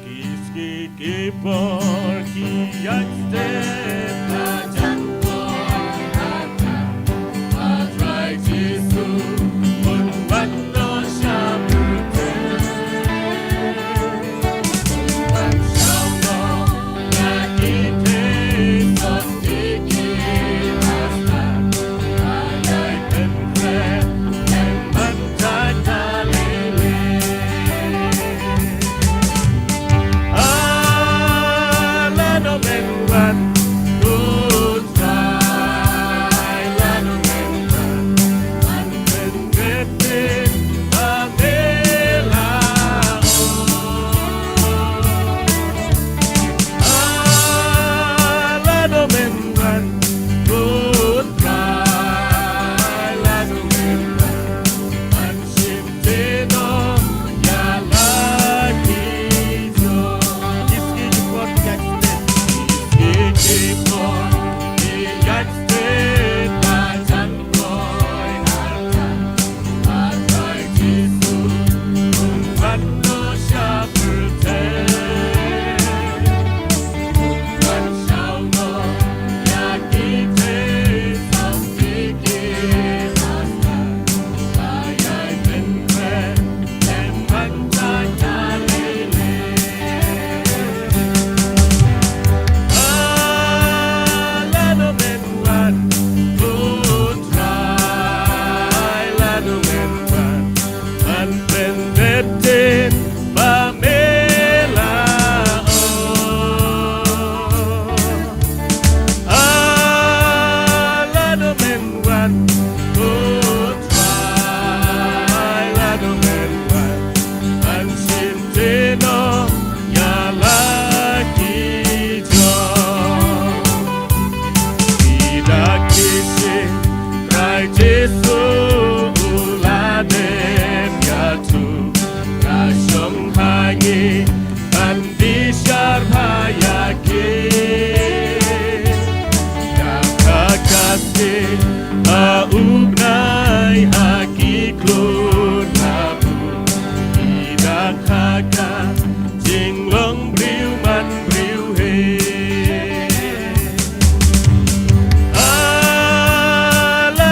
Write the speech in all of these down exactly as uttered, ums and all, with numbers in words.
Kiski ki por ki yak step.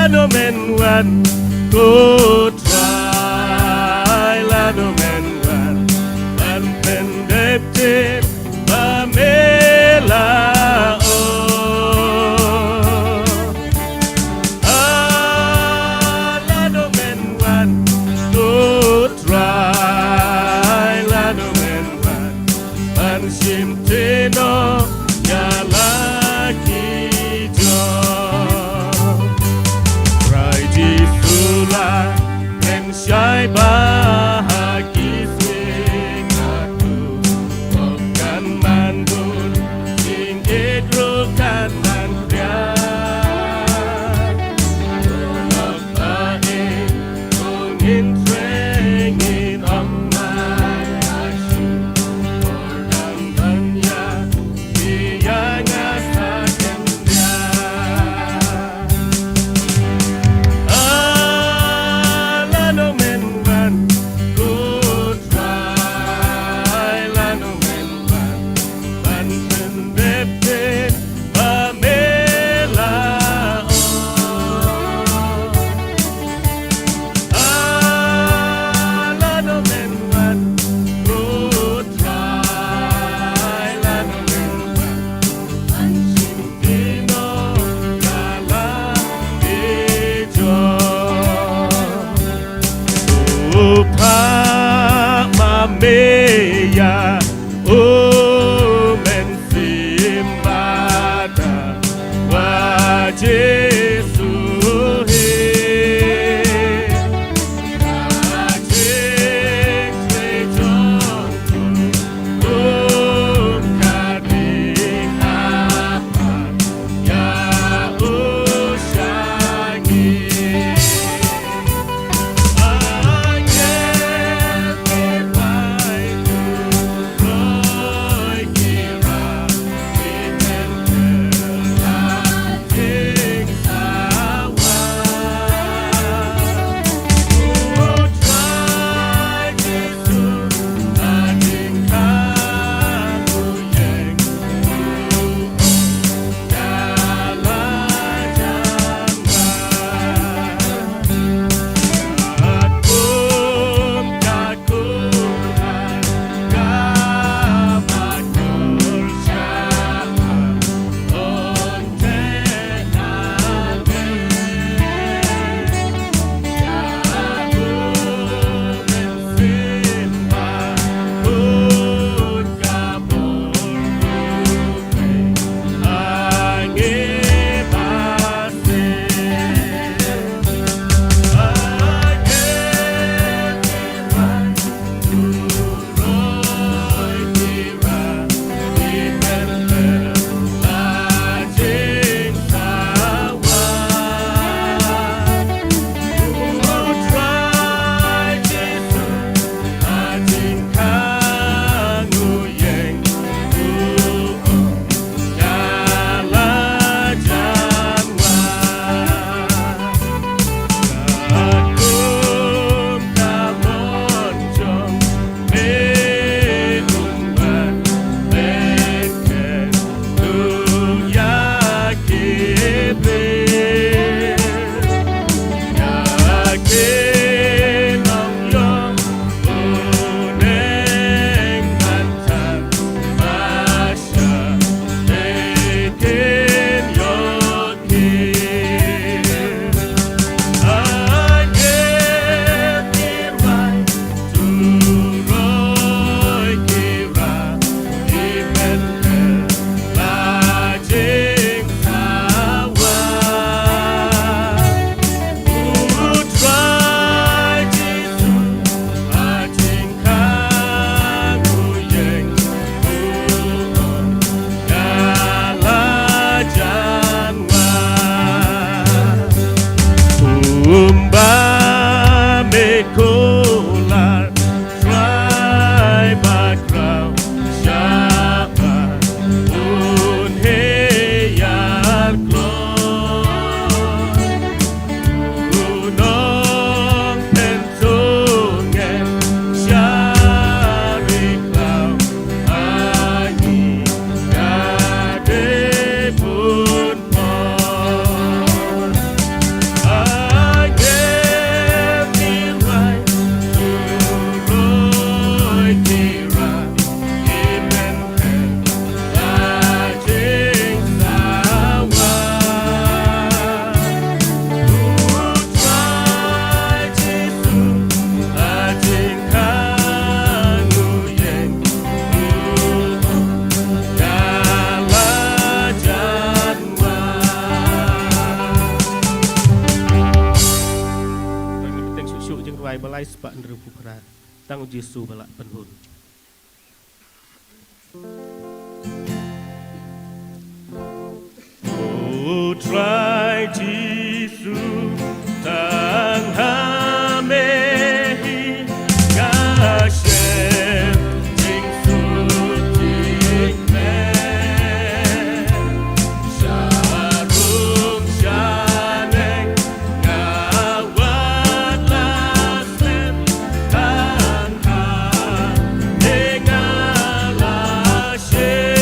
Lano men wan, ko Trai, lano men wan, ban pyndep tip ba me la ong. Lano men wan, ko Trai, lano men wan, ban shim tynrai ïa la ki jong. Trai Jisu la pynshai ba ha ki sngi katto kan wan bun, jingïeit ruh kan wan khriat. Shuh jingrwai ba lai spah hynriewphew phra. Tang U Jisu ba lah pynhun. O Trai Jisu, tang ha me hi nga shem jingsuk jingkmen. Sha rung sha neng nga wad la slem, tang ha me nga la shem.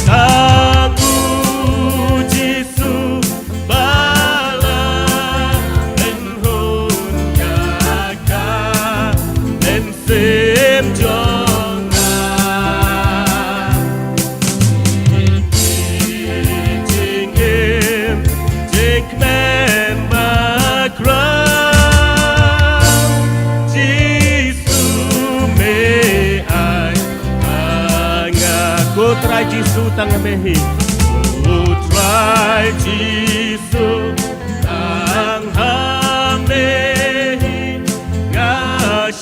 Tang U Jisu ba la pynhun ïa ka mynsiem jong nga. Jingim jingkmen bakhraw, Jisu me ai ha nga. Ko Trai Jisu, tang ha me hi. Ko Trai Jisu, tang ha me hi nga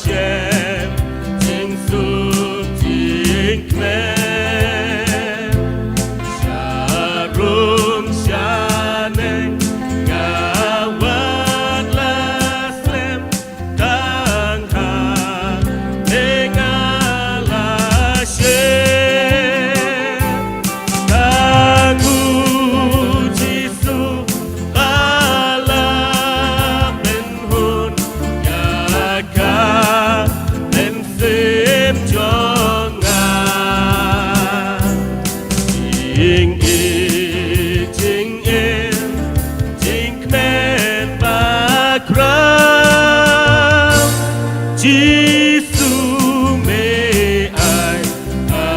shem jingsuk jingkmen. Sha rung sha neng nga wad la slem, tang ha me nga la shem. Tang U Jisu ba la pynhun ïa ka mynsiem jong nga. Jingim jingim jingkmen bakhraw, Jisu me ai ha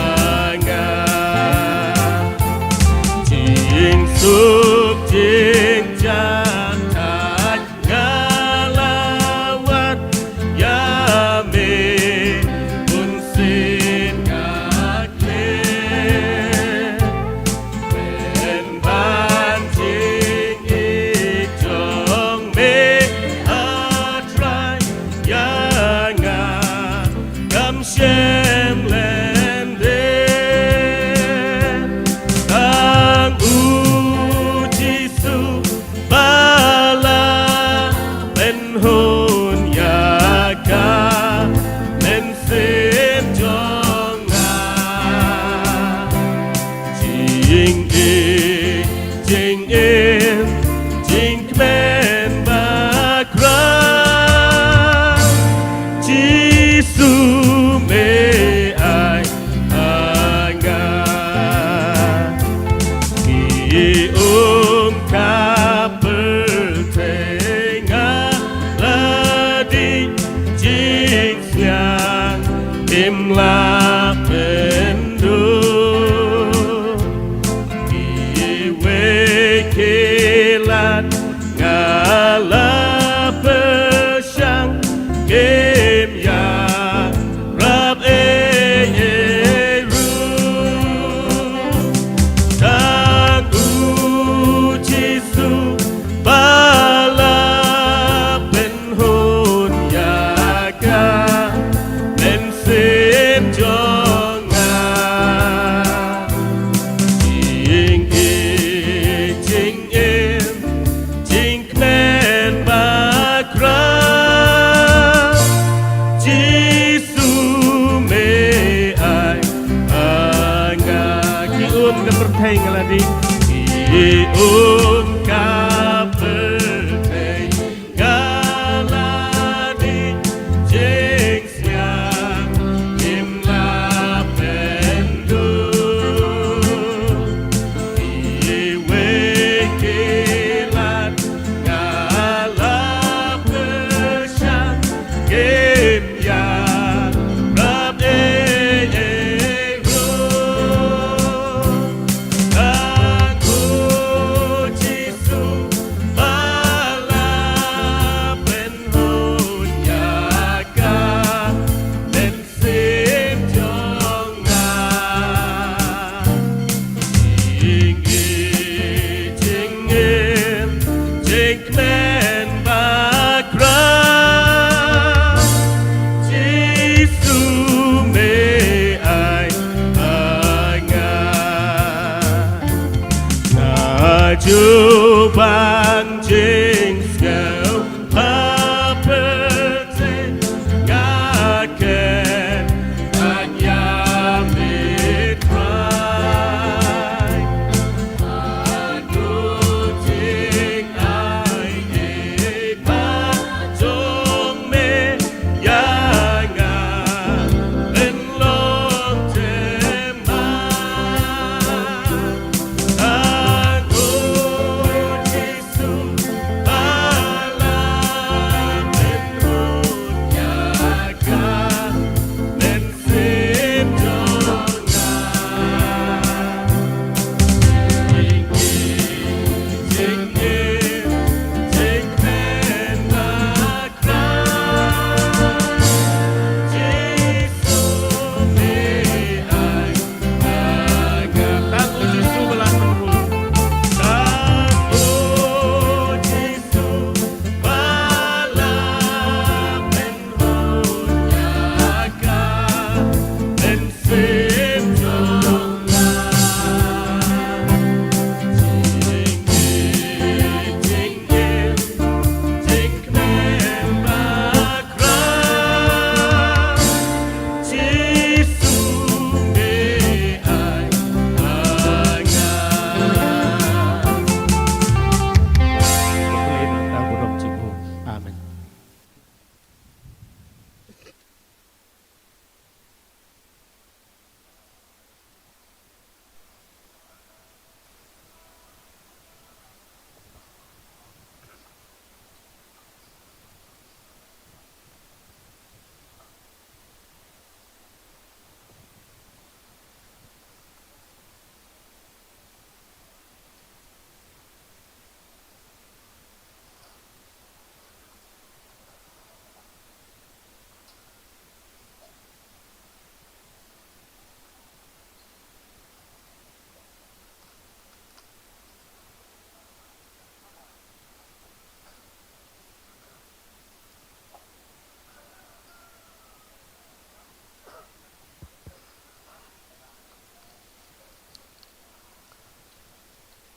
nga. Jingsuk jingjakhlia nga la wad ïa me bunsien nga klet. Pynban jingïeit jong me, A Trai, ïa nga kam shym lehnoh. Tang U Jisu ba la pynhun ïa ka mynsiem jong nga. Jingim jingim jingkmen bakhraw, Jisu me ai ha nga. Ki um ka pyrthei nga la dih jingsngiang im lah pynduh. Kiwei ki lad nga la pyrshang, ngim ïarap ei ei ruh. Tang U Jisu ba la pynhun ïa ka mynsiem jong nga. Jingïeit jingim jingkmen bakhraw, Jisu me ai ha nga. Ki um ka pyrthei nga la dih, ki um ka pyrthei nga la dih jingsngiang im lah pynduh. Kiwei ki lad nga la pyrshang, ngim ïarap ei ei ruh. Tang U Jisu Chuban jing sngewbha pynse nga ken ban ïam i Trai. Anu jing ai ei ba jong me ïa nga, yn long te ma. Amen.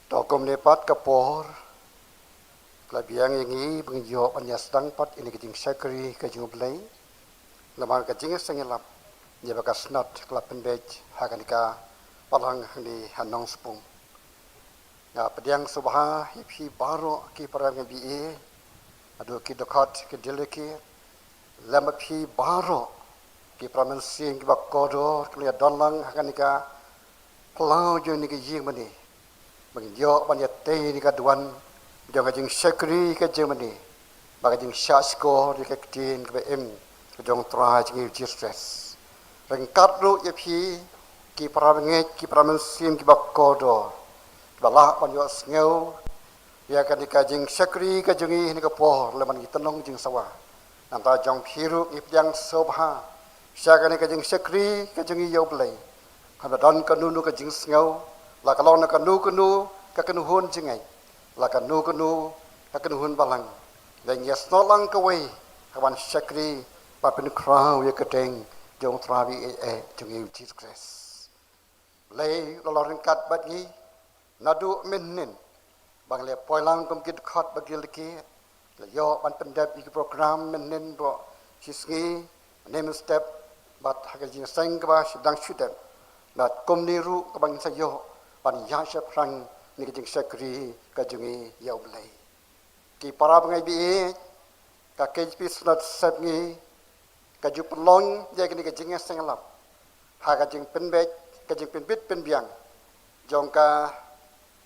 To kumne pat ka por ka la biang ïa ngi ba ngin ïoh ban ïa sdang pat ïa kane ka jingshakri ka jong U Blei. Namar ka jingïaseng ïalap ïa ba ka snat ka la pynbeit ha kane ka balang hangne ha Nongspung. Nga pdiang sngewbha ïa phi baroh ki para bangeit, naduh ki dkhot, ki delegate, lem bad phi baroh ki para mynsiem kiba kordor ki la ïa don lang ha kane ka phyllaw jong kane ka ïing mane, ba ngin ïoh ban ïa tei ïa kane ka duwan jong ka jingshakri ka jingmane bad ka jingshah shkor ïa ka ktien kaba im ka jong U Trai jong ngi U Jisu Khrist. Ryngkat ruh ïa phi ki para bangeit, ki para mynsiem kiba kordor, kiba lah ban ïohsngew ïa kane ka jingshakri ka jong ngi ha kane ka por lem bad ki tnong jingsawa. Nangta jong phi ruh ngi pdiang sngewbha sha kane ka jingshakri ka jong ngi ïa U Blei. Haba don kano kano ka jingsngew, la ka long na kano kano ka kynhun jingngeit, la kano kano ka kynhun balang, la ngi ïasnoh lang kawei ha ban shakri bad pynkhraw ïa ka kyrteng jong U Trai ba ïeit eh jong ngi U Jisu Khrist. Blei u la long ryngkat bad ngi naduh mynhynnin, ba ngi la poi lang kum ki dkhot bad ki delegate, la ïoh ban pyndep ïa ki program mynhynnin baroh shisngi, mynhynnin mynstep, bad ha ka jingïaseng kaba shu dang shu dep, bad kumne ruh kaba ngin sa ïoh ban ïaid shaphrang ïa ka jingshakri ka jong ngi ïa U Blei. Ki para bangeit ba ïeit, ka K J P Synod Sepngi ka ju pynlong ïa kane ka jingïaseng ïalap ha ka jingpynbeit, ka jingpynbit pynbiang jong ka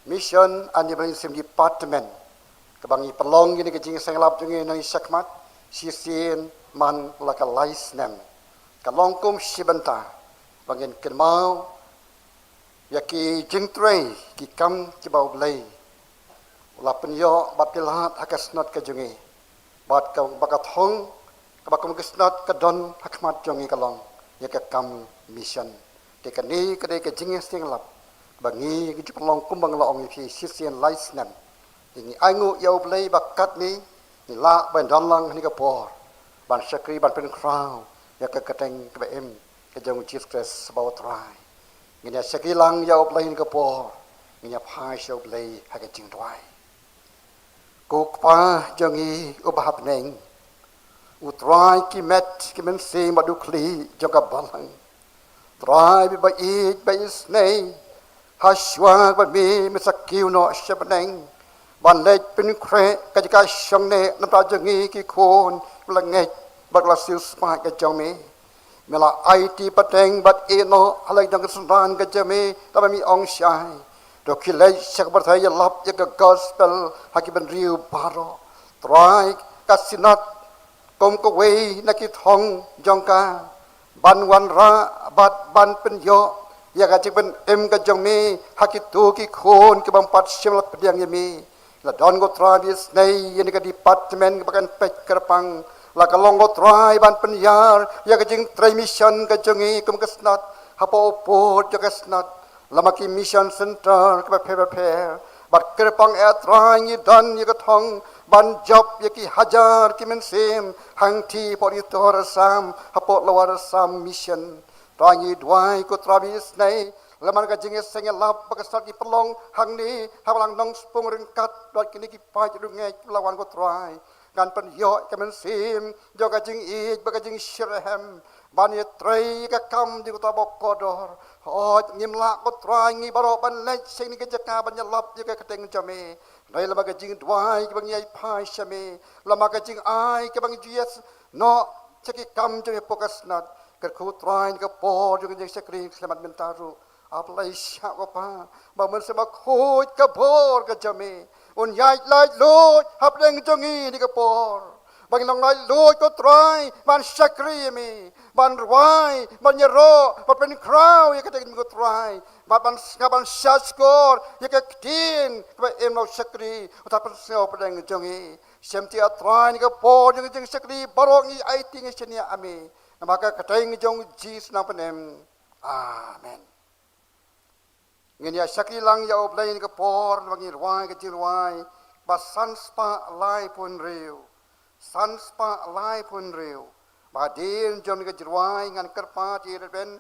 Mission and Evangelism Department, kaba ngi pynlong ïa kane ka jingïaseng ïalap jong ngi nangne shakhmat shisien man la ka lai snem. Ka long kum shi bynta ba ngin kynmaw ïa ki jingtrei, ki kam kiba U Blei u la pynïoh bad pynlait ha ka Synod ka jong ngi. Bad kaba ka thong kaba kum ka Synod ka don ha khmat jong ngi ka long ïa ka kam mission. Te kane ka dei ka jingïaseng ïalap ba ngi ki ju pynlong kumba nga la ong ïa phi shisien lai snem. Te ngi ainguh ïa U Blei ba katne ngi lah ban don lang ha kane ka por ban shakri ban pynkhraw ïa ka kyrteng kaba im ka jong U Jisu Khrist ba U Trai. Ngin ïa shakri lang ïa U Blei ha kane ka por. Ngin ïa phai sha U Blei ha ka jingduwai. Ko Kpa jong ngi uba ha bneng, U Trai ki met ki mynsiem bad u khlieh jong ka balang. Trai ba ïeit ba isynei, ha shuwa ba me me sa kiew noh sha bneng ban leit pynkhreh ka jaka shong neh namar jong ngi ki khun ba la ngeit bad la siewspah ka jong me. Me la aiti pateng bad ïehnoh ha la ka jong ka synran ka jong me, kaba me ong shai. To khie leit sha ka pyrthei, ïalap ïa ka gospel ha ki bynriew baroh. Trai, ka Synod kum kawei na ki thong jong ka ban wanrah bad ban pynïoh ïa ka jingpynim ka jong me ha kito ki khun ki bym pat shym la pdiang ïa me. La don, ko Trai, ba isynei, ïa kane ka department kaba kan peit kyrpang. La ka long, ko Trai, ban pynïar ïa ka jingtrei mission ka jong ngi kum ka Synod hapoh u pud jong ka Synod. La ma ki mission center kiba pher bapher. Bad kyrpang, eh Trai, ngi don ïa ka thong ban jop ïa ki hajar ki mynsiem hangtei hapoh ri Assam, hapoh Lower Assam Mission. Trai, ngi duwai, ko Trai, ba isynei, lem bad ka jingïaseng ïalap ba ka Synod ngi pynlong hangne ha Balang Nongspung ryngkat bad kine ki paid riewngeit ba la wan, ko Trai, kan pynïoh ïa ka mynsiem jong ka jingïeit bad ka jingshitrhem ban ïatrei ïa ka kam jong uta uba kordor. Hooid, ngim lah, ko Trai, ngi baroh ban leit sha kine ki jaka ban ïalap ïa ka kyrteng jong me. Hynrei lem bad ka jingduwai kaba ngi ïai phai sha me, lem bad ka jingai kaba ngi ju ïasnoh sha ki kam jong me hapoh ka Synod, kyrkhu, Trai, ha kane ka por jong ka jingshakri khlem bad mynta ruh. Ap lei shah, ko Pa, ba U Mynsiem Bakhuid, ka bor ka jong me, un ïaid laitluid hapdeng jong ngi ha kane ka por. Ba ngin long laitluid, ko Trai, ban shakri ïa me, ban rwai, ban ïaroh, ban pynkhraw ïa ka kyrteng jong me, ko Trai, bad ban sngap, ban shahshkor ïa ka ktien kaba im, la u shakri uta u pynsngew hapdeng jong ngi. Shim te, ah Trai, ha kane ka por jong ka jingshakri, baroh ngi aiti, ngi shaniah ha me. Namar ka kyrteng jong U Jisu ngi pynim. Amen. Ngin ïa shakri lang ïa U Blei ha kane ka por, namar ngin rwai ka jingrwai ba san spah laiphew hynriew. San spah laiphew hynriew. Ba hadien jong kane ka jingrwai ngan kyrpad ïa i Reverend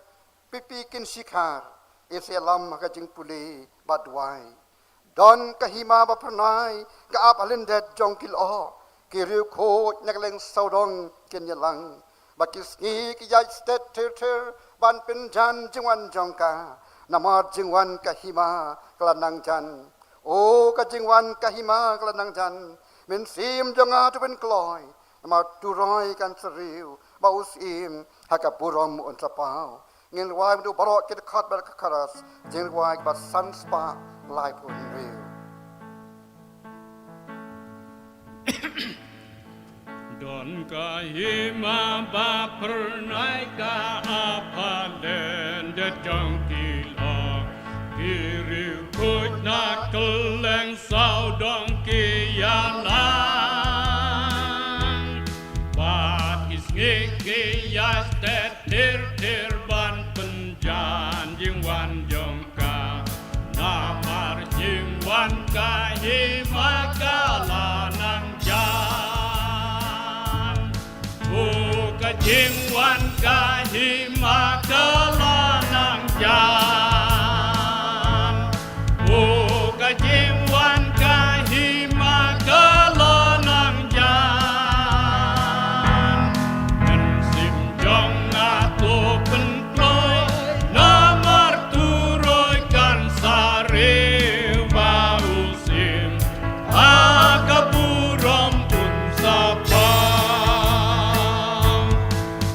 Pipi Kynshikar, i sa ïalam ha ka jingpule bad duwai. Don ka hima ba phyrnai ka ap ha lyndet jong ki lyoh, ki riewkhuid na kylleng sawdong kin ïalang. Bad ki sngi ki ïaid stet thir thir ban pynjan jingwan jong ka. Namar jingwan ka hima ka la nang jan. O, ka jingwan ka hima ka la nang jan. Mynsiem jong nga to pynkloi. Namar turoi kan sa riew, bad u Syiem ha ka burom un sa paw. Ngin rwai mynta baroh ki dkhot bad ka chorus. Jingrwai ba san spah laiphew hynriew. Don ka hima ba phyrnai ka ap ha lyndet jong ki lyoh, ki riewkhuid na kylleng sawdong ki ïalang. Bad ki sngi ki ïaid stet thir thir ban pynjan jingwan jong ka. Namar jingwan ka hima ka la nang jan. O, ka jingwan ka hima ka la nang jan. O, ka jingwan ka hima ka la nang jan. Mynsiem jong nga to pynkloi, namar turoi kan sa riew, bad u Syiem ha ka burom un sa paw.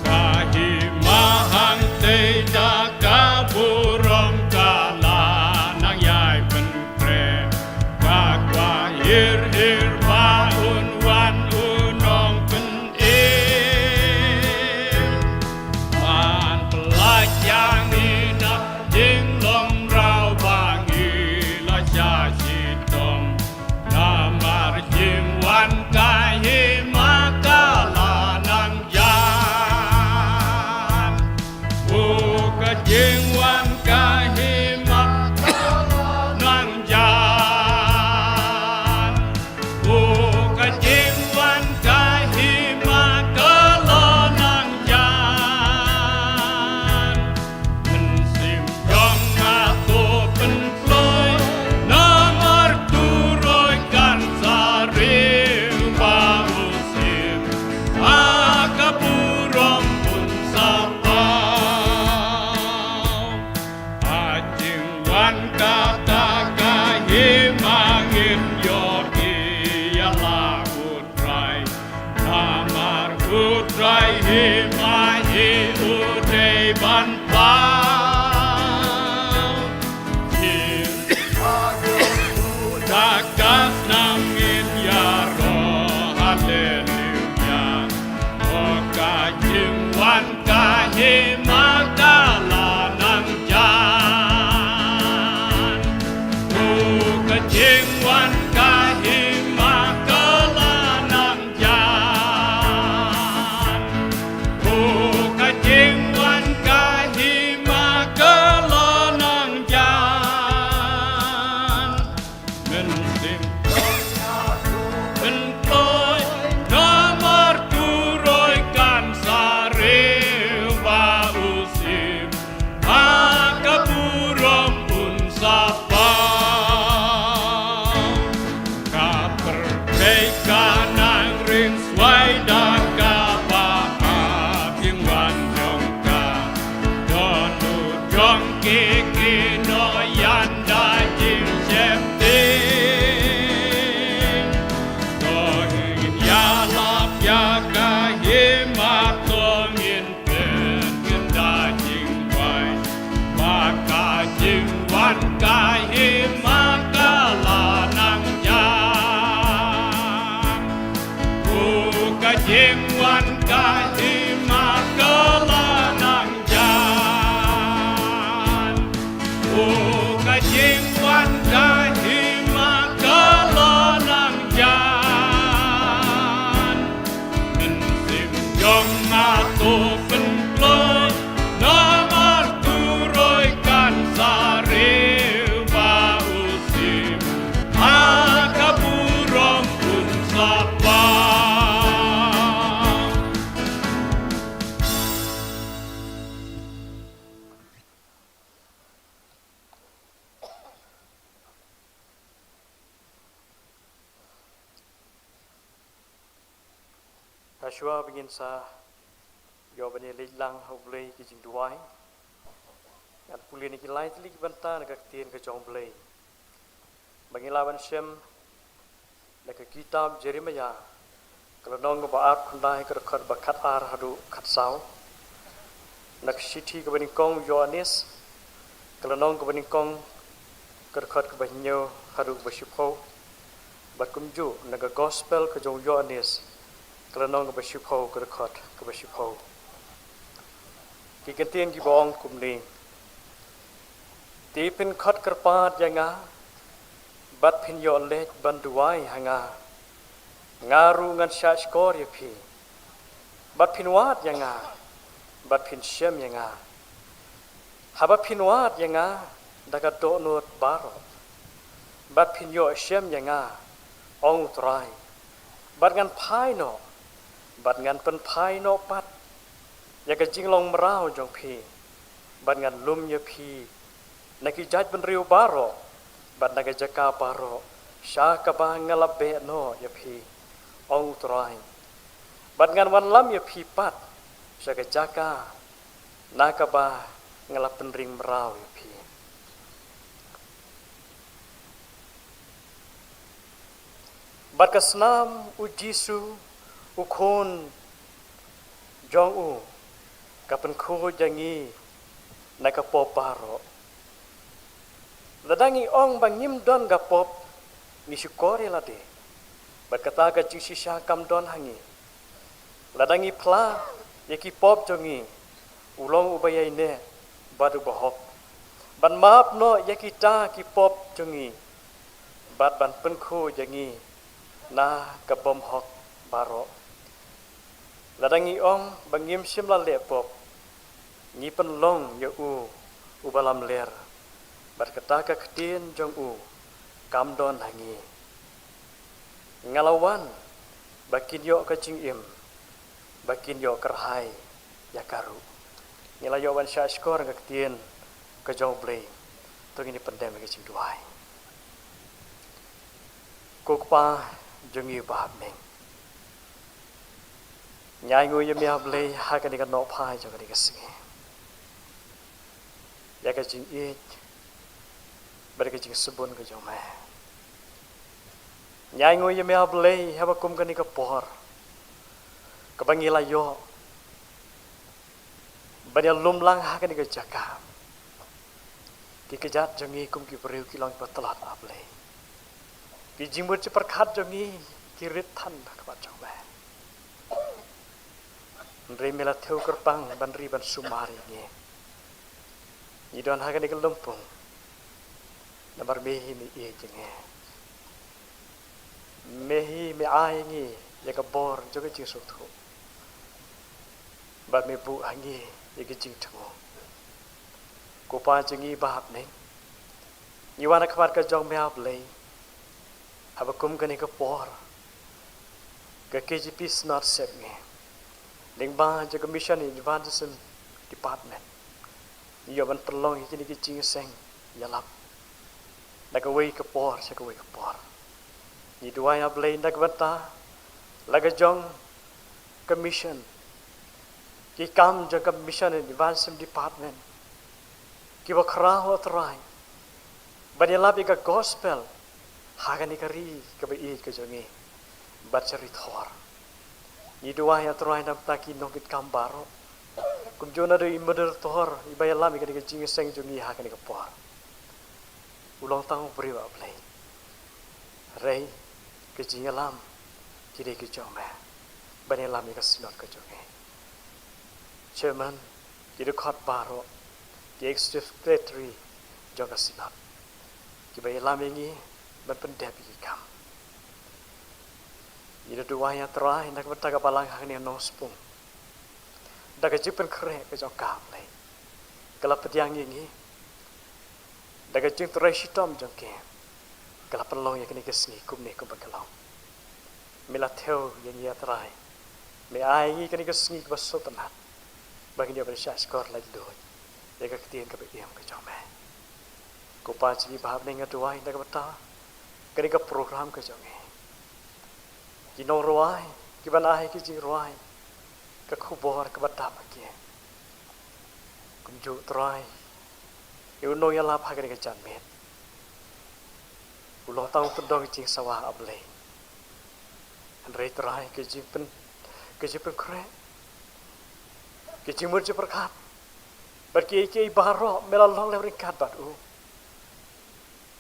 Ka hima hangtei da ka burom U Trai hi ma hi u dei ban pau. Hi da ka snam ngin ïaroh haleluya. O ka jingwan ka hi ma ka la nang jan. O ka jingwan ka hi ma ka la nang jan. O ka jingwan ka hi ma ka la nang jan. Mynsiem, mynsiem, namar turoi kan sa riewspah u sim. Ha ka burom un sa pau. Ka pyrthei ka nang ring swai da kaba ap ïing wan jong ka. Don u jong ki ki nongïaid da jingsheptieng. To ngin ïalap ïa ka hima, to ngin pynkyndit jingduwai. Ba ka jingwan ka hima ka la nang jan. O ka jingwan ka hima ka la nang jan. O ka jingwan ka hima ka la nang jan. Mynsiem jong nga to pynkloi, namar turoi kan sa riewspah u sim. Ha ka burom un sa pau. Shuwa ba ngin sa ïoh ban ïaleit lang ha U Blei ki jingduwai, ngan pule na ki lai tylli ki bynta na ka ktien ka jong U Blei. Ba ngin lah ban shem na ka kitab Jeremiah, ka lynnong kaba arphew, ka dkhot ba khatar haduh khatsaw. Na ka shithi kaba nyngkong u Ïoannis, ka lynnong kaba nyngkong, ka dkhot kaba hynñiew haduh kaba shiphew. Bad kumjuh na ka gospel ka jong u Ïoannis, ka lynnong kaba shiphew, ka dkhot kaba shiphew. Ki kyntien kiba ong kumne: Te phin khot kyrpad ïa nga, bad phin ïoh leit ban duwai ha nga. Nga ruh ngan shahshkor ïa phi, bad phin wad ïa nga, bad phin shem ïa nga. Haba phin wad ïa nga da ka dohnud baroh, bad phin ïoh shem ïa nga, ong U Trai, bad ngan phai noh, bad ngan pynphai noh pat ïa ka jinglong mraw jong phi, bad ngan lum ïa phi na ki jaitbynriew baroh, bad na ka jaka baroh sha kaba nga la beh noh ïa phi, ong U Trai. Bad ngan wanlam ïa phi pat sha ka jaka na kaba nga la pynring mraw ïa phi. Bad ka snam U Jisu, U Khun jong u, ka pynkhuid ïa ngi na ka pop baroh. Lada ngi ong ba ngim don ka pop, ngi shukor ïa lade, bad kata ka jingshisha kam don ha ngi. Lada ngi phla ïa ki pop jong ngi, u long uba ïaineh bad uba hok, ban map noh ïa kita ki pop jong ngi, bad ban pynkhuid ïa ngi na ka bymhok baroh. Lada ngi ong ba ngim shym la leh pop, ngi pynlong ïa u uba lamler, bad kata ka ktien jong u kam don ha ngi. Nga la wan ba kin ïoh ka jingim, ba kin ïoh kyrhai ïa ka ruh. Ngi la ïoh ban shahshkor ka ktien ka jong U Blei. To ngin ïa pyndem ka jingduwai. Ko Kpa jong ngi uba ha bneng, ngi ainguh ïa me, A Blei, ha kane ka nohphai jong kane ka sngi, ïa ka jingïeit bad ka jingsbun ka jong me. Ngi ainguh ïa me, A Blei, haba kum kane ka por Kaba ngi la ïoh ban ïalum lang ha kane ka jaka. Ki kjat jong ngi kum ki briew ki long kiba tlot, A Blei. Ki jingmut jingpyrkhat jong ngi ki rit than ha khmat jong me. Hynrei me la thew kyrpang ban ri ban sumar ïa ngi. Ngi don ha kane ka lympung namar me hi me ïeit ïa ngi. Me hi me ai ïa ngi ïa ka bor jong ka jingsngewthuh bad me buh ha ngi ïa ka jingthmu. Ko Pa jong ngi ba ha bneng, ngi wan ha khmat ka jong me, A Blei, haba kum kane ka por ka K J P Synod Sepngi lyngba jong ka Mission Evangelism Department ngi ïoh ban pynlong ïa kine ki jingïaseng ïalap na kawei ka por sha kawei ka por. Ngi duwai, A Blei, na ka bynta la ka jong ka mission, ki kam jong ka Mission and Evangelism Department kiba khraw, A Trai, ban ïalap ïa ka gospel ha kane ka ri kaba ïeit ka jong ngi bad sha ri Thor. Ngi duwai, A Trai, na ka bynta ki nongkitkam baroh, kumjuh naduh i moderator iba ïalam ïa kane ka jingïaseng jong ngi ha kane ka por. U long tang u briew, A Blei, hynrei ka jingïalam ki dei ka jong me ban ïalam ïa ka Synod ka jong ngi. Chairman, ki dkhot baroh, ki Executive Secretary jong ka Synod, kiba ïalam ïa ngi ban pyndep ïa ki kam. Ngi da duwai, A Trai, na ka bynta ka Balang hangne Nongspung, da ka jingpynkhreh ka jong ka, A Blei, ka la pdiang ïa ngi da ka jingtrei shitom jong ki, ka la pynlong ïa kane ka sngi kumne kumba ka long. Me la thew ïa ngi, A Trai, me ai ïa ngi kane ka sngi kaba sngewtynnat ba ngin ïoh ban shah shkor laitluid ïa ka ktien kaba im ka jong me. Ko Pa jong ngi ba ha bneng, nga duwai na ka bynta kane ka program ka jong ngi, ki nongrwai kiban ai ki jingrwai, ka khubor kaba dap ha ki, kumjuh, Trai, ïa u nongïalap ha kane ka janmiet. U long tang u tyndong jingsawa, A Blei, hynrei, Trai, ka jingpyn, ka jingpynkhreh, ka jingmut jingpyrkhat bad kiei kiei baroh me la long lem ryngkat bad u.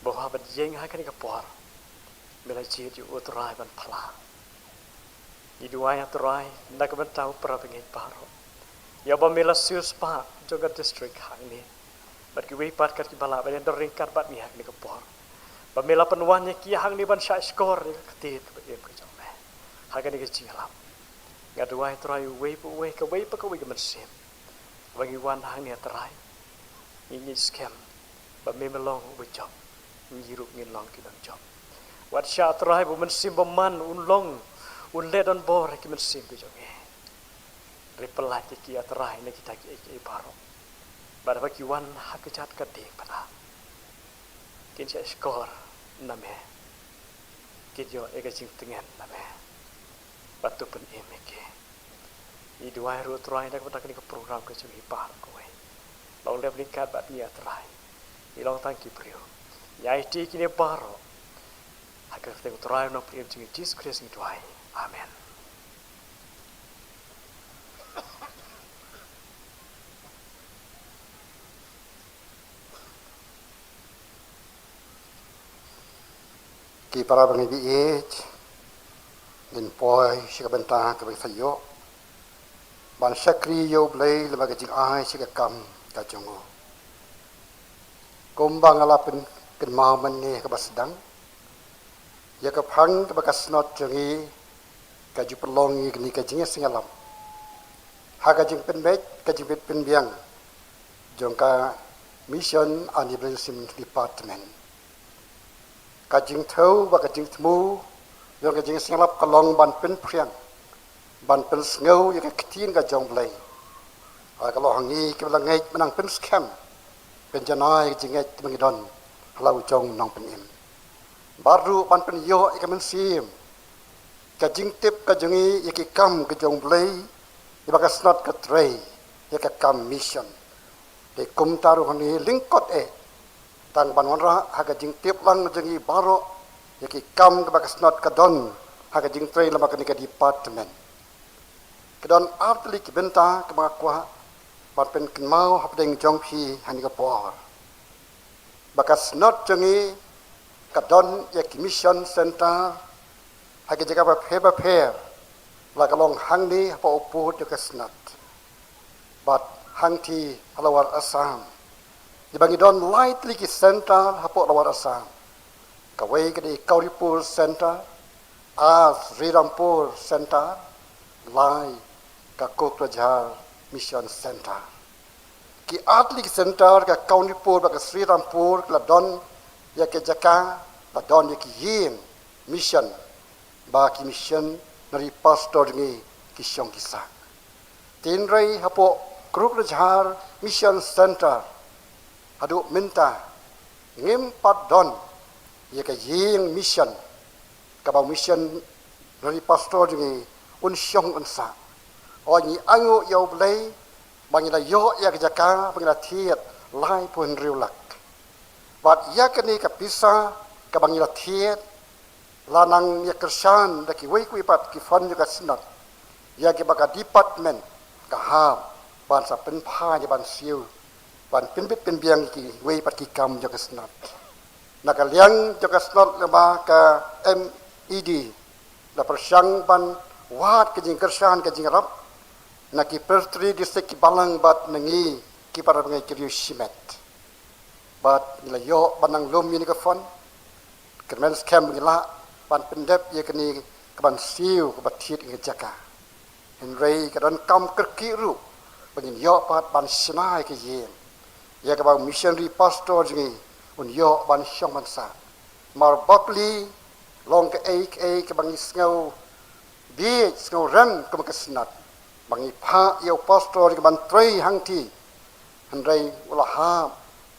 Ba haba ïeng ha kane ka por me la jied ïa u, Trai, ban phla. Ngi duwai, A Trai, na ka bynta u para bangeit baroh, ïa ba me la siewspah jong ka district hangne bad kiwei pat kat kiba lah ban ïadon ryngkat bad ngi ha kane ka por, ba me la pynwan ïa ki hangne ban shah shkor ïa ka ktien kaba im ka jong me ha kane ka jingïalap. Nga duwai, Trai, uwei pa uwei, kawei pa kawei ka mynsiem ba ngi wan hangne, Trai, ngi ngeit skhem ba me me long uba jop, ngi ruh ngin long ki nongjop. Wat shah, Trai, ba u Mynsiem Bakhuid un long, un leh donbor ha ki mynsiem ki jong ngi. Hynrei pyllait ïa ki, A Trai, na kita kiei kiei baroh, bad haba ki wan ha kjat ka diengphna, kin shah shkor na me, kin ïoh ïa ka jingtngen na me, bad to pynim ïa ki. Ngi duwai ruh, Trai, na ka bynta kane ka program ka jong ngi baroh kawei. Long lem ryngkat bad ngi, A Trai. Ngi long tang ki briew. Ngi aiti kine baroh ha ka kyrteng u Trai u Nongpynim jong ngi Jisu Khrist ngi duwai. Amen. Ki para bangeit ba ïeit, ngin poi sha ka bynta kaba ngi sa ïoh ban shakri ïa U Blei lyngba ka jingai sha ka kam ka jong u. Kumba nga la pynkynmaw mynne ha kaba sdang, ïa ka phang kaba ka Synod jong ngi ka ju pynlong ïa kane ka jingïaseng ïalam ha ka jingpynbeit, ka jingpynbiang jong ka Mission and Evangelism Department. Ka jingthew bad ka jingthmu jong ka jingïaseng ïalam ka long ban pynphriang, ban pynsngew ïa ka ktien ka jong U Blei. Bad ka long ha ngi kiba la ngeit ban nang pynskhem, pynjanai ïa ka jingngeit kaba ngi don ha la u jong u Nongpynim, bad ruh ban pynïoh ïa ka mynsiem, ka jingtip ka jong ngi ïa ki kam ka jong U Blei, ïa ba ka Synod ka trei ïa ka kam mission. Te kumta ruh hangne lyngkot eh tang ban wanrah ha ka jingtip lang jong ngi baroh ïa ki kam kaba ka Synod ka don ha ka jingtrei lyngba kane ka department. Ka don artylli ki bynta kaba nga kwah ban pynkynmaw hapdeng jong phi ha kane ka por. Ba ka Synod jong ngi ka don ïa ki Mission Center ha ki jaka bapher bapher, la ka long hangne hapoh u pud jong ka Synod bad hangtei ha Lower Assam. Ïa ba ngi don lai tylli ki center hapoh Lower Assam. Kawei ka dei Kauripur Center, ar Srirampur Center, lai ka Kokrajhar Mission Center. Ki artylli ki center, ka Kauripur bad ka Srirampur, ka la don ïa ki jaka, la don ïa ki ïing mission ba ki missionary pastor jong ngi ki shong ki sah. Hynrei hapoh Kokrajhar Mission Center haduh mynta ngim pat don ïa ka ïing mission kaba u missionary pastor jong ngi un shong un sah. Hynrei ngi ainguh ïa U Blei ba ngi la ïoh ïa ka jaka ba ngi la thied laiphew hynriew lak. Bad ïa kane ka pisa kaba ngi la thied la nang ïa kyrshan da kiwei kiwei pat ki fund jong ka Synod ïa kiba ka department ka hap ban sa pynphai ïa ban siew, ban pynbit pynbiang ïa kiwei pat ki kam jong ka Synod. Na ka liang jong ka Synod lem bad ka MED la pyrshang ban wad ka jingkyrshan ka jingïarap na ki Presbytery District ki balang bad na ngi ki para bangeit ki riew shimet. Bad ngi la ïoh ban nang lum ïa kane ka fund. Kyrmen skhem ba ngi lah ban pyndep ïa kane ka ban siew ka ba thied ïa ka jaka. Hynrei ka donkam kyrkieh ruh ba ngin ïoh pat ban shna ïa ka ïing ïa kaba u missionary pastor jong ngi un ïoh ban shong ban sah. Namar bapli long kaei kaei kaba ngi sngew bieit, sngew rem kum ka Synod ba ngi phah ïa u pastor jong ngi ban trei hangtei. Hynrei u la hap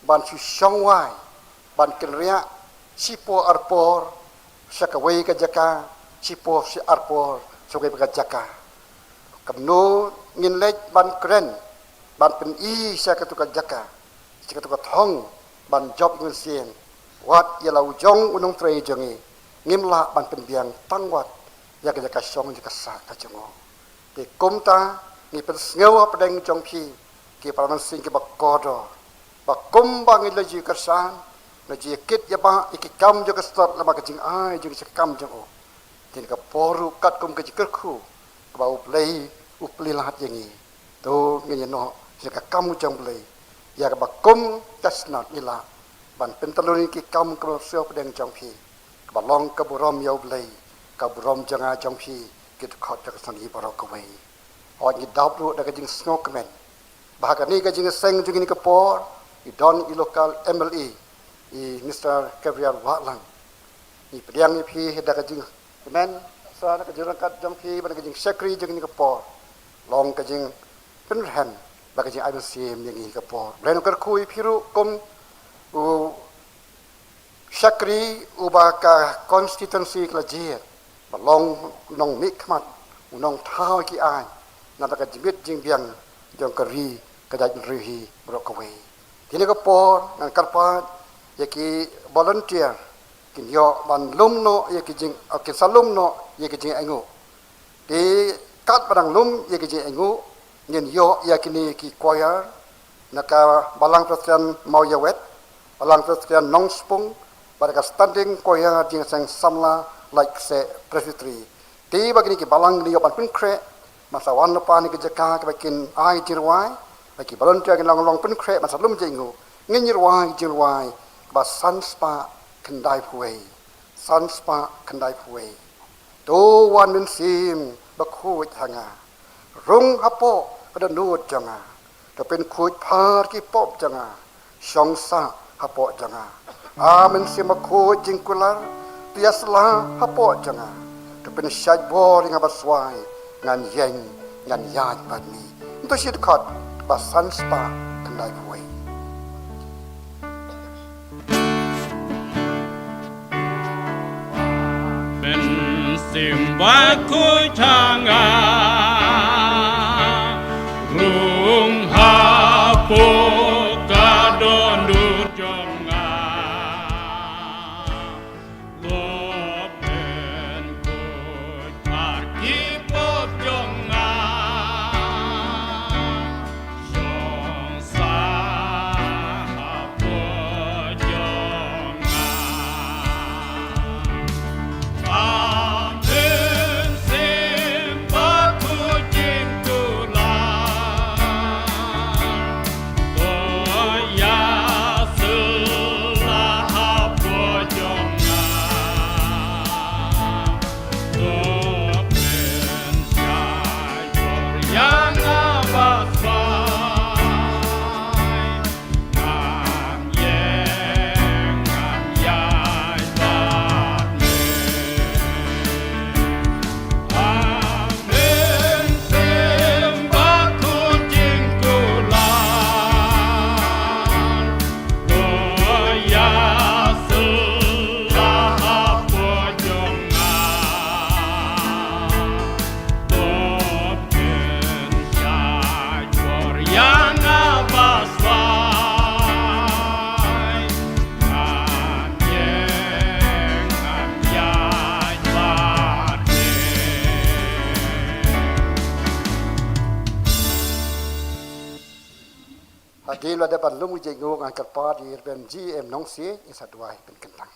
ban shu shong wai, ban kynriah shipor arpor sha kawei ka jaka, shipor shi arpor sha kawei ka jaka. Kumno ngin leit ban kren, ban pyni sha katu ka jaka, sha katu ka thong, ban jop ïa u Mynsiem, wat ïa la u jong u nongtrei jong ngi, ngim lah ban pynbiang tang wat ïa ka jaka shong jaka sah ka jong u. Te kumta ngi pynsngew hapdeng jong phi ki para mynsiem kiba kordor ba kumba ngi la ju kyrshan, la ju kit ïa ba ïa ki kam jong ka Synod lem bad ka jingai jong ngi sha ka kam jong u. Te ha kane ka por ruh katkum ka jingkyrkhu kaba U Blei u plie lad ïa ngi, to ngin ïa noh sha ka kam jong U Blei ïa kaba kum ka Synod ngi lah ban pyntalun ïa ki kam kaba sngewbha hapdeng jong phi. Kaba long ka burom ïa U Blei, ka burom jong nga jong phi, ki dkhot jong ka Synod baroh kawei. Hooid, ngi dap ruh da ka jingsngewkmen ba ha kane ka jingïaseng jong ngi ha kane ka por, i don i local MLA, i Mister Gabriel Wahlang. Ngi pdiang ïa phi da ka jingkmen, sa da ka jingryngkat jong phi bad da ka jingshakri jong ngi ha kane ka por. Long ka jingpynrhem bad ka jingai mynsiem ïa ngi ha kane ka por. Blei un kyrkhu ïa phi ruh kum u shakri uba ka constituency ka la jied, ba long u nongmihkhmat, u nongthaw ïa ki aiñ na ka bynta ka jingmit jingbiang jong ka ri ka jaitbynriew hi baroh kawei. Ha kane ka por ngan kyrpad ïa ki volunteer kin ïoh ban lum noh ïa ki jing, kin sa lum noh ïa ki jingainguh. Te katba dang lum ïa ki jingainguh, ngin ïoh ïa kine ki choir na ka Balang Presbyterian Mawïawet, Balang Presbyterian Nongspung, bad ka Standing Choir Jingïaseng Samla Laitkaseh Presbytery. Te ba kine ki balang kin ïoh ban pynkhreh ban sa wan lypa na ka jaka kaba kin ai jingrwai, ba ki volunteer kin long long pynkhreh ban sa lum jingainguh. Ngin ïa rwai jingrwai kaba san spah khyndai phew wei. San spah khyndai phew wei. To Wan Mynsiem Bakhuid ha nga, rung hapoh ka dohnud jong nga. To pynkhuid phar ki pop jong nga, shong sah hapoh jong nga. A Mynsiem Bakhuid jingkular, to ïasylla hapoh jong nga. To pynshait bor ïa nga baswai, ngan ïeng, ngan ïaid bad me. To shi dkhot ba san spah khyndai phew wei. Mynsiem Bakhuid ha nga, rung hapoh ka dohnud jong nga. To pynkhuid phar ki pop jong nga. Hadien ba dep ban lum ïa ka jingïaid, ngan kyrpad ïa i Reverend G M Nongsiej, in sa duwai pynkyntang.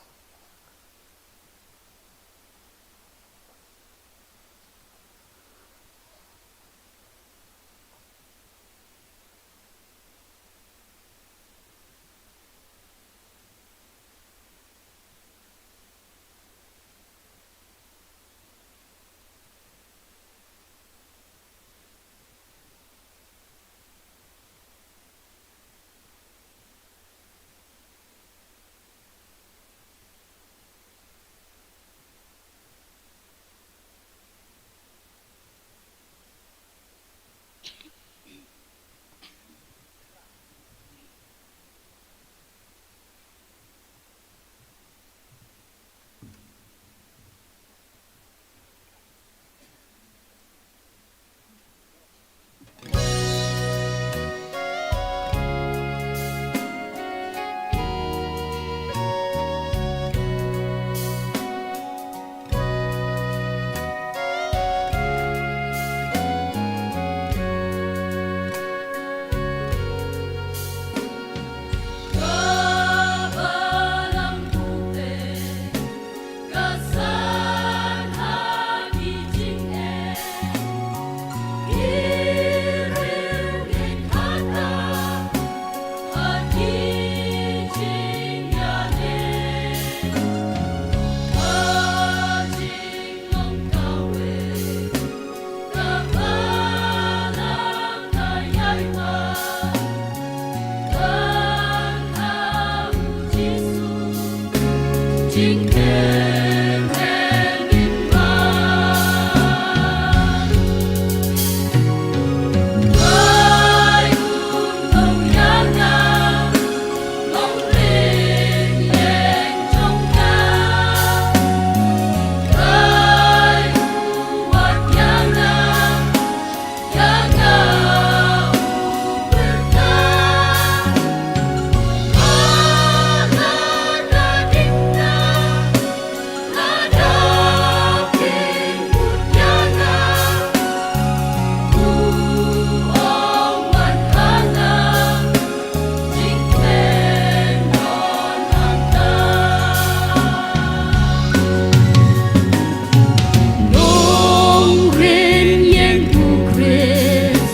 Nongrin ïeng u Khrist,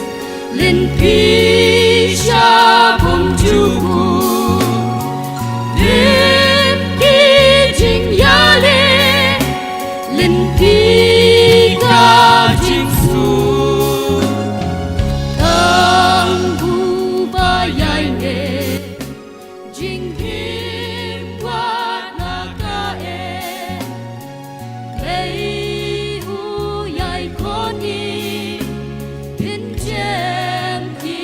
lynti sha bymjukut. Dip ki jingïaleh, lynti ka jingsuk. Tang u ba ïaineh, jingim wat na ka eh. Lei u ïai khoni, pynjem ki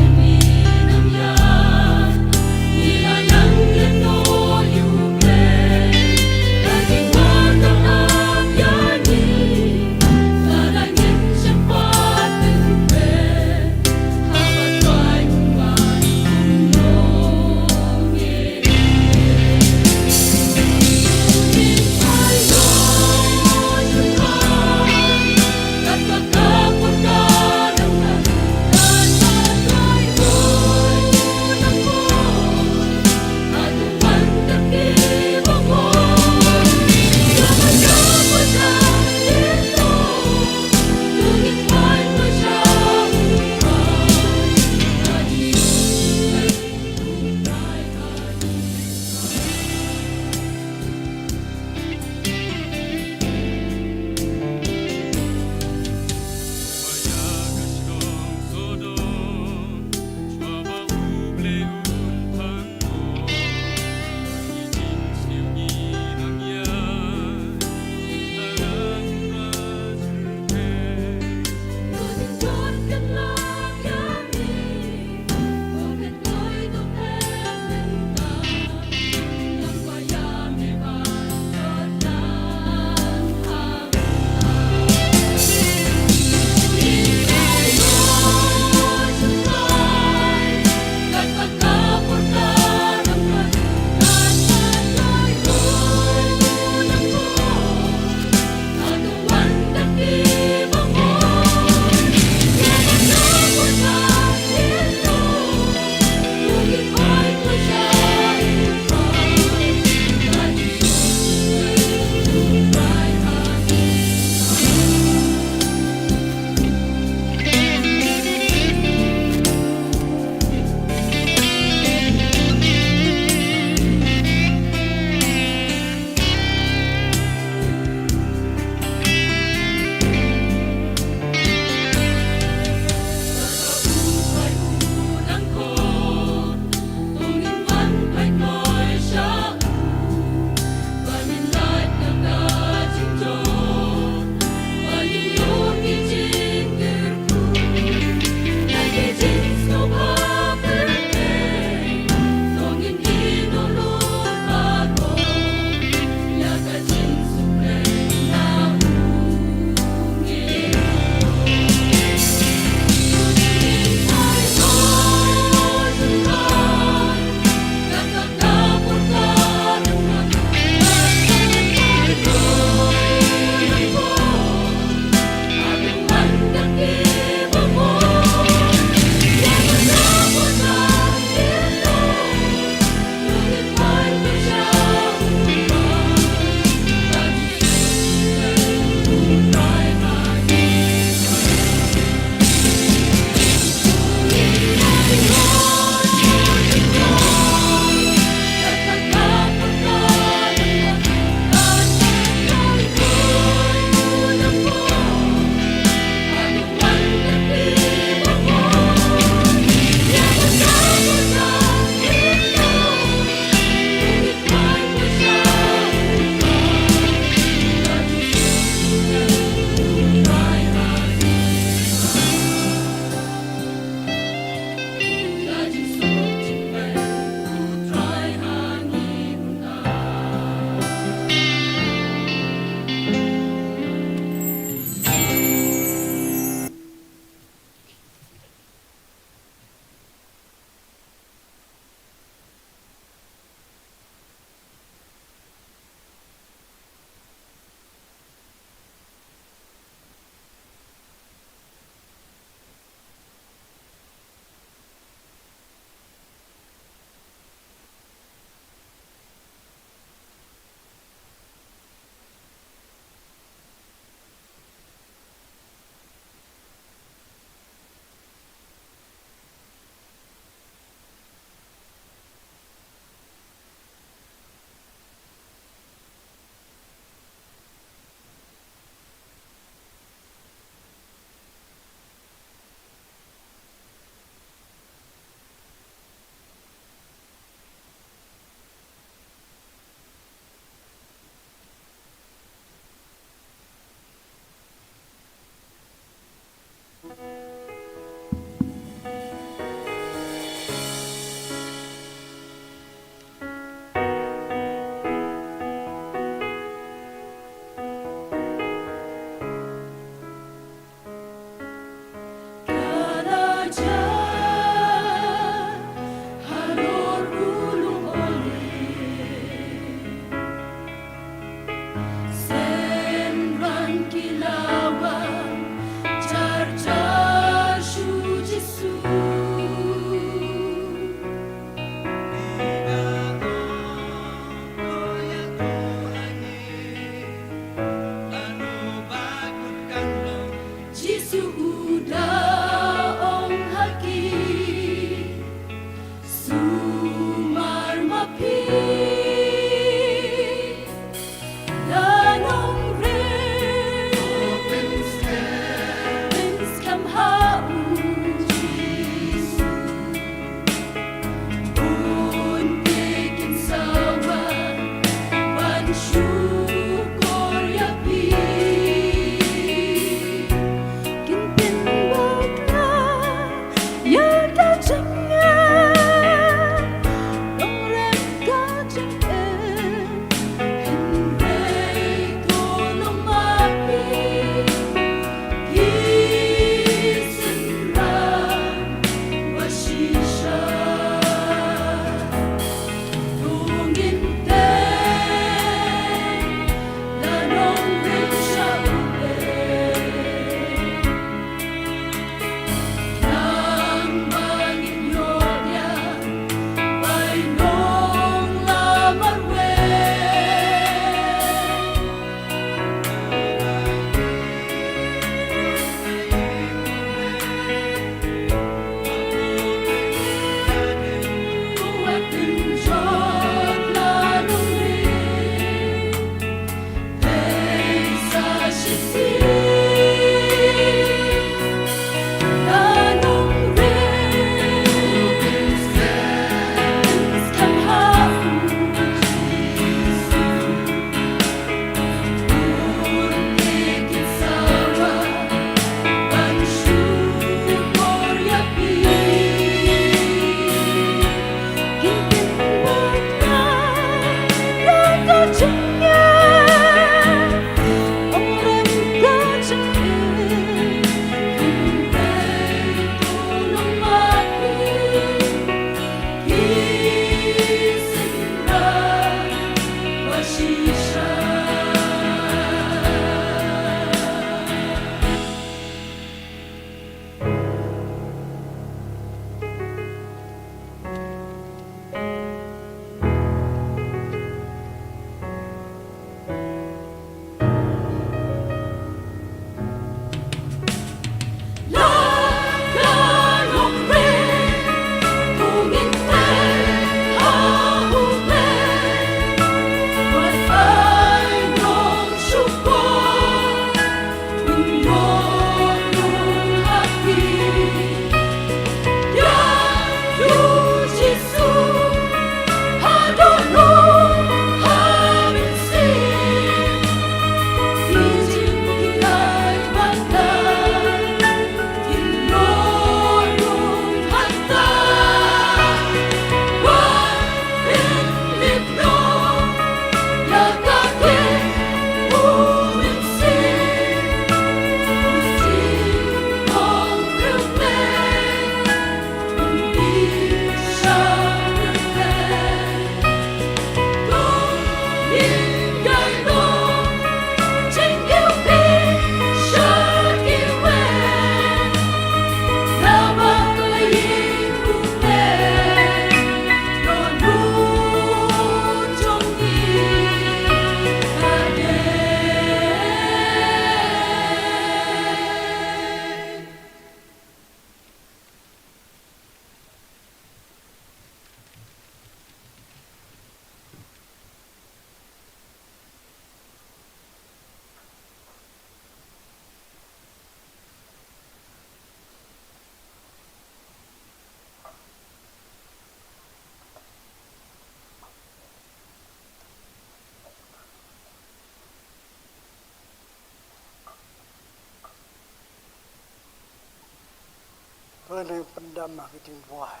Ngi pyndam ha ka jingduwai.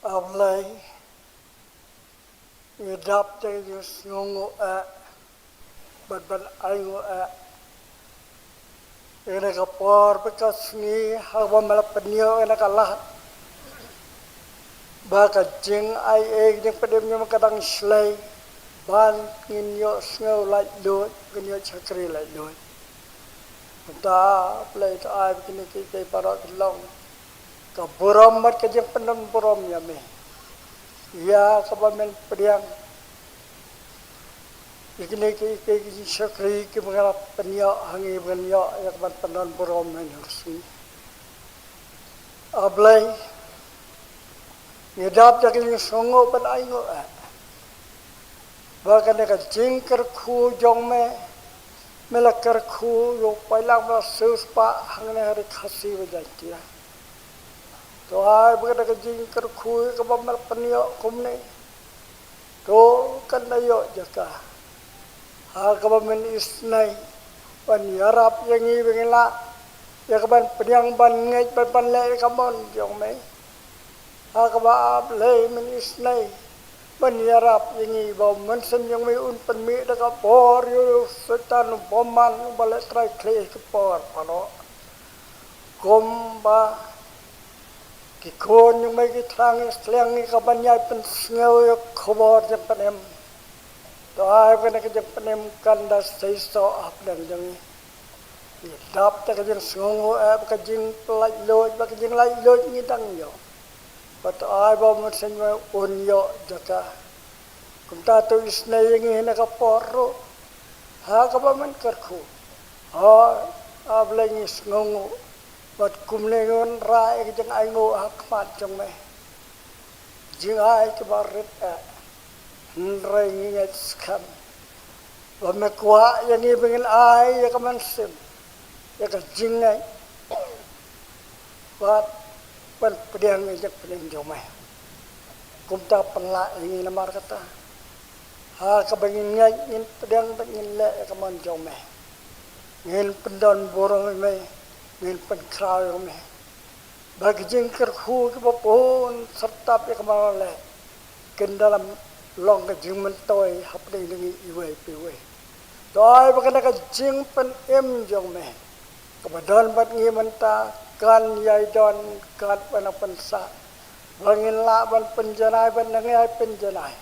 A Blei, ngi dap da ka jingsngewnguh eh bad ban ainguh eh ïa kane ka por bad ka sngi ha kaba me la pynïoh ïa kane ka lad ba ka jingaiei, ka jingpynim jong me ka dang shlei ban ngin ïohsngew laitluid, ngin ïoh shakri laitluid. Mynta Blei, to ai ba kine kiei kiei baroh kin long ka burom bad ka jingpyndonburom ïa me, ïa kaba men pdiang ïa kine kiei kiei ki jingshakri kiba nga la pynïoh ha ngi ban ïoh ïa ka ban pyndonburom ha kane ka sngi. A Blei, ngi dap da ka jingsngewnguh bad ainguh eh ba kane ka jingkyrkhu jong me, me la kyrkhu ïa u paidlang ba la siewspah hangne ha ri Khasi bad Jaiñtia. To ai ba kane ka jingkyrkhu ïa kaba me la pynïoh kumne, to kan da ïoh jaka ha kaba men isynei ban ïarap ïa ngi ba ngin lah ïa ka ban pdiang, ban ngeit bad ban leh ïa ka mon jong me. Ha kaba, A Blei, men isynei ban ïarap ïa ngi ba u Mynsiem jong me un pynmih da ka bor ïa u Soitan u bymman uba leh trai khleh ha ki por baroh, kumba ki khun jong me ki thrang ïa sliang ïa ka ban ïai pynsngew ïa ka khubor jingpynim. To ai ba kane ka jingpynim kan da seisoh hapdeng jong ngi. Ngi dap da ka jingsngewnguh eh ba ka jinglaitluid, ba ka jinglaitluid ngi dang ïoh. Bad to ai ba u Mynsiem jong me un ïoh jaka. Kumta to isynei ïa ngi ha kane ka por ruh ha kaba men kyrkhu. Hooid, A Blei, ngi sngewnguh bad kumne ngi wanrah ïa ka jingainguh ha khmat jong me. Jingai kiba rit eh, hynrei ngi ngeit skhem ba me kwah ïa ngi ba ngin ai ïa ka mynsiem, ïa ka jingngeit bad ban pdiang ïa ka jingpynim jong me. Kumta pynlah ïa ngi namar kata, ha kaba ngin ngeit, ngin pdiang bad ngin leh ïa ka mon jong me. Ngin pyndonburom ïa me, ngin pynkhraw ïa me. Ba ki jingkyrkhu kiba bun syrtap ïa kaba me la leh kin da long ka jingmyntoi hapdeng jong ngi iwei pa iwei. To ai ba kane ka jingpynim jong me kaba don bad ngi mynta kan ïai don katba nang pynsah, ba ngin lah ban pynjanai bad nang ïai pynjanai.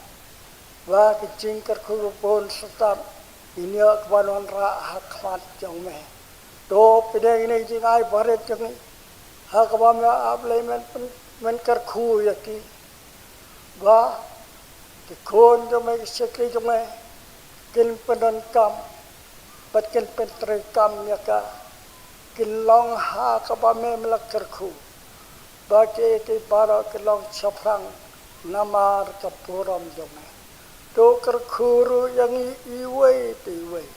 Ba ki jingkyrkhu kiba bun syrtap ngin ïoh ka ban wanrah ha khmat jong me. To pdiang ïa kine ki jingai barit jong ngi ha kaba me, A Blei, men pyn-, men kyrkhu ïa ki, ba ki khun jong me, ki shakri jong me kin pyndonkam bad kin pyntreikam ïa ka, kin long ha kaba me, me la kyrkhu ba kiei kiei baroh kin long shaphrang namar ka burom jong me. To kyrkhu ruh ïa ngi iwei pa iwei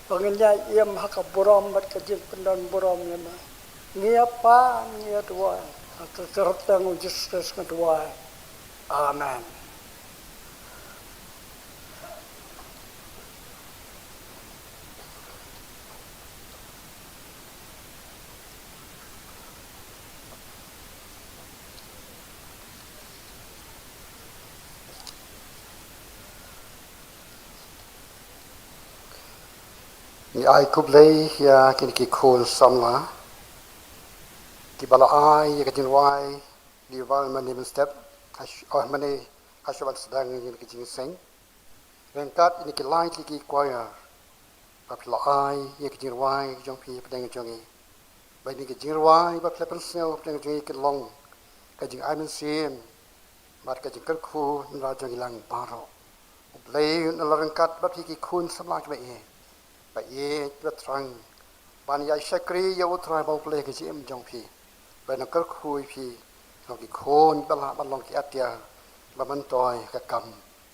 ba ngin ïai im ha ka burom bad ka jingpyndonburom ïa me. Ngi ïa pan, ngi ïa duwai, ha ka kyrteng u Jisu Khrist nga duwai. Amen. Ngi ai khublei ïa kine ki khun samla kiba la ai ïa ka jingrwai, Livan mane mynstep, hash-, oh, mane hashuwa ban sdang ïa kine ki jingïaseng. Ryngkat ïa kine ki lai tylli ki choir ba phi la ai ïa ki jingrwai jong phi hapdeng jong ngi. Ba ïa kine ki jingrwai ba phi la pynsngew hapdeng jong ngi kin long ka jingai mynsiem bad ka jingkyrkhu na la jong ngi lang baroh. U Blei un la ryngkat bad phi ki khun samla kiba ïeit, ba ïeit ba thrang ban ïa shakri ïa U Trai ba U Blei ha ka jingim jong phi. Ba nang kyrkhu ïa phi, long ki khun ba lah ban long ki atiar ba myntoi ka kam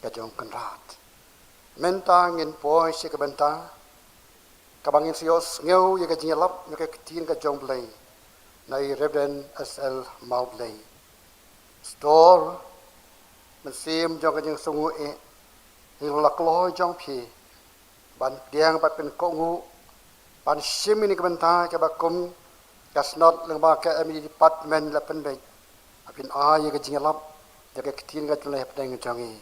ka jong U Kynrad. Mynta ngin poi sha ka bynta kaba ngin sa ïohsngew ïa ka jingïalap na ka ktien ka jong U Blei na i Reverend S L Mawblei. Sdor, mynsiem jong ka jingsngewnguh eh, ngi la kloi jong phi ban pdiang bad pynkohnguh ban shim ïa kane ka bynta kaba kum Ka Synod lyngba ka M E D Department la pynbeit ba phin ai ïa ka jingïalap ïa ka ktien ka jong U Blei hapdeng jong ngi.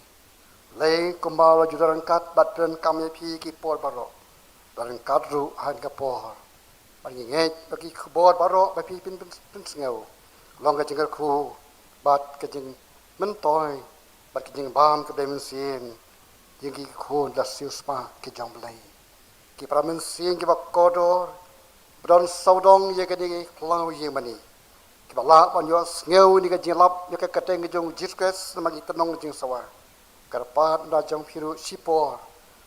Lei kumba la ju don ryngkat bad pyndonkam ïa phi ki por baroh, don ryngkat ruh ha kane ka por. Bad ngi ngeit ba ki khubor baroh ba phi pyn, pyn, pynsngew long ka jingkyrkhu bad ka jingmyntoi bad ka jingbam kaba mynsiem ïa ki khun la siewspah ki jong U Blei. Ki para mynsiem kiba kordor, ba don sawdong ïa kane ka khlaw ïingmane, kiba lah ban ïohsngew ïa ka jingïalap ïa ka kyrteng ka jong U Jisu Khrist namar ki tnong jingsawa, kyrpad na jong phi ruh shipor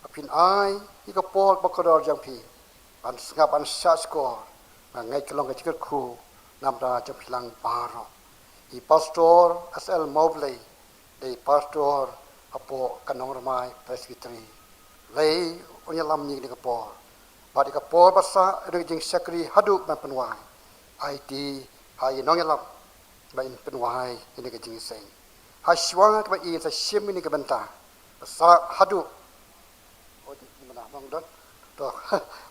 ba phin ai ïa ka por ba kordor jong phi ban sngap ban shahshkor. Nga ngeit ka long ka jingkyrkhu namar jong phi lang baroh. I Pastor S L Mawblei, dei pastor hapoh ka Nongrmai Presbytery. Lei un ïalam ïa kane ka por bad ïa ka por ba sah, ïa ka jingshakri haduh ban pynwai. Aiti ha i nongïalam ba in pynwai ïa kane ka jingïaseng. Ha shuwa kaba in sa shim ïa kane ka bynta ba sah haduh. Oh, jingpynbna mong don. To,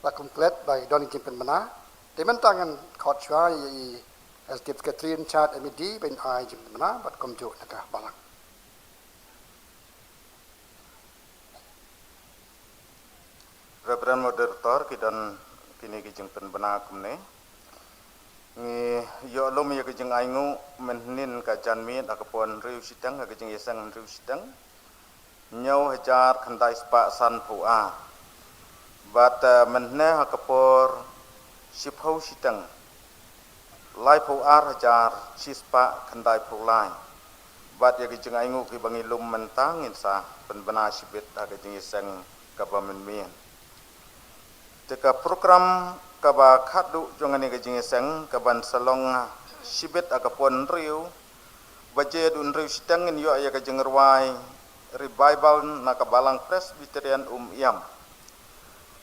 la kum klet ba don jingpynbna. Te mynta ngan khot shuwa ïa i Executive Secretary in charge M E D ba in ai jingpynbna bad kumjuh na ka balang. Reverend Moderator, ki don kine ki jingpynbna kumne. Ngi ïoh lum ïa ka jingainguh mynhynnin ka janmiet ha ka por hynriew shiteng, ha ka jingïaseng hynriew shiteng, hynñiew hajar khyndai spah sanphew ar. Bad, eh, mynhynne ha ka por shiphew shiteng, laiphew ar hajar shispah khyndaiphew lai. Bad ïa ki jingainguh kiba ngi lum mynta ngin sa pynbna shibit ha ka jingïaseng kaba mynmiet. Te ka program kaba khadduh jong kane ka jingïaseng kaban sa long shibit ha ka por hynriew baje haduh hynriew shiteng ngin ïoh ïa ka jingrwai revival na ka Balang Presbyterian Umiam.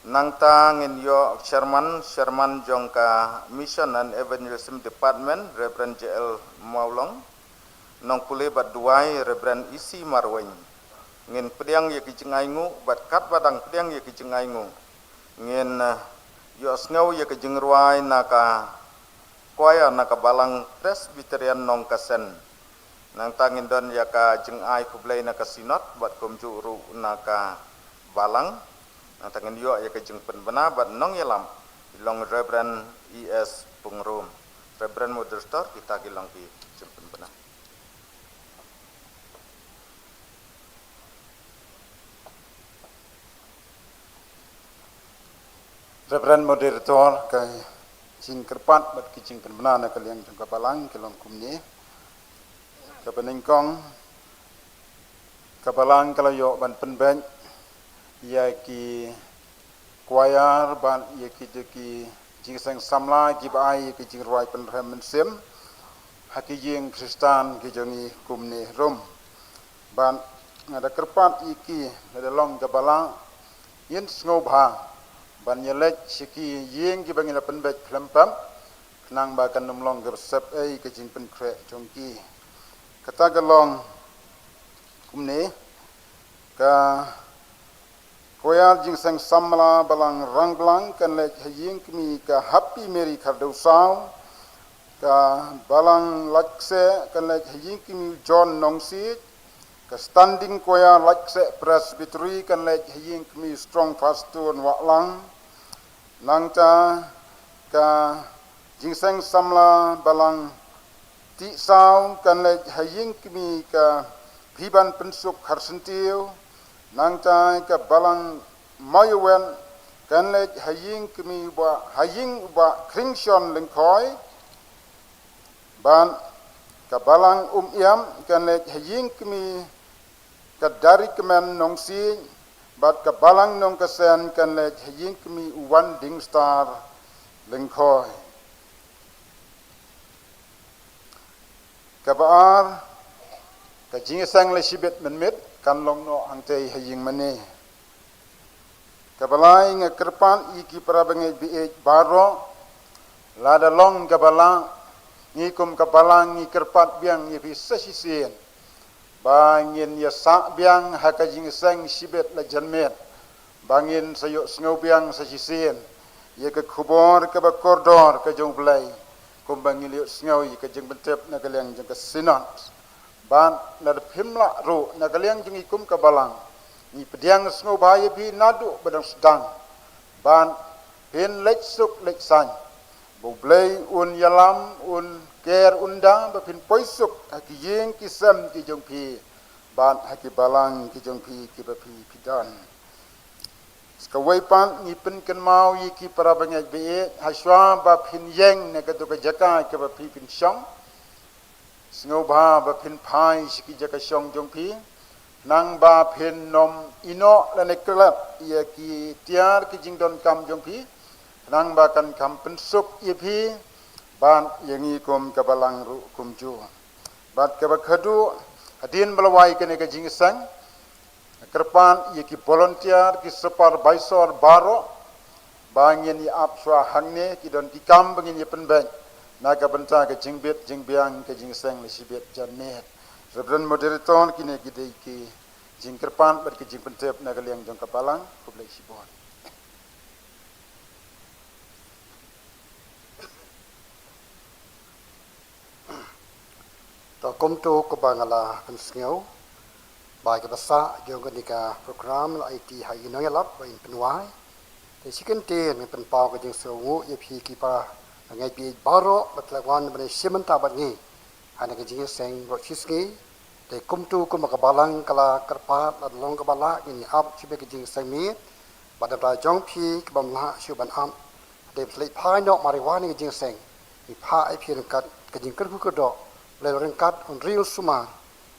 Nangta ngin ïoh chairman, chairman jong ka Mission and Evangelism Department, Reverend J L Mawlong. Nongpule bad duwai, Reverend E C Marwein. Ngin pdiang ïa ki jingainguh bad katba dang pdiang ïa ki jingainguh, ngin, eh, ïohsngew ïa ka jingrwai na ka choir na ka Balang Presbyterian Nongkasen. Nangta ngin don ïa ka jingai khublei na ka Synod bad kumjuh ruh na ka balang. Nangta ngin ïoh ïa ka jingpynbna bad nongïalam i long Reverend E S Pungrum. Reverend Moderator, kita ki long ki jingpynbna. Reverend Moderator, ka jingkyrpad bad ka jingpynbna na ka liang jong ka balang ka long kumne. Kaba nyngkong, ka balang ka la ïoh ban pynbeit ïa ki choir bad ïa ki, ïa ki jingïaseng samla kiba ai ïa ki jingrwai pynrhem mynsiem ha ki ïing Khristan ki jong ngi kumne ruh. Bad nga da kyrpad ïa ki, lada long kaba lah, ngin sngewbha ban ïaleit sha ki ïing kiba ngi la pynbeit khlem pep khnang ba kan ym long kaba sep ei ka jingpynkhreh jong ki. Kata ka long kumne, ka choir jingïaseng samla balang Rangblang kan leit ha ïing kmie ka Happy Mary Khardewsaw, ka balang Laitksyeh kan leit ha ïing kmie John Nongsiej, ka standing choir Laitksyeh Presbytery kan leit ha ïing kmie Strong Firestone Wahlang. Nangta ka jingïaseng samla balang Tiehsaw kan leit ha ïing kmie ka Phiban Pynsuk Kharsyntiew. Nangta ka balang Mawïawen kan leit ha ïing kmie u bah, ha ïing u bah Khringshon Lyngkhoi. Bad ka balang Umiam kan leit ha ïing kmie ka Darikmen Nongsiej, bad ka balang Nongkasen kan leit ha ïing kmie u Wan Dingstar Lyngkhoi. Kaba ar, ka jingïaseng la shibit mynmiet kan long noh hangtei ha ïing mane. Kaba lai, nga kyrpad ïa ki para bangeit ba ïeit baroh, lada long kaba lah, ngi kum ka balang ngi kyrpad biang ïa phi sa shisien ba ngin ïasah biang ha ka jingïaseng shibit la janmiet, ba ngin sa ïohsngew biang sa shisien ïa ka khubor kaba kordor ka jong U Blei. Kumba ngi la ïohsngew ïa ka jingpyntip na ka liang jong ka Synod. Bad lada phim lah ruh na ka liang jong ngi kum ka Balang, ngi pdiang sngewbha ïa phi naduh ba dang sdang. Bad phin leit suk leit saiñ. Ba U Blei un ïalam, un ker, un da ba phin poi suk ha ki ïing ki sem ki jong phi, bad ha ki balang ki jong phi kiba phi phi don. Sa kawei pat ngi pynkynmaw ïa ki para bangeit ba ïeit, ha shuwa ba phin ïeng na kato ka jaka kaba phi phin shong. Sngewbha ba phin phai sha ki jaka shong jong phi, khnang ba phin nym ïehnoh lane klet ïa ki tiar ki jingdonkam jong phi, khnang ba kan kham pynsuk ïa phi bad ïa ngi kum ka Balang ruh kumjuh. Bad kaba khadduh, hadien ba la wai kane ka jingïaseng, kyrpad ïa ki volunteer, ki supervisor baroh, ba ngin ïa ap shuwa hangne, ki don ki kam ba ngin ïa pynbeit na ka bynta ka jingbit jingbiang ka jingïaseng la shibit janmiet. Reverend Moderator, kine ki dei ki jingkyrpad bad ki jingpyntip na ka liang jong ka Balang. Khublei shibun. To kumto kumba nga la pynsngew, ba kaba sah jong kane ka program la aiti ha i nongïalap ba in pynwai. Te shi kyntien ngan pynpaw ka jingsngewnguh ïa phi ki para bangeit baroh ba la wan ban ïashim bynta bad ngi ha kane ka jingïaseng baroh shi sngi. Te kumto kumba ka Balang ka la kyrpad, lada long kaba lah ngin ïa ap shibit ka jingïaseng miet. Bad na ka bynta jong phi kibym lah shuh ban ap, dei ban leit phai noh marwei ïa kane ka jingïaseng, ngi phah ïa phi ryngkat ka jingkyrkhu kyrdoh, lada ryngkat un ri un sumar,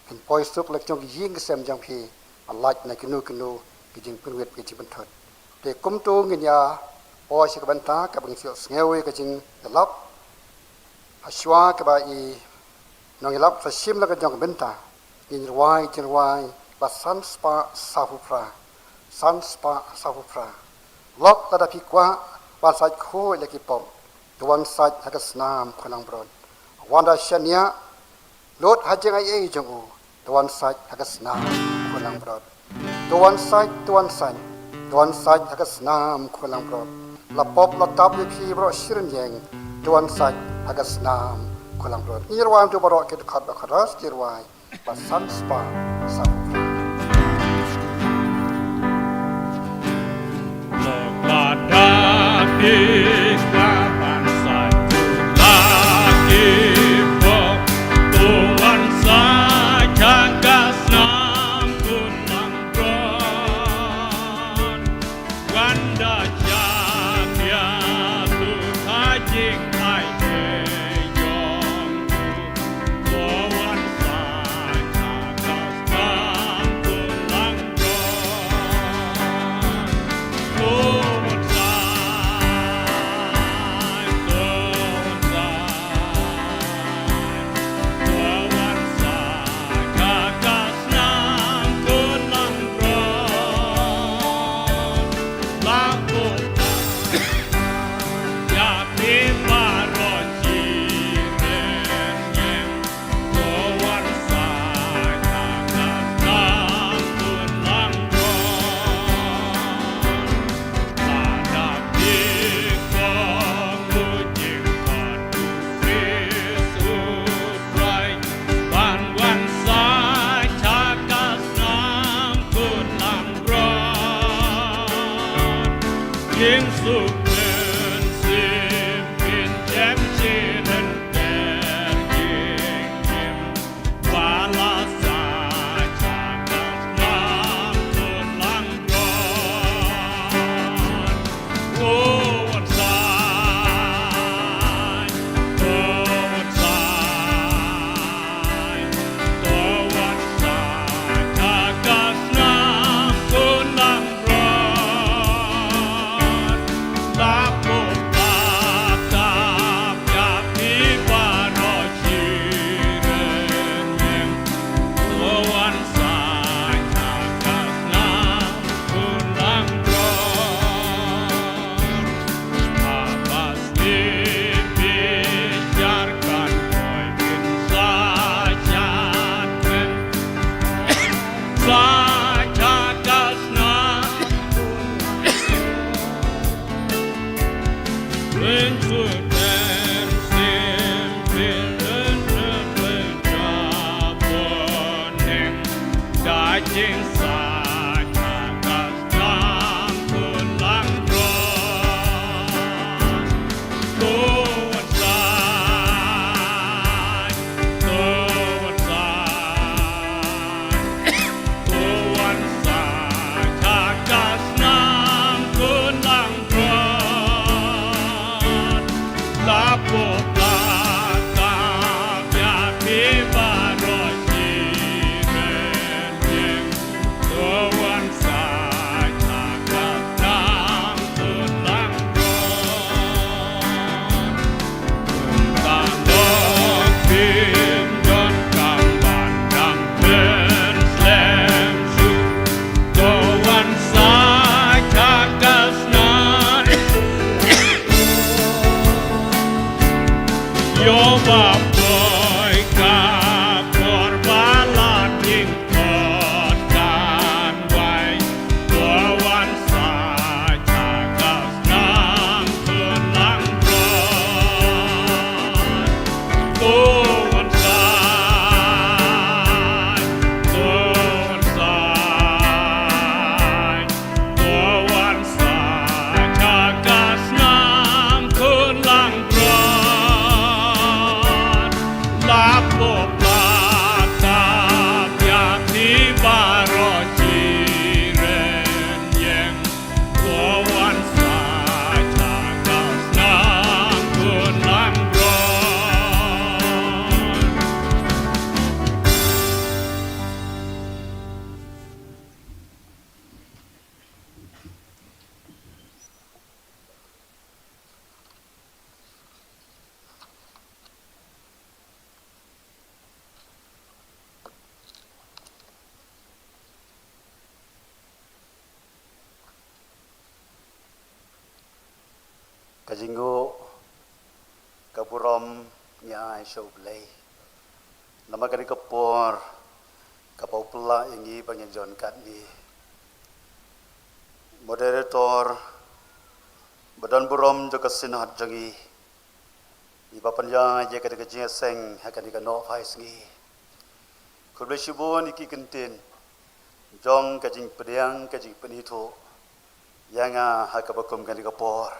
phin poi suk la ki jong ki ïing ki sem jong phi, ban lait na kino kino ki jingpynwit ki jingpynthut. Te kumto ngin ïa poi sha ka bynta kaba ngin sa ïohsngew ïa ka jingïalap. Ha shuwa kaba i nongïalap sa shim la ka jong ka bynta, ngin rwai jingrwai ba san spah sawphew phra. San spah sawphew phra. Lok lada phi kwah ban sait khuid la ki pop, to wan sait ha ka snam Khunlangbrot. Wan da shaniah, lut ha jingaiei jong u, to wan sait ha ka snam Khunlangbrot. To wan sait, to wan sait, to wan sait ha ka snam Khunlangbrot. La pop la tap ïa phi baroh shi rynïeng, to wan sait ha ka snam Khunlangbrot. Ngi rwai to baroh ki dkhot ba khatduh, ngi rwai ba san spah sawphew phra. Lok lada phi kwah ban sait khuid la ki pop, to wan sait ha ka snam Khunlangbrot. Wan da shaniah, lut ha jingaiei jong u, to wan sait ha ka snam Khunlangbrot. To wan sait, to wan sait, to wan sait ha ka snam Khunlangbrot. La pop la tap ïa phi baroh shi rynïeng, to wan sait ha ka snam Khunlangbrot. Lada phi kwah khuid jingmut u Khrist u Trai, ban wan sait ha ka snam Khunlangbrot. Jingsuk mynsiem phin jem shi lynter jingim, ba la sait ha ka snam Khunlangbrot. To wan sait, to wan sait, to wan sait ha ka snam Khunlangbrot. La pop la tap ïa phi baroh shi rynïeng, to wan sait ha ka snam Khunlangbrot. Haba sngewbha jar kan poi phin sa shad kmen, sa shad ka snam. Phin shu ten si Ka jingnguh, ka burom ngi ai sha U Blei namar kane ka por kaba u pynlah ïa ngi ba ngin ïaid kat ngi. Moderator, ba don burom jong ka Synod jong ngi, iba pynïaid ïa kane ka jingïaseng ha kane ka Nohphai Sngi. Khublei shibun ïa ki kyntien jong ka jingpdiang, ka jingpynithuh ïa nga ha kaba kum kane ka por.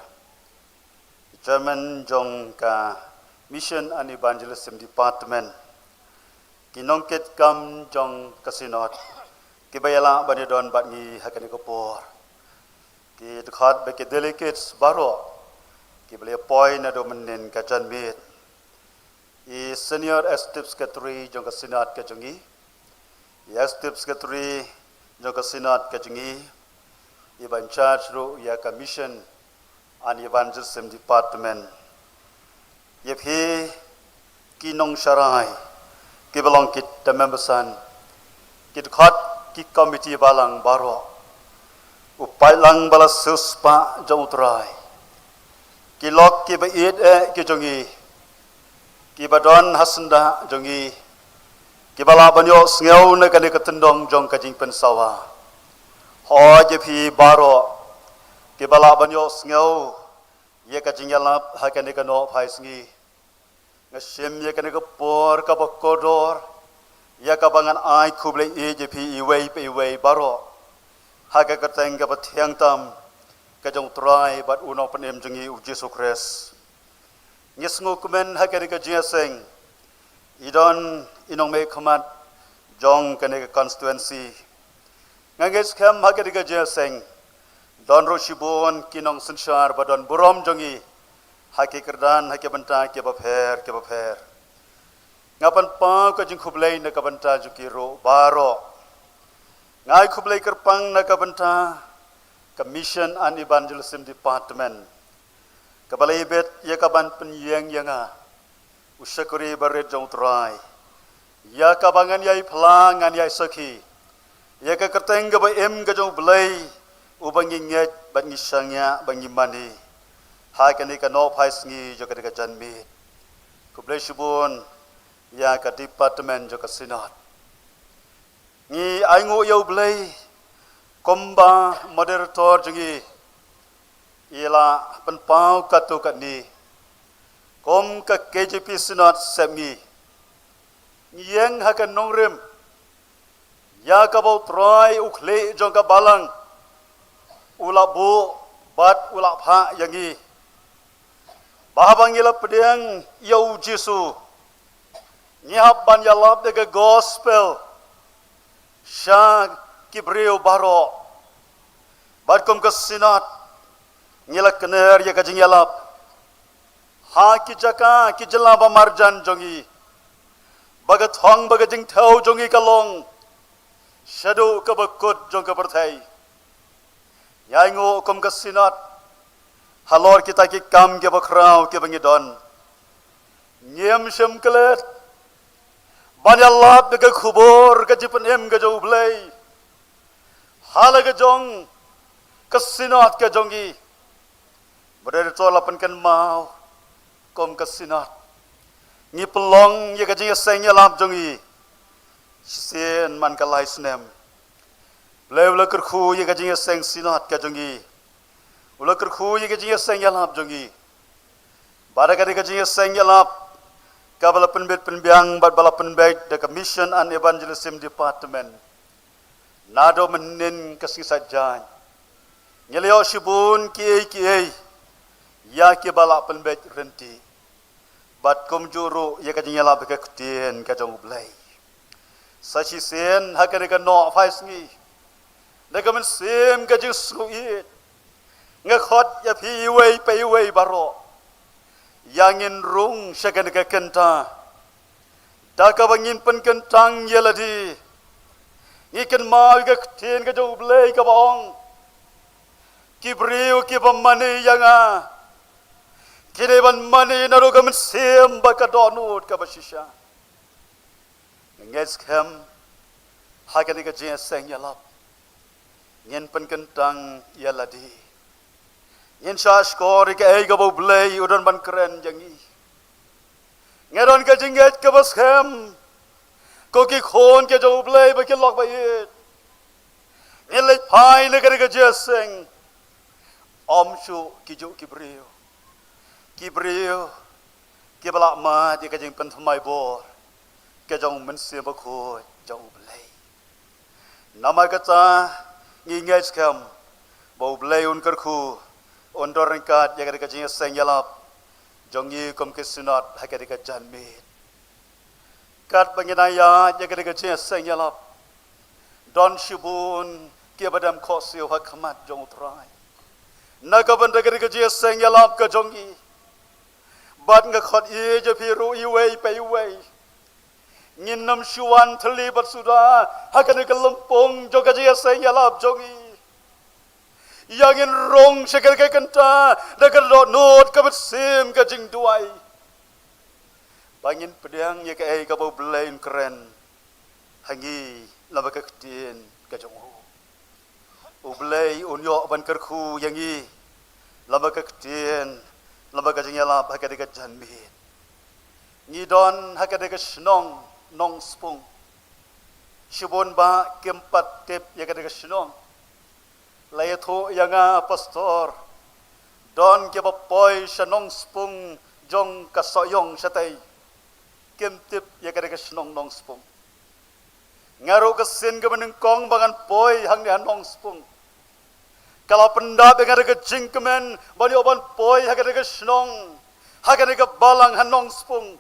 Chairman jong ka Mission and Evangelism Department, ki nongkitkam jong ka Synod kiba ïalah ban ïadon bad ngi ha kane ka por, ki dkhot bad ki delegates baroh kiba la ïapoi naduh mynnin ka janmiet, i Senior Executive Secretary jong ka Synod ka jong ngi, i Executive Secretary jong ka Synod ka jong ngi, iba in charge ruh ïa ka Mission and Evangelism Department, ïa phi ki nongsharai kiba long ki tymmen basan, ki dkhot, ki komiti balang baroh, u paidlang ba la siewspah jong U Trai, ki lok kiba ïeit eh ki jong ngi, kiba don ha syndah jong ngi, kiba lah ban ïohsngew na kane ka tyndong jong ka jingpynsawa. Hooid, ïa phi baroh kiba lah ban ïohsngew ïa ka jingïalap ha kane ka Nohphai Sngi, nga shim ïa kane ka por kaba kordor ïa kaba ngan ai khublei ïa phi iwei pa iwei baroh ha ka kyrteng kaba thiang tam ka jong U Trai bad U Nongpynim jong ngi U Jisu Khrist. Ngi sngewkmen ha kane ka jingïaseng i don i nongmihkhmat jong kane ka constituency. Nga ngeit skhem ha kane ka jingïaseng don ruh shibun ki nongsynshar ba don burom jong ngi ha ki kyrdan, ha ki bynta kiba pher kiba pher. Nga pynpaw ka jingkhublei na ka bynta jong ki ruh baroh. Nga ai khublei kyrpang na ka bynta ka Mission and Evangelism Department, kaba la ibit ïa ka ban pynïeng ïa nga, u shakri barit jong U Trai, ïa kaba ngan ïai phla, ngan ïai sakhi ïa ka kyrteng kaba im ka jong U Blei, uba ngi ngeit bad ngi shaniah bad ngi mane ha kane ka Nohphai Sngi jong kane ka janmiet. Khublei shibun ïa ka department jong ka Synod. Ngi ainguh ïa U Blei, kumba moderator jong ngi i la pynpaw katto katne, kum ka K J P Synod sepngi, ngi ïeng ha ka nongrim Ïa kaba U Trai u khlieh jong ka balang u la buh bad u la phah ïa ngi, ba haba ngi la pdiang ïa U Jisu, ngi hap ban ïalap ïa ka gospel sha ki briew baroh. Bad kum ka Synod ngi la kner ïa ka jingïalap ha ki jaka ki jylla ba marjan jong ngi, ba ka thong ba ka jingthew jong ngi ka long shaduh kaba kut jong ka pyrthei. Ngi ainguh kum ka Synod halor kita ki kam kiba khraw kiba ngi don, ngim shym klet ban ïalap ïa ka khubor ka jingpynim ka jong U Blei ha la ka jong ka Synod ka jong ngi. Moderator la pynkynmaw, kum ka Synod ngi pynlong ïa ka jingïaseng ïalap jong ngi shisien man ka lai snem. U Blei u la kyrkhu ïa ka jingïaseng Synod ka jong ngi, u la kyrkhu ïa ka jingïaseng ïalap jong ngi. Bad ha kane ka jingïaseng ïalap kaba la pynbit pynbiang bad ba la pynbeit da ka Mission and Evangelism Department, naduh mynhynnin ka sngi Saitjaiñ ngi la ïoh shibun kiei kiei ïa kiba la pynbeit ryntih, bad kumjuh ruh ïa ka jingïalap ïa ka ktien ka jong U Blei. Sa shisien ha kane ka nohphai sngi, da ka mynsiem ka jingsngewieit, nga khot ïa phi iwei pa iwei baroh, ïa ngin rung sha kane ka kynta da kaba ngin pynkyntang ïa lade. Ngi kynmaw ïa ka ktien ka jong U Blei kaba ong, ki briew kiba mane ïa nga kin ïai ban mane naduh ka mynsiem bad ka dohnud kaba shisha. Nga ngeit skhem ha kane ka jingïaseng ïalap ngin pynkyntang ïa lade, ngin shahshkor ïa kaei kaba U Blei u don ban kren ïa ngi. Nga don ka jingngeit kaba skhem, ko ki khun ki jong U Blei ba ki lok ba ïeit, ngin leit phai na kane ka jingïaseng, ym shuh kijuh ki briew, ki briew kiba la mad ïa ka jingpynthymmai bor ka jong U Mynsiem Bakhuid jong U Blei. Namar kata ngi ngeit skhem ba U Blei un kyrkhu, un don ryngkat ïa kane ka jingïaseng ïalap jong ngi kum ki Synod ha kane ka janmiet. Katba ngi nang ïaid ïa kane ka jingïaseng ïalap, don shibun kiba dem khohsiew ha khmat jong U Trai na ka bynta kane ka jingïaseng ïalap ka jong ngi. Bad nga khot ïa phi ruh iwei pa iwei, ngin ym shu wan thylli bad suda ha kane ka lympung jong ka jingïaseng ïalap jong ngi. Ïa ngin rung sha kane ka kynta da ka dohnud ka mynsiem ka jingduwai, ba ngin pdiang ïa kaei kaba U Blei un kren ha ngi lyngba ka ktien ka jong u. U Blei un ïoh ban kyrkhu ïa ngi lyngba ka ktien, lyngba ka jingïalap ha kane ka janmiet. Ngi don ha kane ka shnong Nongspung. Shibun bah kim pat tip ïa kane ka shnong. La ïathuh ïa nga, Pastor, don kiba poi sha Nongspung jong ka Sohiong shatei, kim tip ïa kane ka shnong Nongspung. Nga ruh ka sien kaba nyngkong ba ngan poi hangne ha Nongspung, ka la pyndap ïa nga da ka jingkmen ban ïoh ban poi ha kane ka shnong, ha kane ka balang ha Nongspung.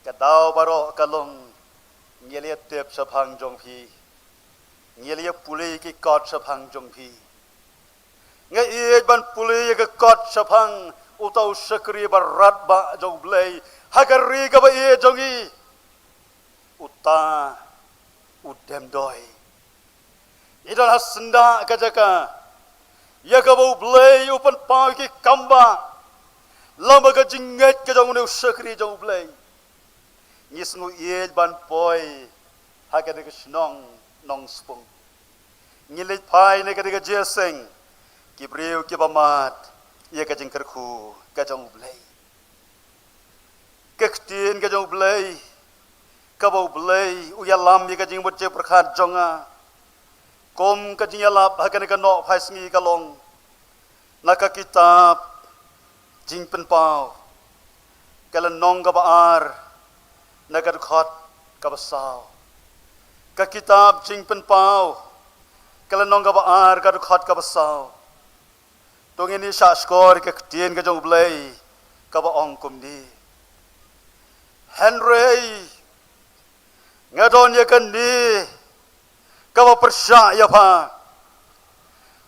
Ka daw baroh ka long, ngi la ïatip shaphang jong phi, ngi la ïapule ki kot shaphang jong phi. Nga ïeit ban pule ïa ka kot shaphang uta u shakri baratbah jong U Blei ha ka ri kaba ïeit jong ngi, uta u Demdoi. Ngi don ha syndah ka jaka ïa kaba U Blei u pynpaw ïa ki kambah lyngba ka jingngeit ka jong une u shakri jong U Blei. Ngi sngewieit ban poi ha kane ka shnong Nongspung. Ngi leit phai na kane ka jingïaseng, ki briew kiba mad ïa ka jingkyrkhu ka jong U Blei. Ka ktien ka jong U Blei kaba U Blei u ïalam ïa ka jingmut jingpyrkhat jong nga, kum ka jingïalap ha kane ka nohphai sngi, ka long na ka kitab Jingpynpaw, ka lynnong kaba ar, na ka dkhot kaba saw. Ka kitab Jingpynpaw, ka lynnong kaba ar, ka dkhot kaba saw. To ngin ïa shah shkor ïa ka ktien ka jong U Blei kaba ong kumne. Hynrei nga don ïa kane kaba pyrshah ïa pha,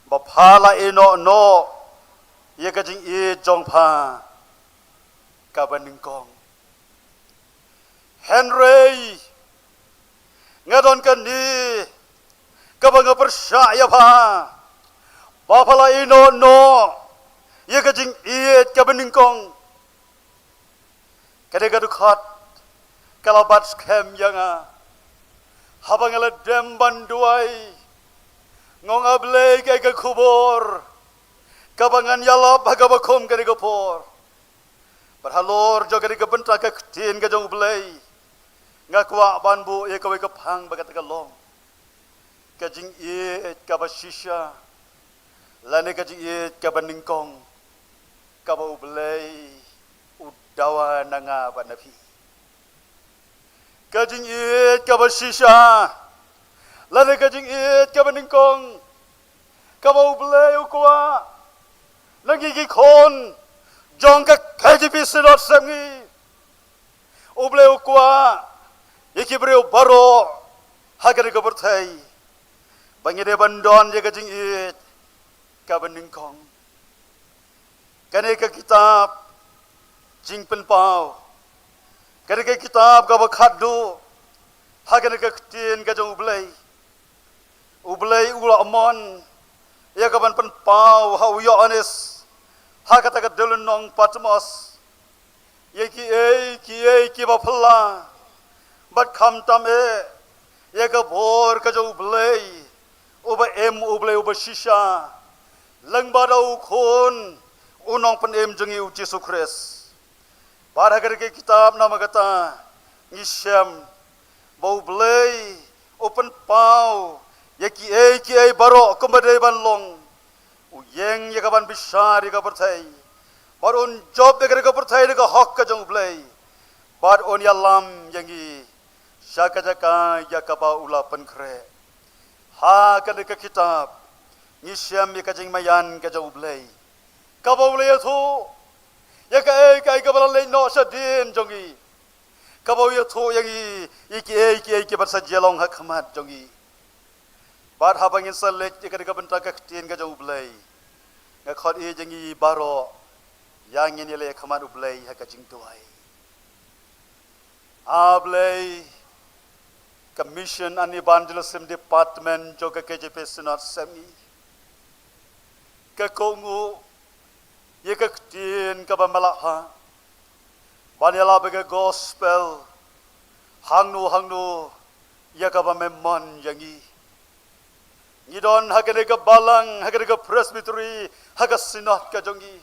ba pha la ïehnoh noh ïa ka jingïeit jong pha kaba nyngkong. Hynrei nga don kane kaba nga pyrshah ïa pha, ba pha la ïehnoh noh ïa ka jingïeit kaba nyngkong. Kane ka dkhot ka la bat skhem ïa nga. Haba nga la dem ban duwai, nga ong, A Blei, kaei ka khubor kaba ngan ïalap ha kaba kum kane ka por? Bad halor jong kane ka bynta ka ktien ka jong U Blei, nga kwah ban buh ïa kawei ka phang ba kata ka long: Ka jingïeit kaba shisha, lane ka jingïeit kaba nyngkong, kaba U Blei u dawa na nga bad na phi. Ka jingïeit kaba shisha, lane ka jingïeit kaba nyngkong, kaba U Blei u kwah na ngi ki khun jong ka K J P Synod Sepngi. U Blei u kwah ïa ki briew baroh ha kane ka pyrthei ba ngi dei ban don ïa ka jingïeit kaba nyngkong. Kane ka kitab Jingpynpaw, kane ka kitab kaba khatduh ha kane ka ktien ka jong U Blei, U Blei u la mon ïa ka ban pynpaw ha u Ïoannis ha kata ka dewlynnong Patmos ïa kiei kiei kiba phylla, bad khamtam eh ïa ka bor ka jong U Blei uba im, U Blei uba shisha, lyngba da u Khun, u Nongpynim jong ngi, U Jisu Khrist. Bad ha kane ka kitab, namar kata ngi shem ba U Blei u pynpaw ïa kiei kiei baroh kumba dei ban long. U ïeng ïa ka ban bishar ïa ka pyrthei, bad un jop ïa kane ka pyrthei da ka hok ka jong U Blei, bad un ïalam ïa ngi sha ka jaka ïa kaba u la pynkhreh. Ha kane ka kitab ngi shem ïa ka jingmaïan ka jong U Blei, kaba u la ïathuh ïa kaei kaei kaba la leit noh shadien jong ngi, kaba u ïathuh ïa ngi ïa kiei kiei kiba sa jia long ha khmat jong ngi. Bad haba ngin sa leit ïa kane ka bynta ka ktien ka jong U Blei, nga khot ïa ngi baroh, ïa ngin ïaleh ha khmat U Blei ha ka jingduwai. A Blei, ka Mission and Evangelism Department jong ka K J P Synod Sepngi, ka kohnguh ïa ka ktien kaba me la phah ban ïalap ïa ka gospel hangno hangno ïa kaba me mon ïa ngi. Ngi don ha kane ka balang, ha kane ka presbytery, ha ka synod ka jong ngi,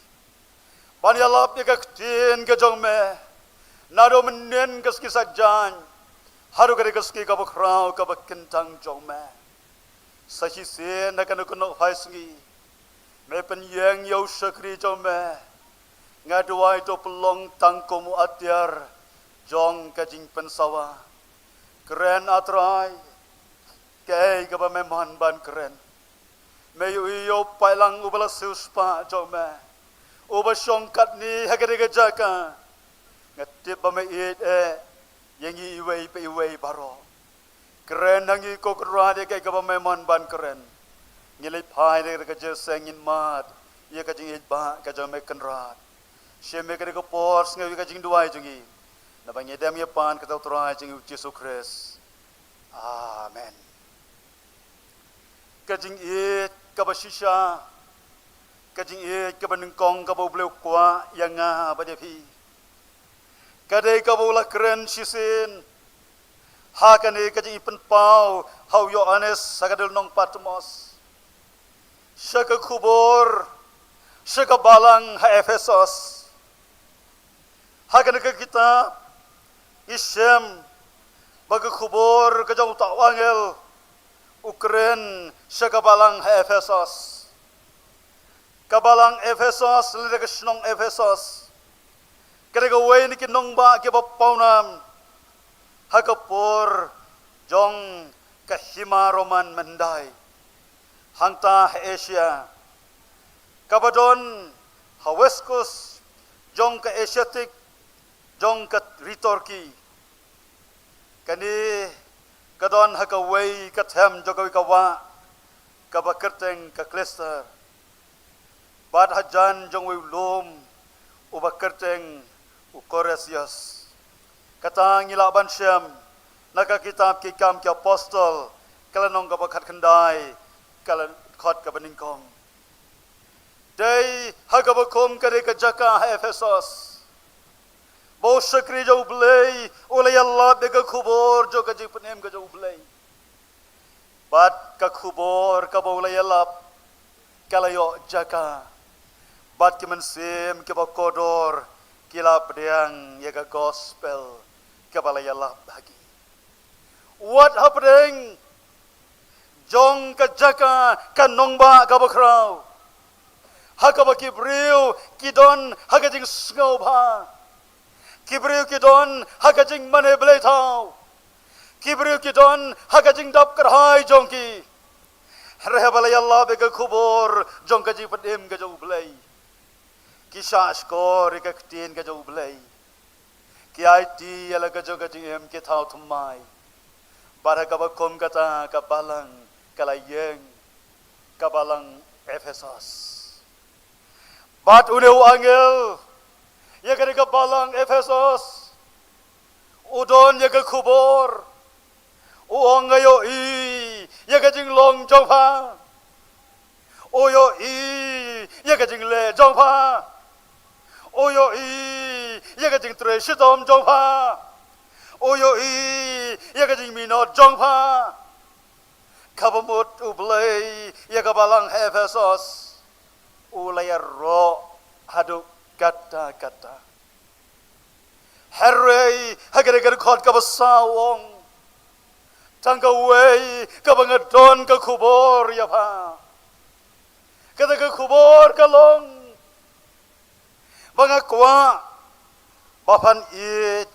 ban ïalap ïa ka ktien ka jong me, naduh mynnin ka sngi Saitjaiñ haduh kane ka sngi kaba khraw kaba kyntang jong me. Sa shisien ha kano kano ka sngi, me pynïeng ïa u shakri jong me. Nga duwai to pynlong tang kum u atiar jong ka jingpynsawa. Kren, A Trai, kaei kaba me mon ban kren. Me ïohi ïa u paidlang uba la siewspah jong me, uba shong katne ha kane ka jaka. Nga tip ba me ïeit eh ïa ngi iwei pa iwei baroh. Kren ha ngi, ko Kynrad, ïa kaei kaba me mon ban kren. Ngi leit phai na ka jingïaseng, ngin mad ïa ka jingïeit ba ka jong me, Kynrad. Shim ïa kane ka por, sngew ïa ka jingduwai jong ngi, naba ngi dem ïa pan ka jong U Trai jong ngi U Jisu Khrist. Amen. Ka jingïeit kaba shisha, ka jingïeit kaba nyngkong kaba U Blei u kwah ïa nga bad ïa phi, ka dei kaba u la kren shisien ha kane ka jingpynpaw ha u Ïoannis ha ka dewlynnong Patmos, sha ka khubor sha ka balang ha Ephesos. Ha kane ka kitab ngi shem ba ka khubor ka jong uta u angel u kren sha ka balang ha Ephesos. Ka balang Ephesos, lane ka shnong Ephesos, ka dei kawei na ki nongbah kiba pawnam ha ka por jong ka hima Roman mynhyndai hangta ha Asia, kaba don ha West Coast jong ka Asiatic jong ka ri Turkey. Kane ka don ha kawei ka them jong kawei ka wah kaba kyrteng ka Clyster. Bad hajan jong uwei u lum uba kyrteng u Corinthians. Kata ngi lah ban shem na ka kitab Ki Kam ki Apostol, ka lynnong kaba khatkhyndai, ka lynnong kaba nyngkong. Dei ha kaba kum kane ka jaka ha Ephesus, ba u shakri jong U Blei u la ïalap ïa ka khubor jong ka jingpynim ka jong U Blei. Bad ka khubor kaba u la ïalap ka la ïoh jaka, bad ki mynsiem kiba kordor ki la pdiang ïa ka gospel kaba la ïalap ha ki. Wat hapdeng jong ka jaka ka nongbah kaba khraw, ha kaba ki briew ki don ha ka jingsngewbha, ki briew ki don ha ka jingmane blei thaw, ki briew ki don ha ka jingdap kyrhai jong ki. Hynrei haba la ïalap ïa ka khubor jong ka jingpynim ka jong U Blei, ki shahshkor ïa ka ktien ka jong U Blei, ki aiti ïa la ka jong ka jingim ki thaw thymmai. Bad ha kaba kum kata ka balang ka la ïeng, ka balang Ephesus. Bad une u angel ïa kane ka balang Ephesus u don ïa ka khubor. U ong, nga ïohi ïa ka jinglong jong pha. U ïohi ïa ka jingleh jong pha. U ïohi ïa ka jingtrei shitom jong pha. U ïohi ïa ka jingminot jong pha. Kaba mut U Blei ïa ka balang ha Ephesus u la ïaroh haduh katta katta. Hynrei ha kane ka dkhot kaba saw u ong, tang kawei kaba nga don ka khubor ïa pha. Kata ka khubor ka long ba nga kwah ba phan ïeit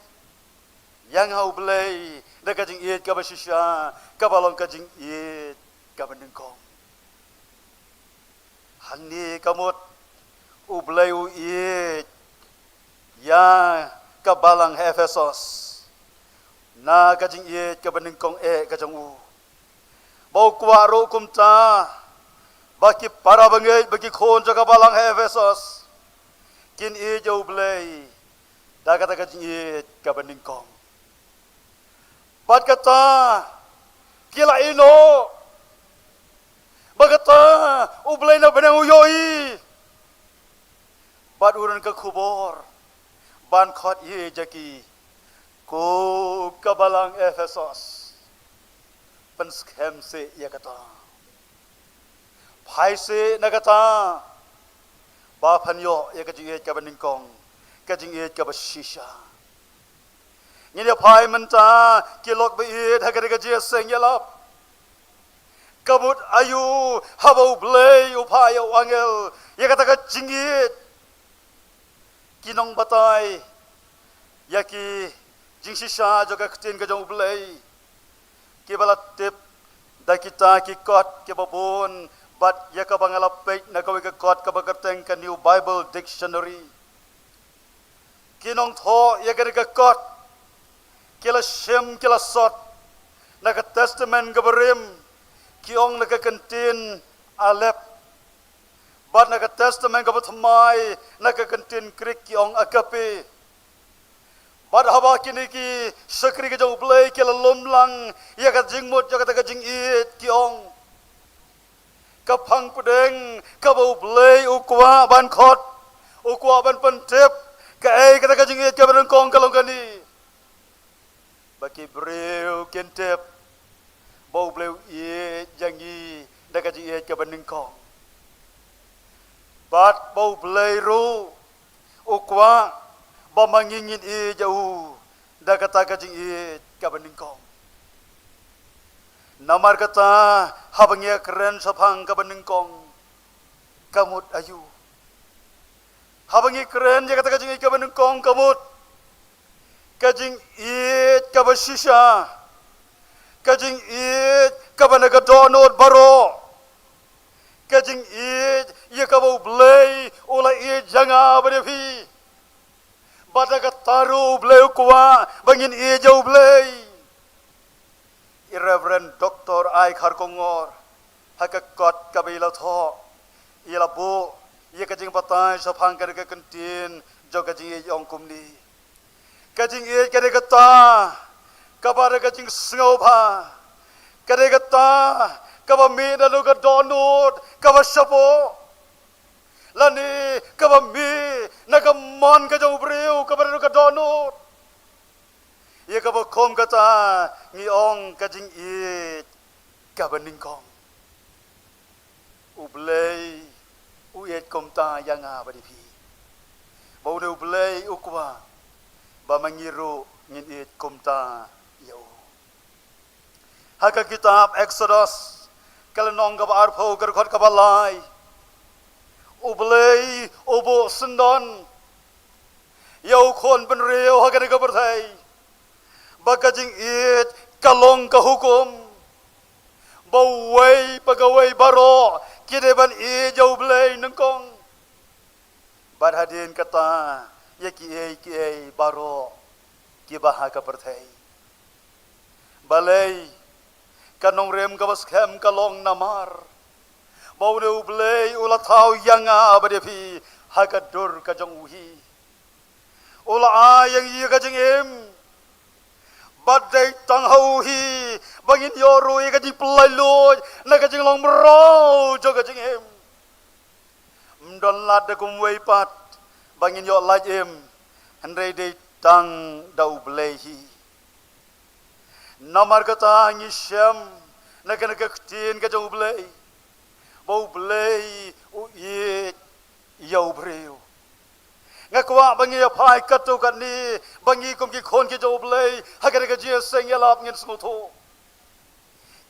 ïa nga U Blei da ka jingïeit kaba shisha, kaba long ka jingïeit kaba nyngkong. Hangne ka mut U Blei u ïeit ïa ka balang ha Ephesus na ka jingïeit kaba nyngkong eh ka jong u. Ba u kwah ruh kumta ba ki para bangeit, ba ki khun jong ka balang ha Ephesus kin ïeit ïa U Blei da kata ka jingïeit kaba nyngkong. Bad kata ki la ïehnoh ba kata U Blei na bneng u ïohi. Bad u don ka khubor ban khot ïa ki, ko ka balang Ephesus, pynskhem seh ïa kata. Phai seh na kata ba phan ïoh ïa ka jingïeit kaba nyngkong, ka jingïeit kaba shisha. Ngin ïa phai mynta ki lok ba ïeit ha kane ka jingïaseng ïalap. Ka mut aïu haba U Blei u phah ïa u angel ïa kata ka jingïeit? Ki nongbatai ïa ki jingshisha jong ka ktien ka jong U Blei kiba la tip da kita ki kot kiba bun, bad ïa kaba nga la peit na kawei ka kot kaba kyrteng ka New Bible Dictionary. Ki nongthoh ïa kane ka kot ki la shim, ki la sot na ka Testament kaba rim, ki ong na ka kyntien Aleph. Bad na ka Testament kaba thymmai, na ka kyntien Greek, ki ong Agape. Bad haba kine ki shakri ka jong U Blei ki la lum lang ïa ka jingmut jong kata ka jingïeit, ki ong, ka phang pdeng kaba U Blei u kwah ban khot, u kwah ban pyntip kaei kata ka jingïeit kaba nyngkong, ka long kane: ba ki briew kin tip ba U Blei u ïeit ïa ngi da ka jingïeit kaba nyngkong. Bad ba U Blei ruh u kwah ba ma ngi ngin ïeit ïa u da kata ka jingïeit kaba nyngkong. Namar kata, haba ngi ïakren shaphang kaba nyngkong, ka mut aïu? Haba ngi kren ïa kata ka jingïeit kaba nyngkong, ka mut ka jingïeit kaba shisha, Ka jingïeit kaba na ka dohnud baroh. Ka jingïeit ïa kaba U Blei u la ïeit ïa nga bad ïa phi. Bad da kata ruh U Blei u kwah ba ngin ïeit ïa U Blei. I Reverend Doctor Ai Kharkongor, ha ka kot kaba i la thoh, i la buh ïa ka jingbatai shaphang kane ka kyntien jong ka jingïeit, ong kumne: Ka jingïeit ka dei kata kaba da ka jingsngewbha, ka dei kata kaba mih na ka dohnud kaba shapoh, lane kaba mih na ka mon ka jong u briew kaba da ka dohnud. Ïa kaba kum kata ngi ong ka jingïeit kaba nyngkong. U Blei u ïeit kumta ïa nga bad ïa phi. Ba une U Blei u kwah ba ma ngi ruh ngin ïeit kumta ïa u. Ha ka kitab Exodus, ka lynnong kaba arphew, ka dkhot kaba lai, U Blei u buh syndon ïa u khun bynriew ha kane ka pyrthei ba ka jingïeit ka long ka hukum, ba uwei pa kawei baroh ki dei ban ïeit ïa U Blei nyngkong. Bad hadien kata ïa kiei kiei baroh kiba ha ka pyrthei. Balei ka nongrim kaba skhem ka long? Namar ba une U Blei u la thaw ïa nga bad ïa phi ha ka dur ka jong u hi. U la ai ïa ngi ka jingim. Bad dei tang ha u hi ba ngin ïoh ruh ïa ka jingpynlait luid na ka jinglong mraw jong ka jingim. Ym don lad da kumwei pat ba ngin ïoh lait im, hynrei dei tang da U Blei hi. Namar kata ngi shem na kane ka ktien ka jong U Blei ba U Blei u ïeit ïa u briew. Nga kwah ba ngi ïa phai katto katne, ba ngi kum ki khun ki jong U Blei ha kane ka jingïaseng ïalap ngin sngewthuh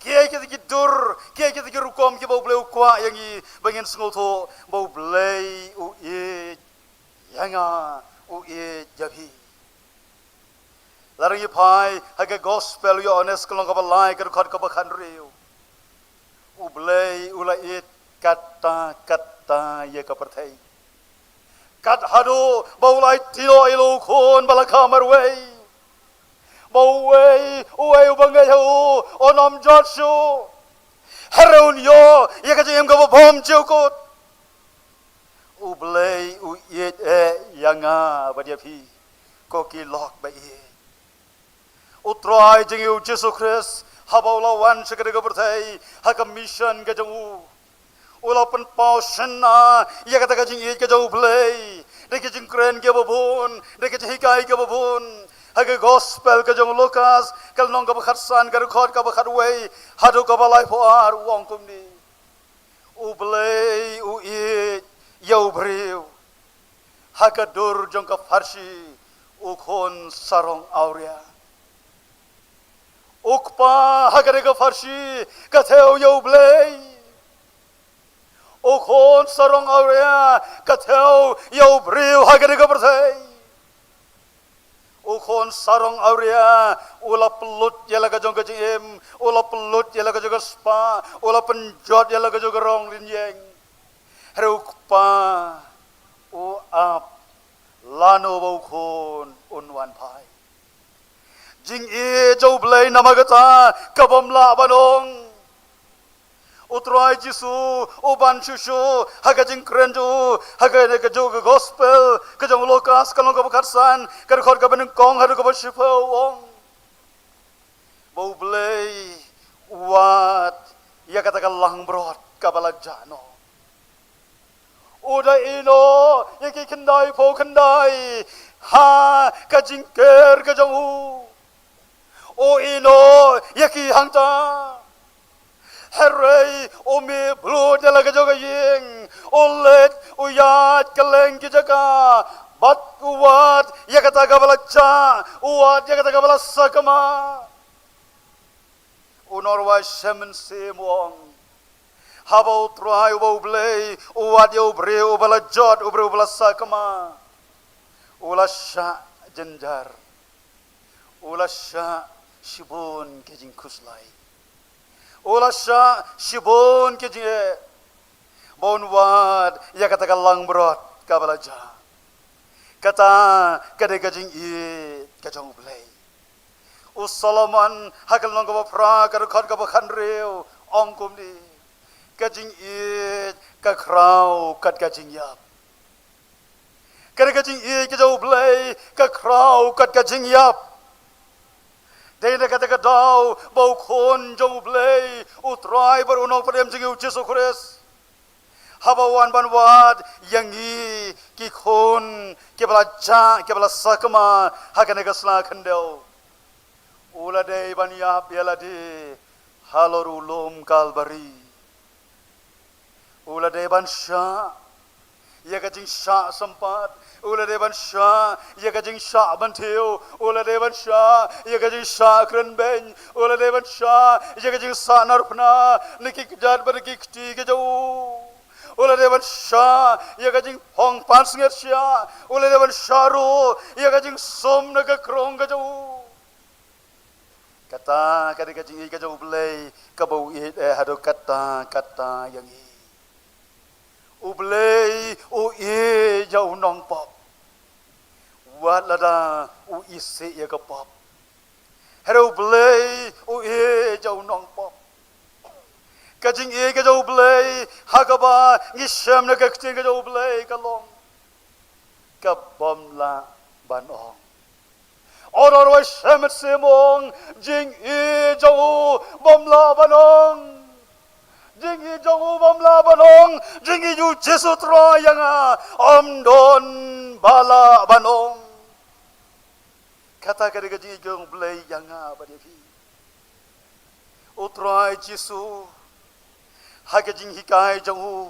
kiei kita ki dur, kiei kita ki rukom kiba U Blei u kwah ïa ngi ba ngin sngewthuh ba U Blei u ïeit ïa nga, u ïeit ïa phi. Lada ngi phai ha ka Gospel u Ïoannis ka lynnong kaba lai, ka dkhot kaba khathynriew, U Blei u la ïeit katta katta ïa ka pyrthei, kat haduh ba u la aiti noh ïa la u khun ba la kha marwei, ba uwei uwei uba ngeit ha u un ym jot shuh, hynrei un ïoh ïa ka jingim kaba bymjukut kot. U Blei u ïeit eh ïa nga bad ïa phi, ko ki lok ba ïeit. U Trai jong ngi U Jisu Khrist haba u la wan sha kane ka pyrthei ha ka mission ka jong u, u la pynpaw shynna ïa kata ka jingïeit ka jong U Blei da ki jingkren kiba bun, da ki jinghikai kiba bun. Ha ka Gospel ka jong u Lukas ka lynnong kaba khatsan, ka dkhot kaba khatwei haduh kaba laiphew ar, u ong kumne: U Blei u ïeit ïa u briew. Ha ka dur jong ka pharshi, u khun sarong awria. U kpa ha kane ka pharshi ka thew ïa U Blei. U khun sarong awria ka thew ïa u briew ha kane ka pyrthei. U khun sarong awria u la pynlut ïa la ka jong ka jingim, u la pynlut ïa la ka jong ka spah, u la pynjot ïa la ka jong ka rong lynñieng. Hynrei u kpa u ap lano ba u khun un wan phai. Jingïeit jong U Blei namar kata ka bym lah ban ong. U Trai Jisu u ban shuh shuh ha ka jingkren jong u ha kane ka jong ka Gospel ka jong u Lukas ka lynnong kaba khatsan, ka dkhot kaba nyngkong haduh kaba shiphew, u ong ba U Blei u wad ïa kata ka langbrot kaba la jah noh. U da ïehnoh ïa ki khyndai phew khyndai ha ka jingker ka jong u. U ïehnoh ïa ki hangta. Hynrei u mih blun ïa la ka jong ka ïing, u leit u ïaid kylleng ki jaka bad u wad ïa kata kaba la jah, u wad ïa kata kaba la sakma. U Norway Simonsen u ong, haba U Trai uba U Blei u wad ïa u briew uba la jot, u briew uba la sakma, u la shah jynjar, u la shah Shibun ki jingkhuslai. U la shah shibun ki jingeh. Ba un wad ïa kata ka langbrot kaba la jah. Kata ka dei ka jingïeit ka jong U Blei. U Solomon ha ka lynnong kaba phra ka dkhot kaba khathynriew u ong kumne. Ka jingïeit ka khraw kat ka jingïap. Ka dei ka jingïeit ka jong U Blei ka khraw kat ka jingïap. Dei na kata ka daw ba u Khun jong U Blei, U Trai bad U Nongpynim jong ngi U Jisu Khrist, haba u wan ban wad ïa ngi ki khun kiba la jah, kiba la sakma ha kane ka sla khyndew, u la dei ban ïap ïa lade halor u lum Kalbari. U la dei ban shah ïa ka jingshah sympat. U la dei ban shah ïa ka jingshah bynthiew. U la dei ban shah ïa ka jingshah krenbeiñ. U la dei ban shah ïa ka jingshah narphna na ki kjat bad na ki kti ki jong u. U la dei ban shah ïa ka jingphong pansngiat shiah. U la dei ban shah ruh ïa ka jingsum na ka krung ka jong u. Kata ka dei ka jingïeit ka jong U Blei kaba u ïeit, eh, haduh katta katta ïa ngi. U Blei u ïeit ïa u nongpop. Wat lada u isih ïa ka pop. Hynrei U Blei u ïeit ïa u nongpop. Ka jingïeit ka jong U Blei ha kaba ngi shem na ka ktien ka jong U Blei ka long ka bym lah ban ong. Ong ruh shem shem ong, jingïeit jong u bym lah ban ong. Jingïeit jong u bym lah ban ong. Jingïeit U Jisu Trai ïa nga ym don ba lah ban ong. Kata ka dei ka jingïeit jong U Blei ïa nga bad ïa phi. U Trai Jisu ha ka jinghikai jong u,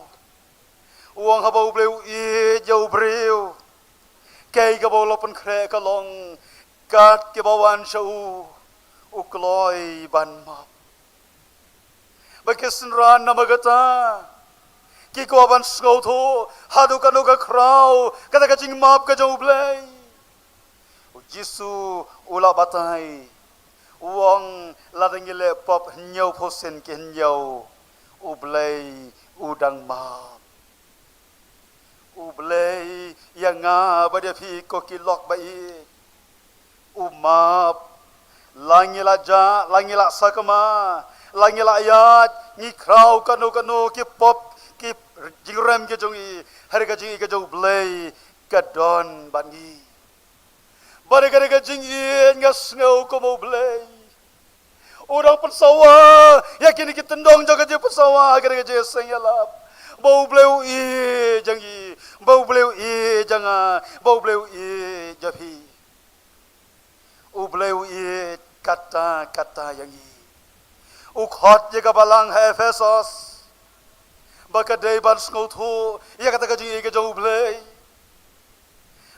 u ong haba U Blei u ïeit ïa u briew, kaei kaba u la pynkhreh ka long kat kiba wan sha u, u kloi ban map. Ba ki synran namar kata ki kwah ban sngewthuh haduh katno ka khraw kata ka jingmap ka jong U Blei. U Jisu u la batai, u ong lada ngi leh pop hynñiew phew sien ki hynñiew, U Blei u dang map. U Blei ïa nga bad ïa phi ko ki lok ba ïeit, u map. La ngi la jah, la ngi la sakma, la ngi la ïaid, ngi khraw kano kano ki pop, ki jingrem ki jong ngi, hynrei ka jingïeit ka jong U Blei ka don bad ngi. Bad ka dei ka jingïeit nga sngew kum U Blei u dang pynsawa ïa kine ki tyndong jong ka jingpynsawa, ka dei ka jingïaseng ïalap. Ba U Blei u ïeit ïa ngi, ba U Blei u ïeit ïa nga, ba U Blei u ïeit ïa phi. U Blei u ïeit katta katta ïa ngi. U khot ïa ka balang ha Ephesos ba ka dei ban sngewthuh ïa kata ka jingïeit ka jong U Blei.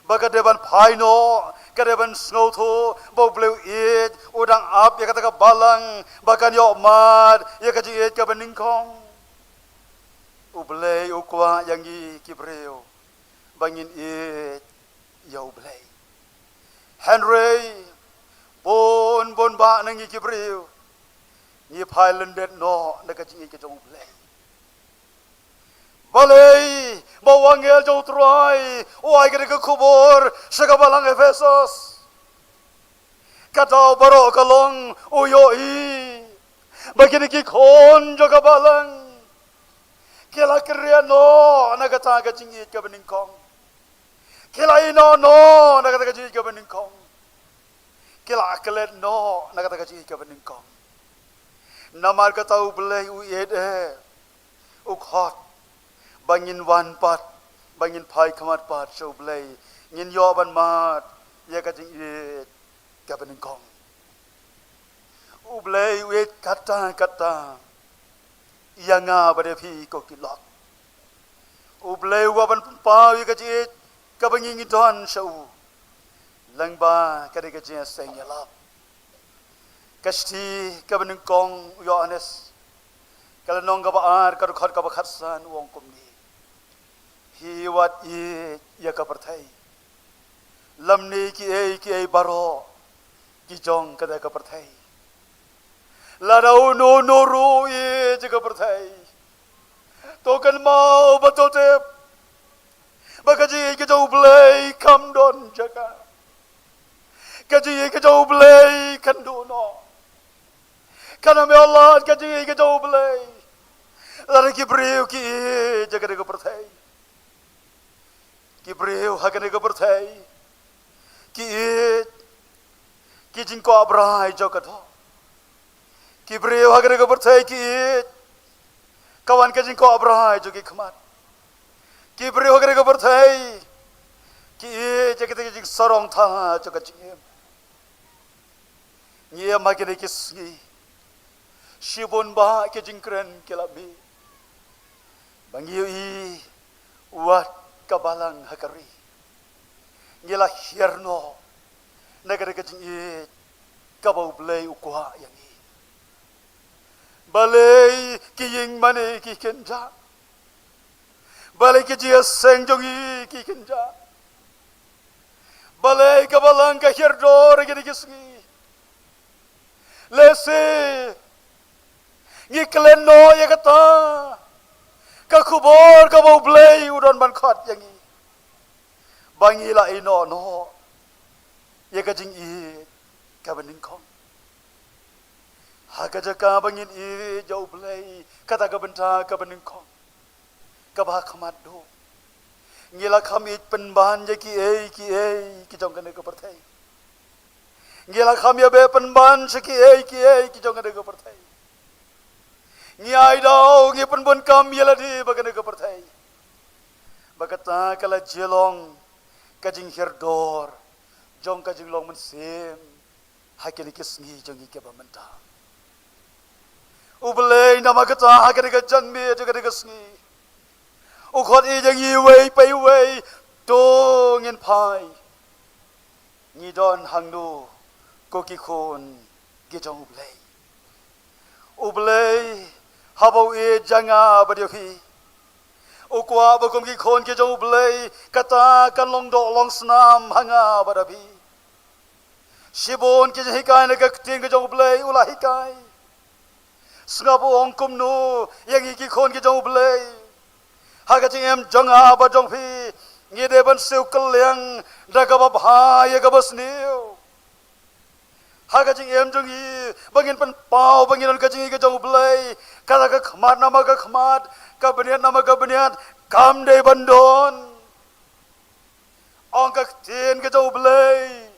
Ba ka dei ban phai noh, ka dei ban sngewthuh ba U Blei u ïeit, u dang ap ïa kata ka balang ba kan ïoh mad ïa ka jingïeit kaba nyngkong. U Blei u kwah ïa ngi ki briew ba ngin ïeit ïa U Blei. Hynrei bun bun bah na ngi ki briew ngi phai lyndet noh na ka jingïeit ka jong U Blei. Balei ba u angel jong U Trai u ai kane ka khubor sha ka balang Ephesos? Ka daw baroh ka long u ïohi ba kine ki khun jong ka balang ki la kren noh na kata ka jingïeit kaba nyngkong. Ki la ïehnoh noh na kata ka jingïeit kaba nyngkong. Ki la klet noh na kata ka jingïeit kaba nyngkong. Namar kata U Blei u ïeit eh u khot ba ngin wan pat, ba ngin phai khmat pat sha U Blei, ngin ïoh ban mad ïa ka jingïeit kaba nyngkong. U Blei u ïeit katta katta ïa nga bad ïa phi ko ki lok. U Blei u kwah ban pynpaw ïa ka jingïeit kaba ngi ngi don sha u lyngba ka dei ka jingïaseng ïalap. Ka shithi kaba nyngkong u Ïoannis, ka lynnong kaba ar, ka dkhot kaba khatsan, u ong kumne: Phi wat ïeit ïa ka pyrthei lymne kiei kiei baroh ki jong kata ka pyrthei. Lada uno uno ruh u ïeit ïa ka pyrthei, to kynmaw bad to tip ba ka jingïeit ka jong U Blei kam don jaka. Ka jingïeit ka jong U Blei kan duh noh. Kan ym ïoh lad ka jingïeit ka jong U Blei lada ki briew ki ïeit ïa kane ka pyrthei. Ki briew ha kane ka pyrthei ki ïeit ki jingkwah brai jong ka doh. Ki briew ha kane ka pyrthei ki ïeit ka wan ka jingkwah brai jong ki khmat. Ki briew ha kane ka pyrthei ki ïeit ïa kita ki jingsarong thala jong ka jingim. Ngi ïam ha kine ki sngi, shibun bah ki jingkren ki la mih ba ngi ïohi wat ka balang ha ka ri ngi la hiar noh na kane ka jingïeit kaba U Blei u kwah ïa ngi. Balei ki ïing mane ki kynjah? Balei ki jingïaseng jong ngi ki kynjah? Balei ka balang ka hiar dor ïa kine ki sngi? Lehse ngi klet noh ïa kata ka khubor kaba U Blei u don ban khot ïa ngi ba ngi la ïehnoh noh ïa ka jingïeit kaba nyngkong. Ha ka jaka ba ngin ïeit ïa U Blei, kata ka bynta kaba nyngkong kaba ha khmat duh, ngi la kham ïeit pynban ïa kiei kiei ki jong kane ka pyrthei. Ngi la kham ïa beh pynban sha kiei kiei ki jong kane ka pyrthei. Ngi ai daw, ngi pynbun kam ïa lade bad kane ka pyrthei. Bad kata ka la jia long ka jinghiar dor jong ka jinglong mynsiem ha kine ki sngi jong ngi kiba mynta. U Blei namar kata ha kane ka janmiet jong kane ka sngi u khot ïa ngi iwei pa iwei, to ngin phai. Ngi don hangno ko ki khun ki jong U Blei? U Blei haba u ïeit ïa nga bad ïa phi, u kwah ba kum ki khun ki jong U Blei kata kan long doh long snam ha nga bad ha phi. Shibun ki jinghikai na ka ktien ka jong U Blei u la hikai. Sngap u ong kumno ïa ngi ki khun ki jong U Blei? Ha ka jingim jong nga bad jong phi, ngi dei ban siew kylliang da kaba bha ïa kaba sniew. Ha ka jingim jong ngi ba ngin pynpaw ba ngi don ka jingïeit ka jong U Blei, kata ka khmat namar ka khmat, ka bniat namar ka bniat kam dei ban don. Ong ka ktien ka jong U Blei,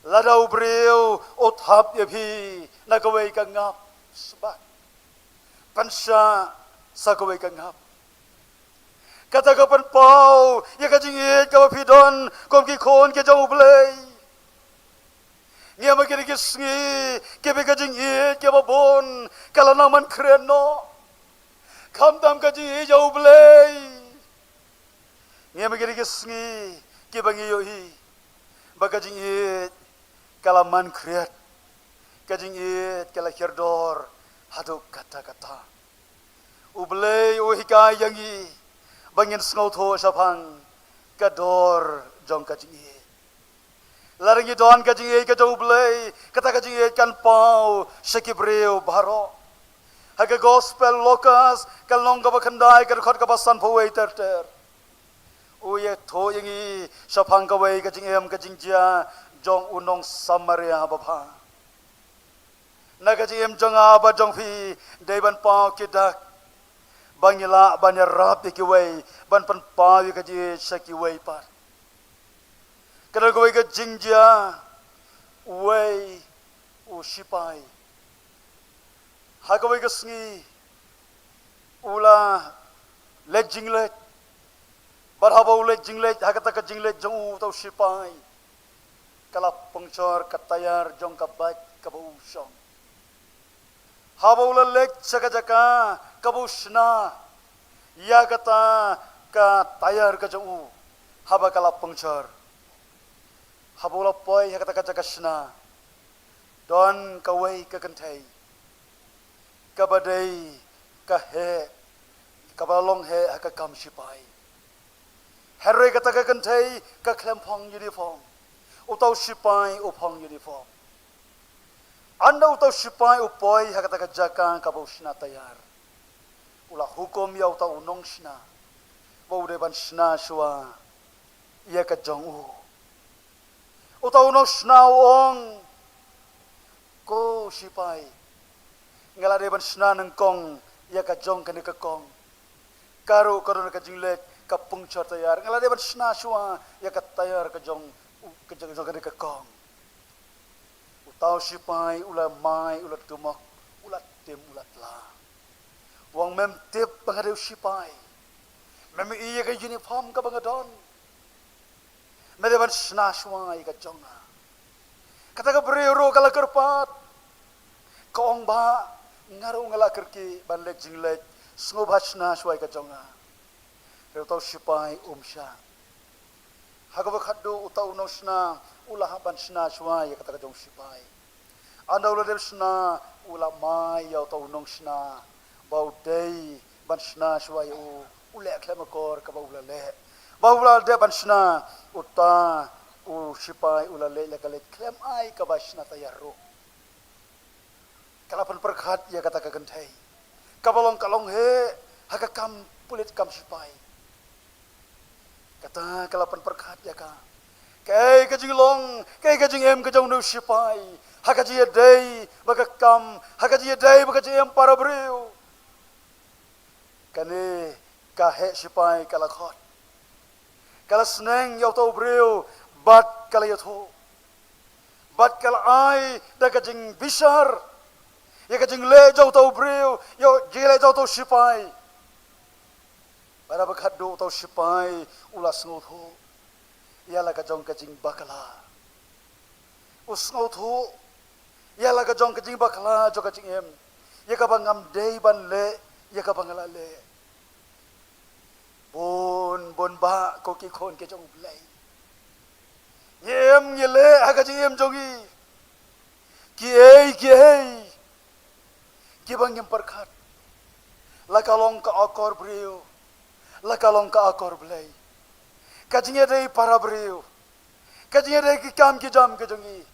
lada u briew u thap ïa phi na kawei ka ngap, sbak, pynshah sa kawei ka ngap. Kata ka pynpaw ïa ka jingïeit kaba phi don kum ki khun ki jong U Blei. Ngi ïam ha kine ki sngi kiba ka jingïeit kaba bun ka la nang man khriat noh, khamtam ka jingïeit ïa U Blei. Ngi ïam ha kine ki sngi kiba ngi ïohi ba ka jingïeit ka la man khriat, ka jingïeit ka la hiar dor haduh katta katta. U Blei u hikai ïa ngi ba ngin sngewthuh shaphang ka dor jong ka jingïeit. Lada ngi don ka jingïeit ka jong U Blei, kata ka jingïeit kan paw sha ki briew baroh. Ha ka Gospel Lukas ka lynnong kaba khyndai ka dkhot kaba sanphew wei ter ter, u ïathuh ïa ngi shaphang kawei ka jingim ka jingjia jong u nong Samaria babha. Na ka jingim jong nga bad jong phi, dei ban paw ki dak ba ngi lah ban ïarap ïa kiwei, ban pynpaw ïa ka jingïeit sha kiwei pat. Ka don kawei ka jingjia, uwei u shipai ha kawei ka sngi u la leit jingleit. Bad haba u leit jingleit, ha kata ka jingleit jong u, uta u shipai, ka la puncture ka tayar jong ka bike kaba u shong. Haba u la leit sha ka jaka kaba u shna ïa kata ka tayar ka jong u, haba ka la puncture, haba u la poi ha kata ka jaka shna, don kawei ka kynthei kaba dei ka heh, kaba long heh ha ka kam shipai. Hynrei kata ka kynthei ka khlem phong uniform, uta u shipai u phong uniform. Ynda uta u sipai u poi ha kata ka jaka kaba u shna tayar, u la hukum ïa uta u nongshna ba u dei ban shna shuwa ïa ka jong u. Uta u nongshna u ong, "Ko sipai, nga la dei ban shna nyngkong ïa ka jong kane ka kong. Ka ruh ka don ka jingleh ka puncture tayar. Nga la dei ban shna shuwa ïa ka tayar ka jong, ka jong, jong kane ka kong." Uta u sipai u la mai, u la tumok, u la tim, u la tla. "Wang mem tip ba nga dei u sipai? Mem i ïa ka uniform kaba nga don? Me dei ban shna shuwa ïa ka jong nga." Kata ka briew ruh ka la kyrpad, ka ong, "Bah, nga ruh nga la kyrkieh ban leh jingleh, sngewbha shna shuwa ïa ka jong nga." Hynrei uta u sipai um shah. Ha kaba khatduh uta u nongshna u la hap ban shna shuwa ïa kata ka jong u sipai. Ynda u la dep shna, u la mai ïa uta u nongshna ba u dei ban shna shuwa ïa u, u leh khlem akor kaba u la leh. Ba u la dep ban shna, uta u sipai u la leh ïa ka leh khlem ai kaba shna tayar ruh. Ka la pynpyrkhat ïa kata ka kynthei kaba long ka long heh ha ka kam pulit kam sipai. Kata ka la pynpyrkhat ïa ka, kaei ka jinglong, kaei ka jingim ka jong u sipai ha ka jingïadei bad ka kam, ha ka jingïadei bad ka jingim para briew. Kane ka heh sipai ka la khot, ka la sneng ïa uta u briew bad ka la ïathuh, bad ka la ai da ka jingbishar ïa ka jingleh jong uta u briew, ïa ka jingleh jong uta u sipai. Bad ha kaba khatduh uta u sipai u la sngewthuh ïa la ka jong ka jingbakla. U sngewthuh ïa la ka jong ka jingbakla jong ka jingim, ïa kaba ngam dei ban leh ïa kaba nga la leh. Bun bun bah, ko ki khun ki jong U Blei, ngi im ngi leh ha ka jingim jong ngi kiei kiei kiba ngim pyrkhat. La ka long ka akor briew, la ka long ka akor Blei. Ka jingïadei para briew, ka jingïadei ki kam ki jam ka jong ngi.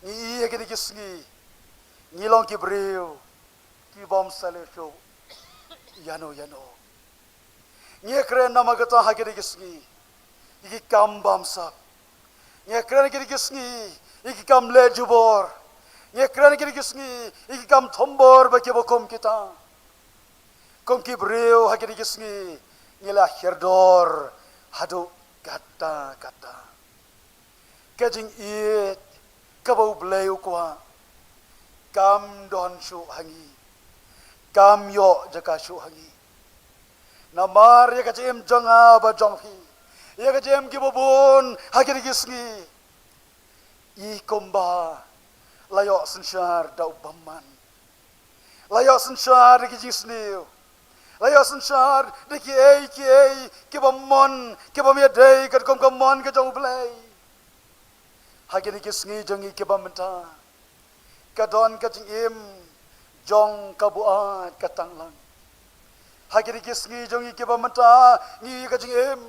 Ngi ïa kine ki sngi ngi long ki briew ki bym sa leh shuh ïano ïano. Ngi kren namar kata ha kine ki sngi ïa ki kam bamsap. Ngi kren ha kine ki sngi ïa ki kam leh jubor. Ngi kren ha kine ki sngi ïa ki kam thombor bad kiba kum kita. Kum ki briew ha kine ki sngi ngi la hiar dor haduh katta katta. Ka jingïeit kaba U Blei u kwah kam don shuh ha ngi, kam ïoh jaka shuh ha ngi. Namar ïa ka jingim jong nga bad jong phi, ïa ka jingim kiba bun ha kine ki sngi, i kumba la ïoh synshar da u bymman. La ïoh synshar da ki jingsniew. La ïoh synshar da kiei kiei kiba mon, kiba ym ïadei katkum ka mon ka jong U Blei. Ha kine ki sngi jong ngi kiba mynta, ka don ka jingim jong ka buaid ka tanglang. Ha kine ki sngi jong ngi kiba mynta, ngi ïohi ka jingim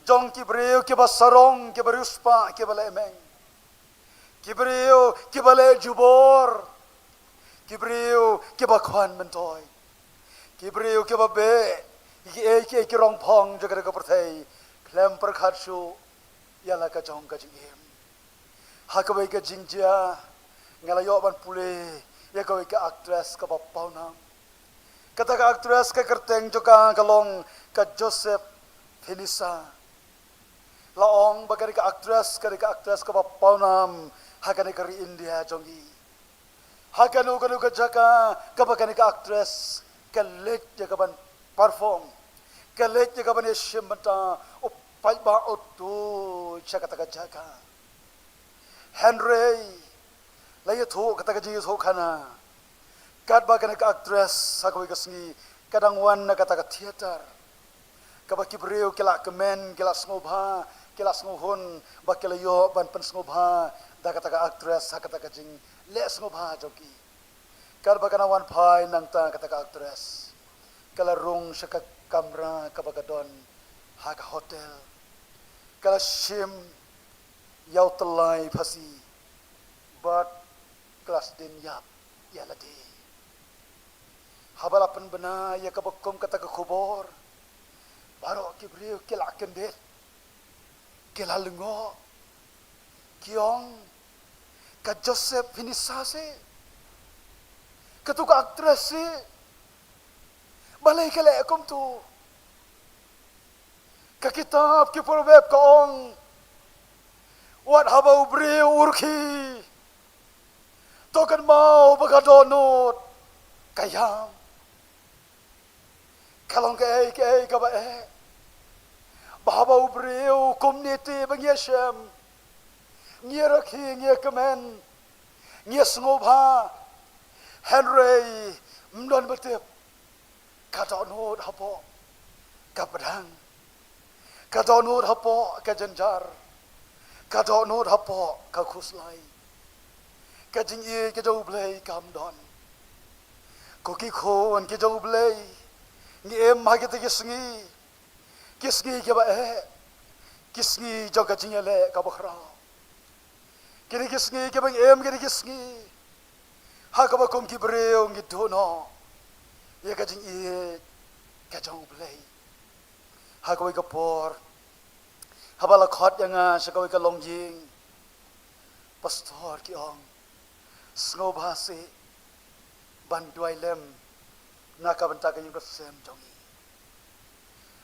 jong ki briew kiba sarong, kiba riewspah, kiba lehmeng. Ki briew kiba leh jubor, ki briew kiba khwan myntoi, ki briew kiba beh ïa kiei kiei ki rong phong jong kane ka pyrthei, khlem pyrkhat shuh ïa la ka jong ka jingim. Ha kawei ka jingjia nga la ïoh ban pule ïa kawei ka actress kaba pawnam. Kata ka actress ka kyrteng jong ka ka long ka Joseph Finissa. La ong ba kane ka actress, kane ka actress kaba pawnam ha kane ka ri India jong ngi. Ha kano kano ka jaka kaba kane ka actress ka leit ïa ka ban perform, ka leit ïa ka ban ïashim bynta, u paidbah u tuid sha kata ka jaka. Hynrei la ïathuh kata ka jingïathuhkhana katba kane ka actress ha kawei ka sngi ka dang wan na kata ka theater kaba ki briew ki la kmen, ki la sngewbha, ki la sngewhun ba ki la ïoh ban pynsngewbha da kata ka actress ha kata ka jingleh sngewbha jong ki. Katba ka nang wan phai nangta kata ka actress ka la rung sha ka kamra kaba ka don ha ka hotel. Ka la shim ïa u tyllai phasi bad Klas din ïap ïa lade. Haba la pynbna ïa kaba kum kata ka khubor, baroh ki briew ki la kyndit, ki la lyngngoh, ki ong, ka Joseph Finisa seh, katu ka actress seh, balei ka leh kumtu? Ka kitab ki Proverb ka ong, wat haba u briew u rkhie, to kynmaw ba ka dohnud ka ïam. Ka long kaei kaei kaba eh, ba haba u briew kumne te ba ngi ïashem, ngi ïarakhe, ngi ïakmen, ngi ïasngewbha, hynrei ym don ba tip. Ka dohnud hapoh ka pdeng, ka dohnud hapoh ka jynjar, ka dohnud hapoh ka khuslai. Ka jingïeit ka jong U Blei kam don. Ko ki khun ki jong U Blei, ngi im ha kita ki sngi, ki sngi kiba eh, ki sngi jong ka jingïaleh kaba khraw. Kine ki sngi kiba ngi im, kine ki sngi ha kaba kum ki briew ngi duh noh ïa ka jingïeit ka jong U Blei. Ha kawei ka por, haba la khot ïa nga sha kawei ka longïing, pastor ki ong, sngewbha seh ban duwai lem na ka bynta ka ïing ka sem jong ngi.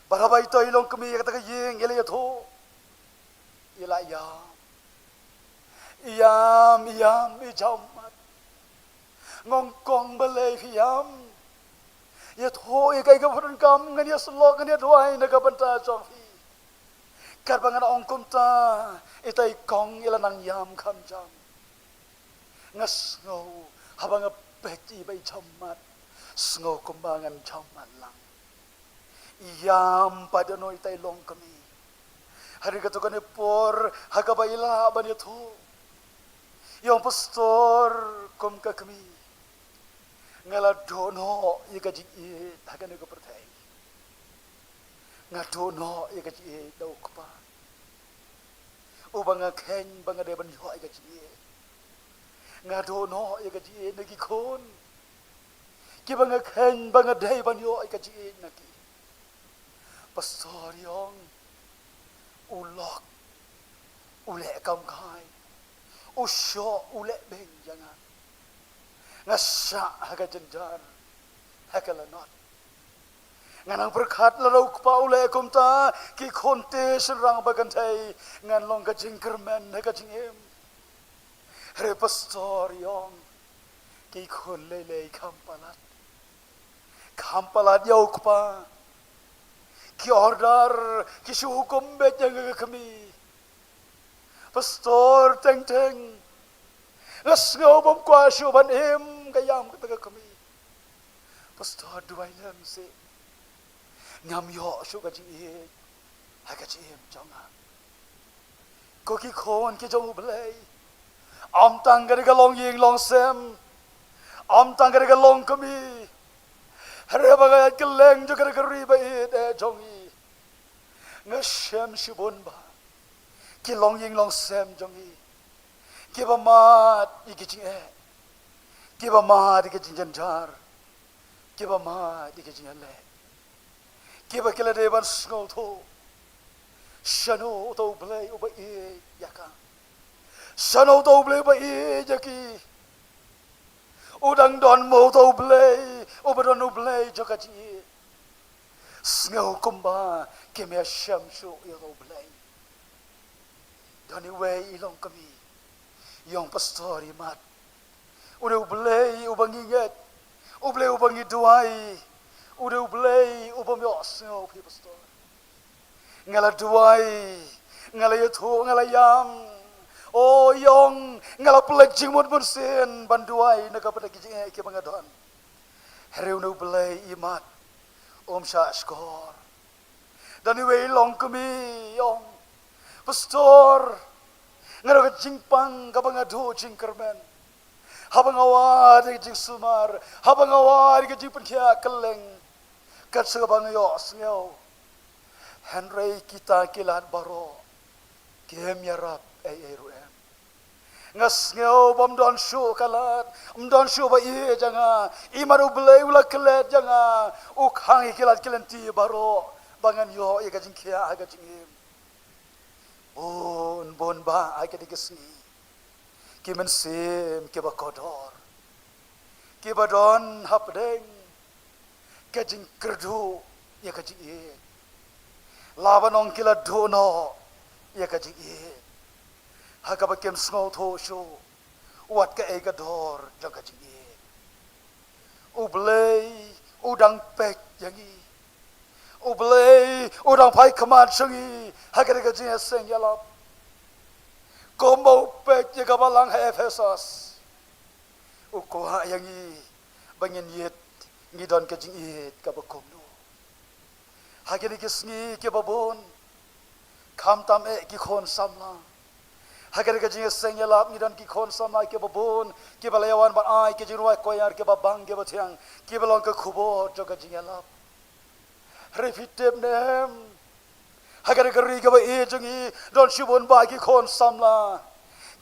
Bad haba ito i longkmie ïa kata ka ïing i la ïathuh, i la ïam. I ïam, i ïam, i jam mat. Nga ong kong, balei phi ïam? Ïathuh ïa kaei kaba phi donkam, ngan ïasyllok, ngan ïaduwai na ka bynta jong phi. Katba ngan ong kumta, ita i kong i la nang ïam kham jam. Nga sngew haba nga peit i ba i jam mat, sngew kumba ngan jam mat lang. I ïam pat ïa no ita i longkmie. Hadien kato kane por, ha kaba i lah ban ïathuh, i ong, pastor, kum ka kmie, nga la duh noh ïa ka jingïeit ha kane ka pyrthei. Nga duh noh ïa ka jingïeit da u kpa uba nga kheiñ ba nga dei ban ïoh ïa ka jingïeit. Nga duh noh ïa ka jingïeit na ki khun kiba nga kheiñ ba nga dei ban ïoh ïa ka jingïeit na ki. Pastor i ong, u lok u leh kam khai, u shoh u leh beiñ ïa nga. Nga shah ha ka jynjar, ha ka lanot. Nga nang pyrkhat lada u kpa u leh kumta, ki khun te shynrang ba kynthei, ngan long ka jingkyrmen ha ka jingim. Hynrei pastor i ong, ki khun lei lei kham palat. Kham palat ïa u kpa. Ki order, ki shu hukum beit ïa nga ka kmie. Pastor, teng teng nga sngew bym kwah shuh ban im, ka ïam kata ka kmie. Pastor, duwai lem seh, ngam ïoh shuh ka jingïeit ha ka jingim jong nga. Ko ki khun ki jong U Blei, ym tang ka dei ka longïing longsem, ym tang ka dei ka longkmie, hynrei ba ka ïaid kylleng jong ka dei ka ri ba ïeit eh jong i. Nga shem shibun bha ki longïing longsem jong i, kiba mad ïa ki jingeh, kiba mad ïa ki jingjynjar, kiba mad ïa ki jingïaleh, kiba ki la dei ban sngewthuh, shano uta U Blei uba ïeit ïa ka? Shano uta U Blei uba ïeit ïa ki? U dang don mo uta U Blei uba don U Blei jong ka jingïeit? Sngew kumba kim ïashem shuh ïa uta U Blei. Don iwei i longkmie, i ong, pastor, i mat, u dei U Blei uba ngi ngeit, U Blei uba ngi duwai, u dei U Blei uba ym ïohsngew phi, pastor. Nga la duwai, nga la ïathuh, nga la ïam. O, i ong, nga la pynleit jingmut mynsiem ban duwai na ka bynta ki jingeh kiba nga don. Hynrei une U Blei, i mat, um shah shkor. Don iwei i longkmie, i ong, pastor, nga don ka jingpang kaba nga duh jingkyrmen. Haba nga wad ïa ka jingsumar, haba nga wad ïa ka jingpynkhiah kylleng, kat sa kaba nga ïohsngew. Hynrei kita ki lad baroh kim ïarap ei ei ruh em. Nga sngew ba ym don shuh ka lad, ym don shuh ba ïeit ïa nga. Imat U Blei u la klet ïa nga, u khang ïa ki lad ki lynti baroh ba ngan ïoh ïa ka jingkhiah ha ka jingim. Bun bun bah ha kine ki sngi, ki mynsiem kiba kordor, kiba don hapdeng ka jingkyrduh ïa ka jingïeit. La ban ong ki la duh noh ïa ka jingïeit, ha kaba kim sngewthuh shuh wat kaei ka dor jong ka jingïeit. U Blei u dang peit ïa ngi. U Blei u dang phai khmat sha ngi ha kane ka jingïaseng ïalap. Kumba u peit ïa ka balang ha Ephesos, u kwah ïa ngi ba ngin ïeit, ngi don ka jingïeit kaba kumno. Ha kine ki sngi kiba bun, khamtam eh ki khun samla, ha kane ka jingïaseng ïalap ngi don ki khun samla kiba bun kiba la ïawan ban ai ki jingrwai choir kiba bang kiba thiang, kiba long ka khubor jong ka jingïalap. Hynrei phi tip ne em, ha kane ka ri kaba ïeit jong ngi don shibun bah ki khun samla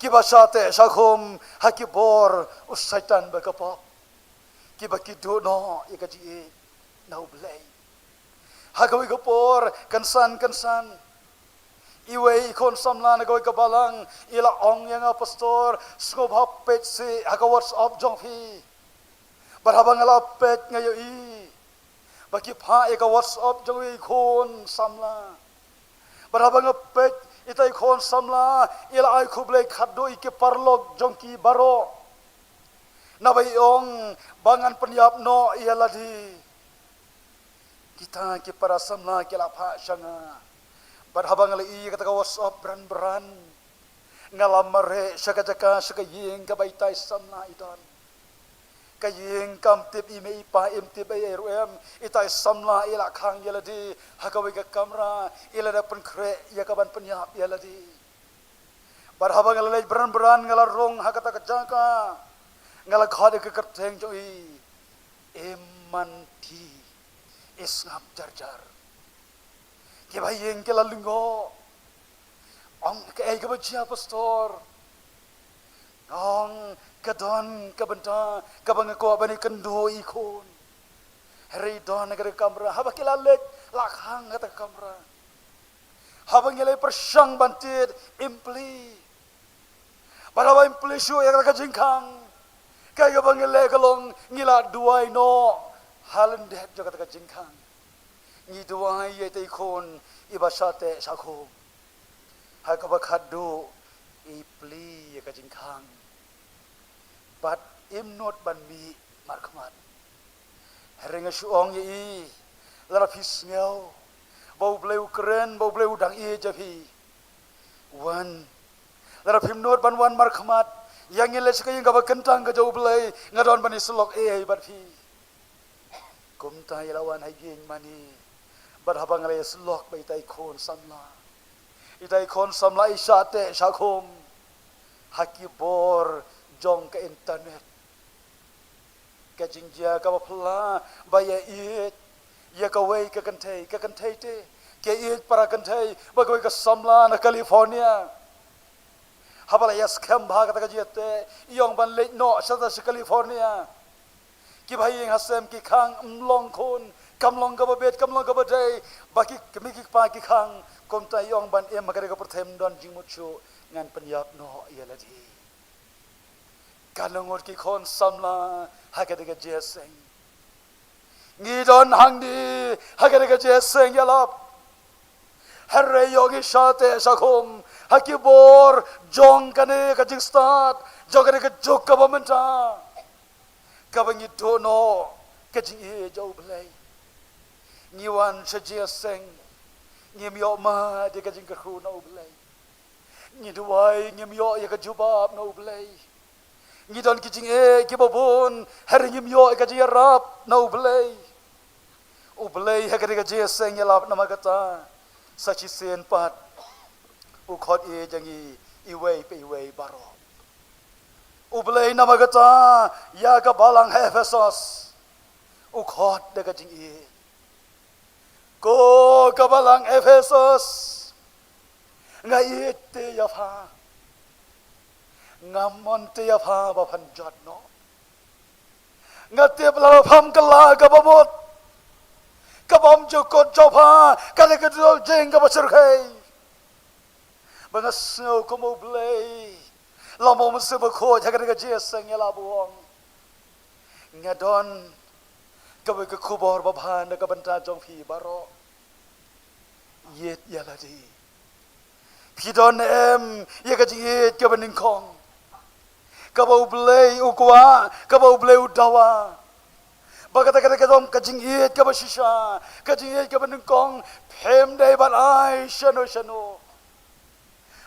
kiba shah teh shah khum ha ki bor u Soitan bad ka pop, kiba ki duh noh ïa ka jingïeit na U Blei. Ha kawei ka por kynsan kynsan, iwei i khun samla na kawei ka balang i la ong ïa nga, "Pastor, sngewbha peit seh ha ka WhatsApp jong phi." Bad haba nga la peit nga ïohi ba ki phah ïa ka WhatsApp jong iwei i khun samla. Bad haba nga peit, ita i khun samla i la ai khublei khatduh ïa ki paralok jong ki baroh, naba i ong ba ngan pynïap noh ïa lade. Kita ki para samla ki la phah sha nga. Bad haba nga la ïohi ïa kata ka WhatsApp bran bran, nga la mareh sha ka jaka, sha ka ïing kaba ita i samla i don. Ka ïing kam tip i mei i pa, im tip ei ei ruh em. Ita i samla i la khang ïa lade ha kawei ka kamra, i la dep pynkhreh ïa ka ban pynïap ïa lade. Bad haba nga la leit bran bran, nga la rung ha kata ka jaka, nga la khot ïa ka kyrteng jong i, "Im man ti, i sngap jar jar." Kiba ïeng ki la lyngngoh. Ong, "Kaei kaba jia, Pastor?" Nga ong, "Ka don ka bynta kaba nga kwah ban ïakynduh ïa i khun." Hynrei i don ha kata ka kamra. Haba ki la leit, la khang kata ka kamra. Haba ngi la pyrshang ban tied, im plie. Bad haba im plie shuh ïa kata ka jingkhang, kaei kaba ngi leh ka long, ngi la duwai noh ha lyndet jong kata ka jingkhang. Ngi duwai ïa ita i khun iba shah teh shah khum, ha kaba khatduh i plie ïa ka jingkhang bad im nud ban mih markhmat. Hynrei nga shu ong ïa i, lada phi sngew ba U Blei u kren, ba U Blei u dang ïeit ïa phi, wan. Lada phim nud ban wan markhmat, ïa ngin leit sha ka ïing kaba kyntang ka jong U Blei, nga don ban ïasyllok ei ei bad phi. Kumta i la wan ha ïing mane. Bad haba nga la ïasyllok bad ita i khun samla, ita i khun samla i shah teh shah khum ha ki bor jong ka internet. Ka jingjia kaba phylla ba ïa ïeit ïa kawei ka kynthei, ka kynthei te, ka ïeit para kynthei bad kawei ka samla na California. Haba la ïa skhem bha kata ka jingïateh, i ong ban leit noh shata sha California. Kiba ha ïing ha sem ki khang, ym long khun, kam long kaba bit, kam long kaba dei, ba ki kmie ki kpa ki khang. Kumta i ong ban im ha kata ka pyrthei ym don jingmut shuh, ngan pynïap noh ïa lade. Katno ngut ki khun samla ha kata ka jingïaseng. Ngi don hangne ha kata ka jingïaseng ïalap. Hynrei ïoh ngi shah teh shah khum ha ki bor jong kane ka jingstad, jong kane ka juk kaba mynta, kaba ngi duh noh ka jingïeit jong U Blei. Ngi wan sha jingïaseng, ngim ïoh mad ïa ka jingkyrkhu na U Blei. Ngi duwai, ngim ïoh ïa ka jubab na U Blei. Ngi don ki jingeh kiba bun, hynrei ngim ïoh ïa ka jingïarap na U Blei. U Blei ha kane ka jingïaseng ïalap, namar kata sa shisien pat u khot ïeit ïa ngi iwei pa iwei baroh. U Blei namar kata ïa ka balang ha Ephesos u khot da ka jingïeit. Ko ka balang Ephesos, nga ïeit te ïa pha. Ngam mon te ïa pha ba phan jot noh. Nga tip la pham ka la ka ba mut, ka bym ju kut jong pha ka dei ka dol jing ka ba syrkhei. Ba nga sngew kum U Blei la mo mynsiem bakhuid ha ka dei ka jingïaseng ïalap u ong, nga don kawei ka khubor ba bha na ka bynta jong phi baroh. Ïeit ïa lade. Phi don em ïa ka jingïeit ka ba nyngkong, ka ba U Blei u kwah, ka ba U Blei u dawa? Ba kata ka dei ka dong ka jingïeit ka ba shisha, ka jingïeit ka ba nyngkong. Phim dei ban ai shano shano.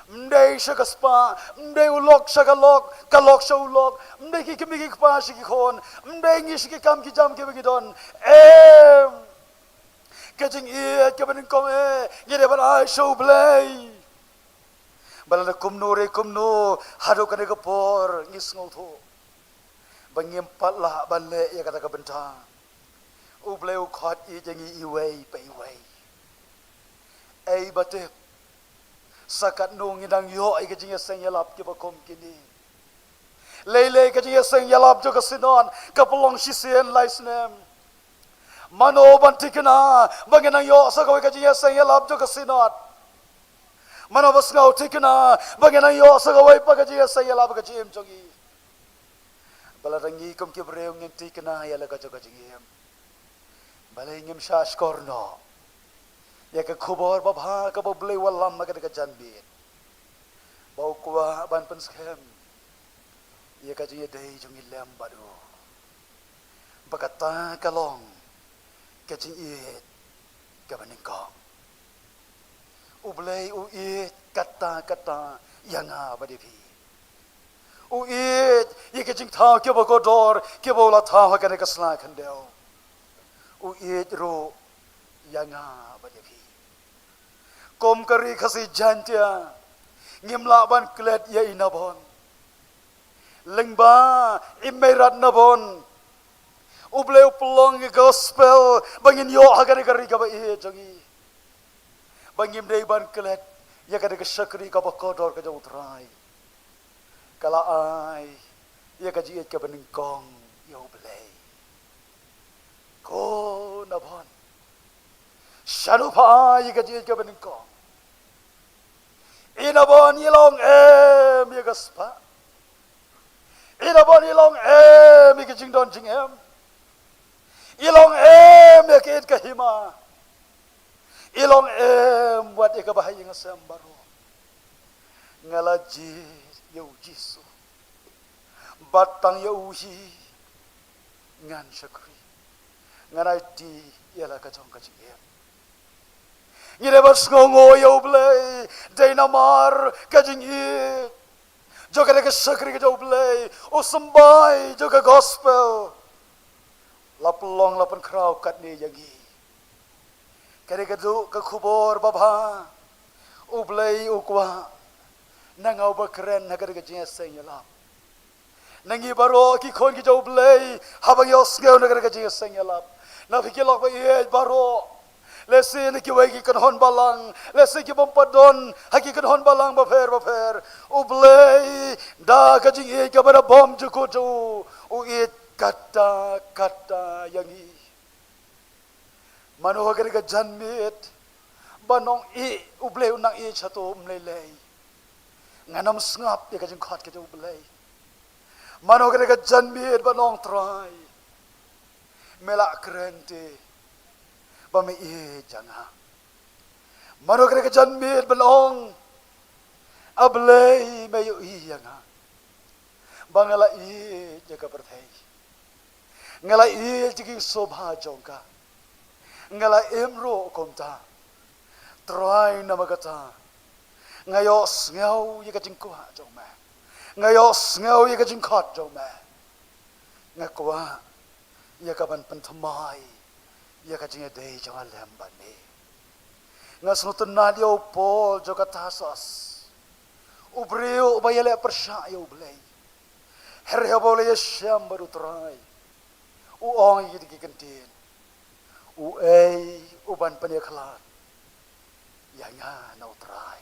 Ym dei sha ka spah, ym dei u lok sha ka lok, ka lok sha u lok, ym dei ki kmie ki kpa sha ki khun, ym dei ngi sha ki kam ki jam ki ba ngi don. Em. Ka jingïeit ka ba nyngkong eh ngi dei ban ai sha U Blei. Ba lada kumno re kumno, haduh kane ka por ngi sngewthuh ba ngim pat lah ban leh ïa kata ka bynta. U Blei u khot ïeit ïa ngi iwei pa iwei. Ei ba tip, sa katno ngi dang ïoh ïa ka jingïaseng ïalap ki ba kum kine? Lei lei ka jingïaseng ïalap jong ka Synod ka pynlong shisien lai snem. Mano ban thikna ba ngi nang ïoh sa kawei ka jingïaseng ïalap jong ka Synod? Mano ba sngew thikna ba ngi nang ïoh sa kawei pat ka jingïaseng ïalap ha ka jingim jong ngi? Ba lada ngi kum ki briew ngim thikna ïa la ka jong ka jingim, balei ngim shah shkor noh ïa ka khubor ba bha ka ba U Blei u wallam ha ka dei ka janmiet, ba u kwah ban pynskhem ïa ka jingïadei jong ngi lem bad u? Ba kata ka long ka jingïeit ka ba nyngkong. U Blei u ïeit katta katta ïa nga bad ïa phi. U ïeit ïa ki jingthaw ki ba kordor ki ba u la thaw ha kane ka sla khyndew. U ïeit ruh ïa nga bad ïa phi. Kum ka ri Khasi Jaiñtia, ngim lah ban klet ïa i Nabon. Lyngba i Meirat Nabon, U Blei u pynlong ïa ka gospel ba ngin ïoh ha kane ka ri ka ba ïeit jong ngi. Ba ngim dei ban klet ïa kane ka shakri ka ba kordor ka jong U Trai. Ka la ai ïa ka jingïeit ka ba nyngkong ïa U Blei. Ko Nabon, shano pha ai ïa ka jingïeit ka ba nyngkong? I Nabon i long em ïa ka spah? I Nabon i long em ïa ka jingdon jingem? I long em ïa ka ïeit ka hima? I long em wat ïa ka ba ha ïing ha sem baroh? Nga la jied ïa U Jisu, bad tang ïa u hi ngan shakri, ngan aiti ïa la ka jong ka jingim. Ngi dei ban sngewnguh ïa U Blei dei namar ka jingïeit jong ka dei ka shakri ka jong U Blei, u symbai jong ka gospel, la pynlong la pynkhraw katne ïa ngi. Ka dei ka duh ka khubor ba bha. U Blei u kwah na nga u ba kren ha ka dei ka jingïaseng ïalap. Na ngi baroh ki khun ki jong U Blei, haba ngi ïohsngew na ka dei ka jingïaseng ïalap, na phi ki lok ba ïeit baroh, lehse na kiwei ki kynhun balang, lehse ki bym pat don ha ki kynhun balang bapher bapher, U Blei da ka jingïeit ka ba da bymjukut jong u, u ïeit katta katta ïa ngi. Mano ha ka dei ka janmiet ban ong, i U Blei u nang ïeit shato? Ym lei lei. Ngan ym sngap ïa ka jingkhot ka jong U Blei. Mano ha ka dei ka janmiet ban ong, Trai, me la kren te ba me ïeit ïa nga? Mano ha ka dei ka janmiet ban ong, A Blei, me ïohi ïa nga ba nga la ïeit ïa ka pyrthei, nga la ïeit ïa ki sngewbha jong ka, nga la im ruh kumta? Trai, namar kata nga ïohsngew ïa ka jingkwah jong me, nga ïohsngew ïa ka jingkhot jong me. Nga kwah ïa ka ban pynthymmai ïa ka jingïadei jong nga lem bad me. Nga sngewtynnad ïa u Paul jong ka Tarsus, u briew uba ïaleh pyrshah ïa U Blei. Hynrei haba u la ïashem bad U Trai, u ong ïa ki kyntien, uei u ban pynïakhlad ïa nga na U Trai?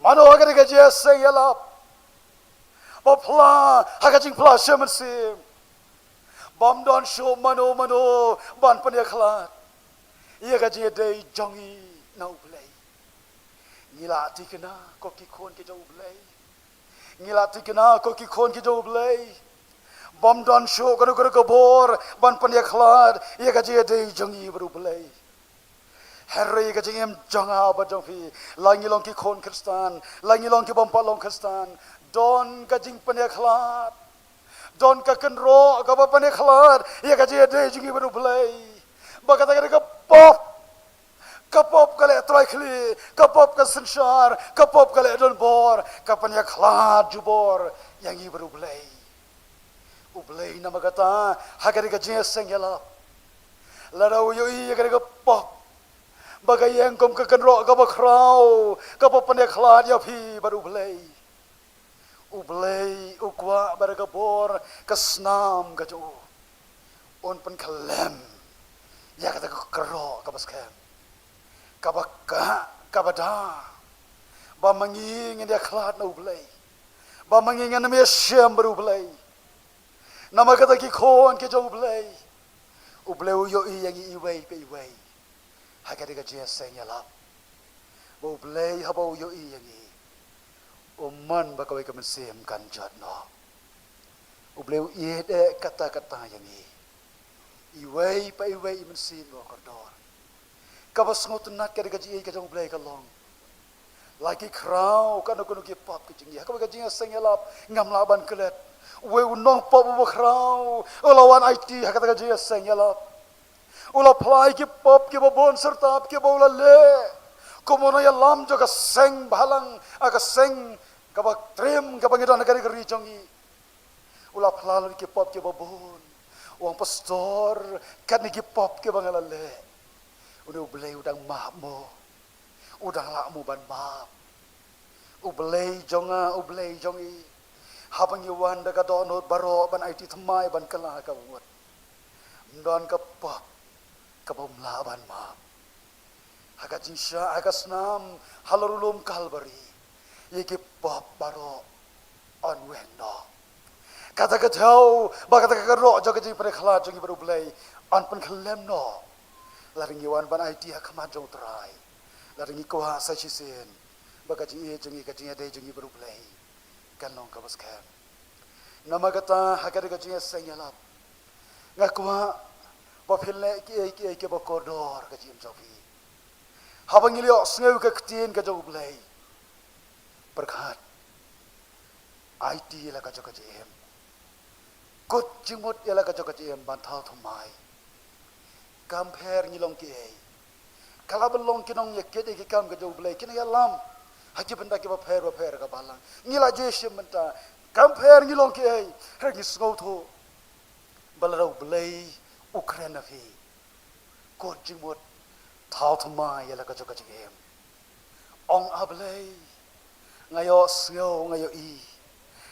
Mano ha ka dei ka jingïaseng ïalap Ba phla ha ka jingphla sha mynsiem. Bym don shuh mano mano ban pynïakhlad ïa ka jingïadei jong ngi na U Blei. Ngi la thikna ko ki khun ki jong U Blei. Ngi la thikna ko ki khun ki jong U Blei. Bym don shuh kano kano ka bor ban pynïakhlad ïa ka jingïadei jong ngi bad U Blei. Hynrei ka jingim jong nga bad jong phi, la ngi long ki khun Khristan, la ngi long ki bym pat long Khristan, don ka jingpynïakhlad, don ka kynroh kaba pynïakhlad ïa ka jingïadei jong ngi bad U Blei. Ba kata ka dei ka pop. Ka pop ka leh trai khlieh, ka pop ka synshar, ka pop ka leh donbor, ka pynïakhlad jubor ïa ngi bad U Blei. U Blei namar kata ha ka dei ka jingïaseng ïalap. Lada u ïohi ïa ka dei ka pop, ba ka ïeng kum ka kynroh kaba khraw kaba pynïakhlad ïa phi bad U Blei, U Blei u kwah ba da ka bor ka snam ka jong u, un pynkhlem ïa kata ka kynroh kaba skhem, kaba kah, kaba da, ba ma ngi ngin ïakhlad na U Blei, ba ma ngi ngin ym ïashem bad U Blei. Namar kata ki khun ki jong U Blei, U Blei u ïohi ïa ngi iwei pa iwei ha ka dei ka jingïaseng ïalap. Ba U Blei haba u ïohi ïa ngi, um mon ba kawei ka mynsiem kan jot noh. U Blei u ïeit eh katta katta ïa ngi, iwei pa iwei i mynsiem ba kordor. Kaba sngewtynnat ka dei ka jingïeit ka jong U Blei ka long, la ki khraw kano kano ki pop ki jong ngi ha kawei ka jingïaseng ïalap, ngam lah ban klet. Uwei u nongpop uba khraw u la wan aiti ha kata ka jingïaseng ïalap. U la phla ïa ki pop kiba bun syrta kiba u la leh kum u nongïalam jong ka seng bhalang, ha ka seng kaba triem kaba ngi don ha ka ri jong ngi. U la phla lut ïa ki pop kiba bun. U ong, Pastor, katne ki pop kiba nga la leh, une U Blei u dang map mo? U dang lah mo ban map? U Blei jong nga, U Blei jong i, haba ngi wan da ka dohnud baroh ban aiti thymmai ban kylla ha kaba mut, ym don ka pop kaba um lah ban map. Ha ka jingshah ha ka snam halor u lum Kalbari, ïa ki pop baroh yn weng noh. Kata ka daw ba kata ka kynroh jong ka jingpynkhlad jong ngi bad U Blei yn pynkhlem noh. Lada ngi wan ban aiti ha khmat jong U Trai, lada ngi kwah sa shisien ba ka jingïeit jong ngi, ka jingïadei jong ngi bad U Blei kan long kaba skhem. Namar kata ha ka dei ka jingïaseng ïalap, nga kwah ba phin leh kiei kiei kiba kordor ha ka jingim jong phi. Haba ngi ïohsngew ïa ka ktien ka jong U Blei, pyrkhat, aiti ïa la ka jong ka jingim, kut jingmut ïa la ka jong ka jingim ban thaw thymmai. Kam pher ngi long kiei, ka la ban long ki nongïakit ïa ki kam ka jong U Blei, ki nongïalam ha ki bynta kiba pher bapher ka balang. Ngi la ju shim bynta, kam pher ngi long kiei, hynrei ngi sngewthuh ba lada U Blei u kren na phi, kut jingmut, thaw thymmai ïa la ka jong ka jingim. Ong, A Blei, nga ïohsngew, nga ïohi,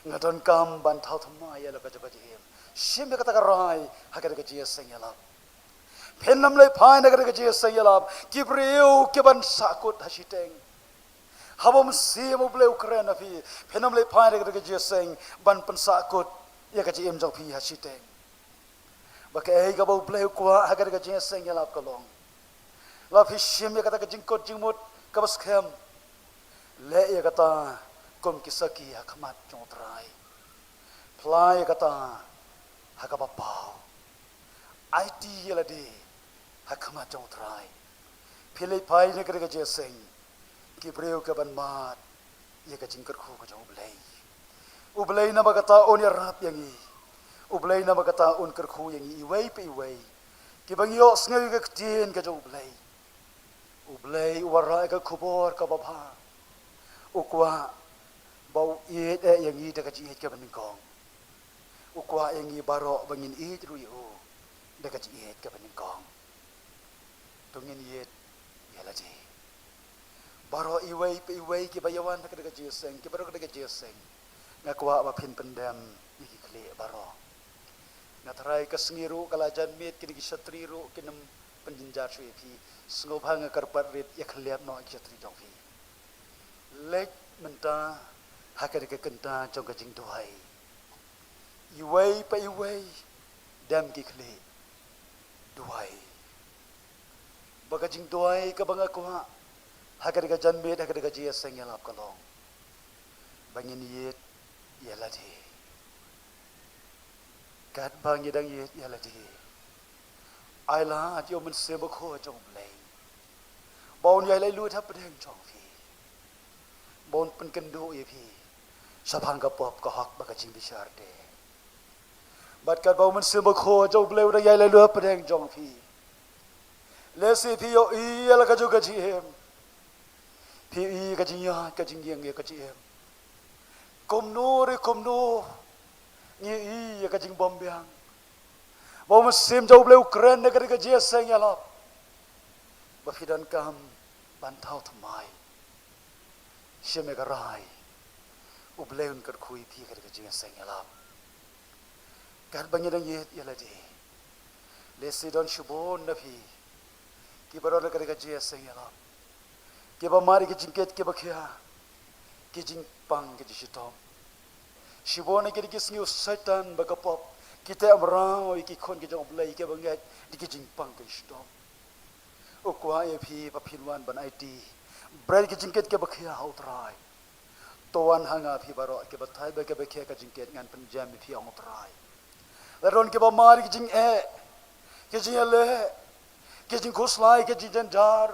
nga donkam ban thaw thymmai ïa la ka jong ka jingim. Shim ïa kata ka rai ha ka dei ka jingïaseng ïalap. Phin ym leit phai na ka dei ka jingïaseng ïalap ki briew ki ban sahkut ha shiteng. Haba mynsiem U Blei u kren na phi, phin ym leit phai na ka dei ka jingïaseng ban pynsahkut ïa ka jingim jong phi ha shiteng. Ba kaei kaba U Blei u kwah ha ka dei ka jingïaseng ïalap ka long, la phi shim ïa kata ka jingkut jingmut kaba skhem, leh ïa kata kum ki sakhi ha khmat jong U Trai. Phla ïa kata ha kaba paw. Aiti ïa lade ha khmat jong U Trai. Phi leit phai na ka dei ka jingïaseng ki briew ki ban mad ïa ka jingkyrkhu ka jong U Blei. U Blei namar kata un ïarap ïa ngi. U Blei namar kata un kyrkhu ïa ngi iwei pa iwei kiba ngi ïohsngew ïa ka ktien ka jong U Blei. U Blei u wanrah ïa ka khubor kaba bha. U kwah ba u ïeit eh ïa ngi da ka jingïeit kaba nyngkong. U kwah ïa ngi baroh ba ngin ïeit ruh ïa u da ka jingïeit kaba nyngkong. To ngin ïeit ïa lade. Baroh iwei pa iwei kiba ïawan ha ka dei ka jingïaseng, kiba don ha ka dei ka jingïaseng, nga kwah ba phin pyndem ïa ki khlieh baroh. Nga tharai ka sngi ruh ka la jan miet, kine ki shatri ruh kin ym pynjynjar shuh ïa phi. Sngewbha, nga kyrpad rit, ïa khlieh noh ïa ki shatri jong phi. Leit mynta ha ka dei ka kynta jong ka jingduwai. Iwei pa iwei dem ki khlieh. Duwai. Ba ka jingduwai kaba nga kwah ha ka dei ka janmiet, ha ka dei ka jingïaseng ïalap ka long ba ngin ïeit ïa lade. Katba ngi dang ïeit ïa lade, ai lad ïa u Mynsiem Bakhuid jong U Blei ba un ïai leh lut hapdeng jong phi, ba un pynkynduh ïa phi shaphang ka pop, ka hok bad ka jingbishar te. Bad katba u Mynsiem Bakhuid jong U Blei u dang ïai leh lut hapdeng jong phi, lehse phi ïohi ïa la kajuh ka jingim, phi ïohi ka jingïaid, ka jingïeng ïa ka jingim. Kumno re kumno ngi ïohi ïa ka jingbymbiang ba u Mynsiem jong U Blei u kren na ka dei ka jingïaseng ïalap, ba phi donkam ban thaw thymmai. Shim ïa ka rai, U Blei un kyrkhu ïa phi ha ka dei ka jingïaseng ïalap. Katba ngi dang ïeit ïa lade, lehse don shibun na phi kiba don ha ka dei ka jingïaseng ïalap, kiba mad ïa ki jingkit kiba khia, ki jingpang ki jingshitom. Shibun na ki dei ki sngi u Soitan bad ka pop ki teh mraw ïa ki khun ki jong U Blei kiba ngeit da ki jingpang ki jingshitom. U kwah ïa phi ba phin wan ban aiti bret ki jingkit kiba khia ha U Trai. To wan ha nga phi baroh kiba thait bad kiba khia ka jingkit, ngan pynjem ïa phi, ong U Trai. La don kiba mad ïa ki jingeh, ki jingïaleh, ki jingkhuslai, ki jingjynjar.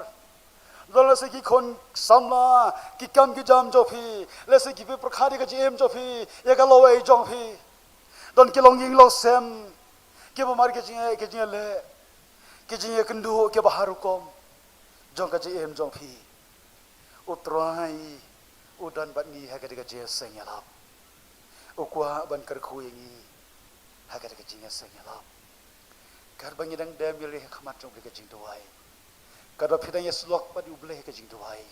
Don lehse ki khun samla, ki kam ki jam jong phi, lehse ki pyrkhat ïa ka jingim jong phi, ïa ka lawei jong phi. Don ki longïing longsem kiba mad ïa ki jingeh, ki jingïaleh, ki jingïakynduh kiba har rukom jong ka jingim jong phi. U Trai u don bad ngi ha ka dei ka jingïaseng ïalap. U kwah ban kyrkhu ïa ngi ha ka dei ka jingïaseng ïalap. Katba ngi dang dem ïaleh ha khmat jong U Blei ka jingduwai, katba phi dang ïasyllok bad U Blei ha ka jingduwai,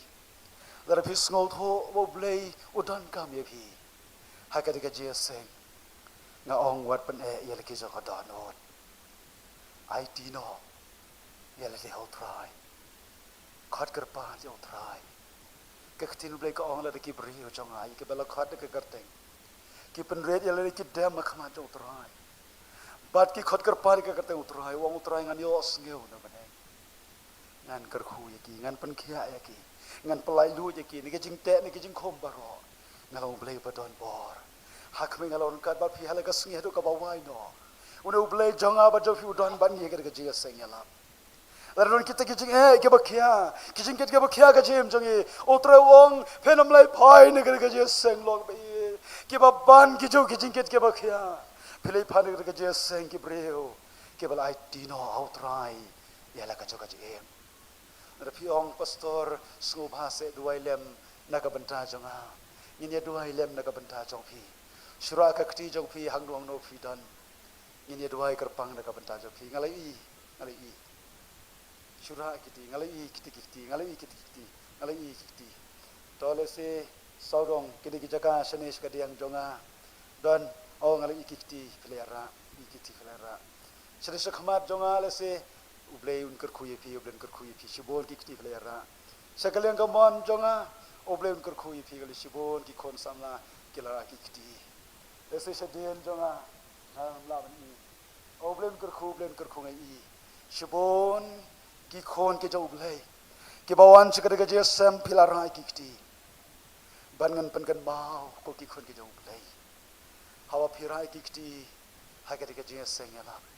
lada phi sngewthuh ba U Blei u donkam ïa phi ha ka dei ka jingïaseng, nga ong wat pyneh ïa la ki jong ka dohnud. Aiti noh ïa lade ha U Trai. Khot kyrpad ïa U Trai. Ka ktien U Blei ka ong lada ki briew jong nga, ïa kiba la khot da ka kyrteng, ki pynrit ïa lade, ki dem ha khmat jong U Trai bad ki khot kyrpad ïa ka kyrteng U Trai, u ong U Trai, ngan ïohsngew na bneng. Ngan kyrkhu ïa ki, ngan pynkhiah ïa ki, ngan pynlait luid ïa ki na ki jingteh, na ki jingkhum baroh. Nga long U Blei ba don bor. Ha khmih nga long ryngkat bad phi ha la ka sngi haduh kaba wai noh. Une U Blei jong nga bad jong phi u don bad ngi ha ka dei ka jingïaseng ïalap. Lada don kita ki jingeh kiba khia, ki jingkit kiba khia ka jingim jong ngi, U Trai u ong, phin ym leit phai na ka dei ka jingïaseng, long ba ïeit. Kiba ban kijuh ki jingkit kiba khia, phi leit phai na ka dei ka jingïaseng, ki briew kiba la aiti noh ha U Trai ïa la kajuh ka jingim. Lada phi ong, Pastor, sngewbha seh, duwai lem na ka bynta jong nga. Ngin ïa duwai lem na ka bynta jong phi. Shu rah ka kti jong phi hangno hangno phi don. Ngin ïa duwai kyrpang na ka bynta jong phi. Nga la ïohi, nga la ïohi. Shu rah ki kti, nga la ïohi kiti ki kti, nga la ïohi kiti ki kti, nga la ïohi ki kti. To lehse sawdong kine ki jaka shane shakadiang jong nga. Don, oh, nga la ïohi ki kti phi la ïa rah, ïohi ki kti phi la ïa rah. Shane shakhmat jong nga lehse U Blei un kyrkhu ïa phi, U Blei un kyrkhu ïa phi, shibun ki kti phi la ïa rah. Sha ka liang kamon jong nga, U Blei un kyrkhu ïa phi, ka la shibun ki khun samla ki la rah ki kti. Lehse shadien jong nga, ngam lah ban ïohi. U Blei un kyrkhu, U Blei un kyrkhu, nga ïohi. Shibun ki khun ki jong U Blei kiba wan sha ka dei ka jingïaseng, phi la rah ki kti. Ban ngan pynkynmaw, ko ki khun ki jong U Blei, haba phi rah ki kti ha ka dei ka jingïaseng ïalap,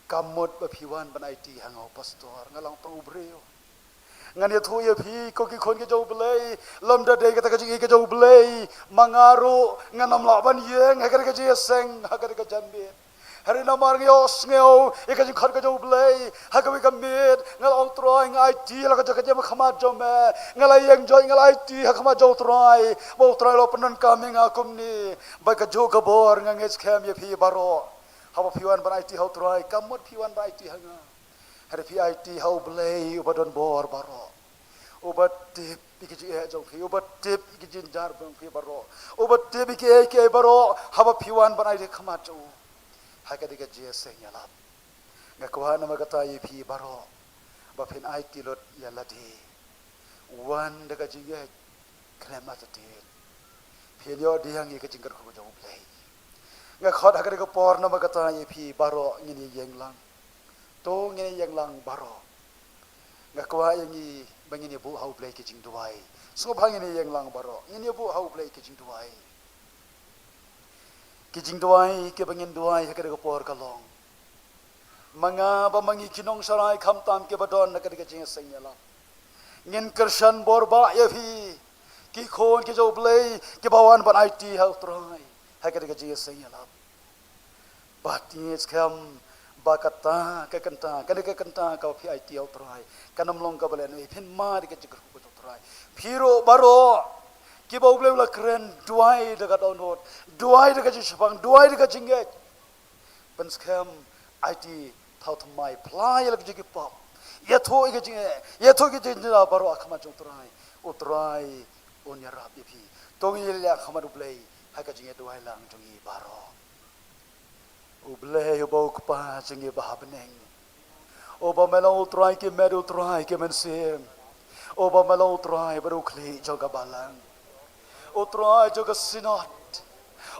kam mut ba phi wan ban aiti ha nga, Pastor, nga long tang u briew. Ngan ïathuh ïa phi, ko ki khun ki jong U Blei, lymda dei kata ka jingïeit ka jong U Blei, ma nga ruh ngan ym lah ban ïeng ha ka dei ka jingïaseng, ha ka dei ka janmiet. Hynrei namar nga ïohsngew ïa ka jingkhot ka jong U Blei ha kawei ka miet, nga la ong, Trai, nga aiti la ka jong ka jingim ha khmat jong me. Nga la ïeng joit, nga la aiti ha khmat jong U Trai, ba U Trai u la pyndonkam ïa nga kumne. Bad kajuh ka bor nga ngeit skhem ïa phi baroh, haba phi wan ban aiti ha U Trai, kam mut phi wan ban aiti ha nga. Hynrei phi aiti ha U Blei uba don bor baroh, uba tip ïa ki jingeh jong phi, uba tip ïa ki jingjynjar jong phi baroh, uba tip ïa kiei kiei baroh, haba phi wan ban aiti ha khmat jong u ha ka dei ka jingïaseng ïalap. Nga kwah namar kata ïa phi baroh ba phin aiti lut ïa lade. Wan da ka jingngeit khlem artatien. Phin ïoh pdiang ïa ka jingkyrkhu ka jong U Blei. Nga khot ha kane ka por namar kata ïa phi baroh ngin ïa ïeng lang. To ngin ïa ïeng lang baroh. Nga kwah ïa ngi ba ngin ïa buh ha U Blei ki jingduwai. Sngewbha ngin ïa ïeng lang baroh. Ngin ïa buh ha U Blei ki jingduwai. Ki jingduwai kiba ngin duwai ha kane ka por ka long, ma nga bad ma ngi ki nongsharai khamtam kiba don ha kane ka jingïaseng ïalap, ngin kyrshan bor ba ïa phi, ki khun ki jong U Blei kiba wan ban aiti ha U Trai ha kane ka jingïaseng ïalap. Bad ngi skhem ba kata ka kynta, kane ka kynta kaba phi aiti ha U Trai, kan ym long kaba lehnoh, phin mad ïa ka jingkyrkhu ka jong U Trai. Phi ruh baroh kiba U Blei u la kren, duwai da ka dohnud, duwai da ka jingsheptieng, duwai da ka jingngeit. Pynskhem, aiti, thaw thymmai, phla ïa la ka jong ki pop. Ïathuh ïa ka jingeh, ïathuh ïa ka jingeh baroh ha khmat jong U Trai. U Trai un ïarap ïa phi. To ngin ïaleh ha khmat U Blei ha ka jingïaduwai lang jong ngi baroh. U Blei uba u Kpa jong ngi ba ha bneng, uba me long U Trai ki met, U Trai ki mynsiem, uba me long U Trai bad U Khlieh jong ka balang, U Trai jong ka Synod,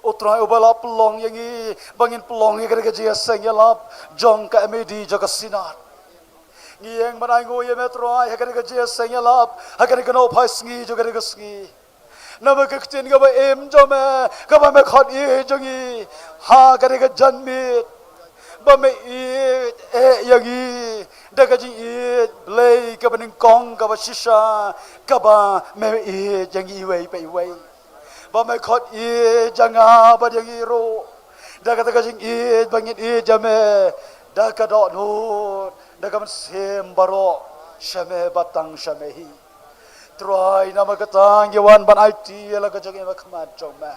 U Trai uba la pynlong ïa ngi ba ngin pynlong ïa kane ka jingïaseng ïalap jong ka M A D jong ka Synod. Ngi ïeng ban ainguh ïa me Trai ha kane ka jingïaseng ïalap, ha kane ka nohphai sngi jong kane ka sngi. Namar ka ktien kaba im jong me, kaba me khot ïeit jong ngi ha kane ka janmiet, ba me ïeit eh ïa ngi da ka jingïeit Blei kaba nyngkong, kaba shisha, kaba me ïeit ïa ngi iwei pa iwei. Ba me khot ïeit ïa nga bad ïa ngi ruh da kata ka jingïeit ba ngin ïeit ïa me da ka dohnud, da ka mynsiem baroh sha me bad tang sha me hi. Trai, namar kata ngi wan ban aiti ïa la ka jong ngi ha khmat jong me.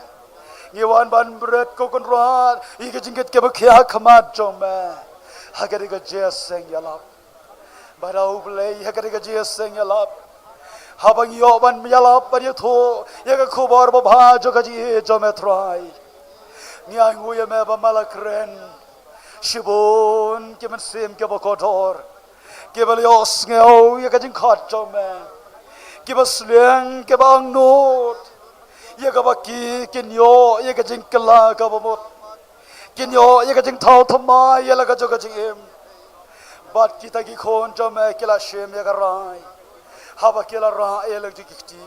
Ngi wan ban bret, ko Kynrad, ïa ka jingkit kaba khia ha khmat jong me ha kane ka jingïaseng ïalap. Bad A Blei, ha kane ka jingïaseng ïalap, haba ngi ïoh ban ïalap ban ïathuh ïa ka khubor babha jong ka jingïeit jong me Trai, ngi ainguh ïa me ba me la kren. Shibun ki mynsiem kiba kordor, kiba la ïohsngew ïa ka jingkhot jong me, kiba sliang, kiba angnud, ïa kaba ki, kin ïoh ïa ka jingkylla kaba mut, kin ïoh ïa ka jingthaw thymmai ïa la ka jong ka jingim. Bad kita ki khun jong me ki la shim ïa ka rai haba ki la rah ïa la ki kti.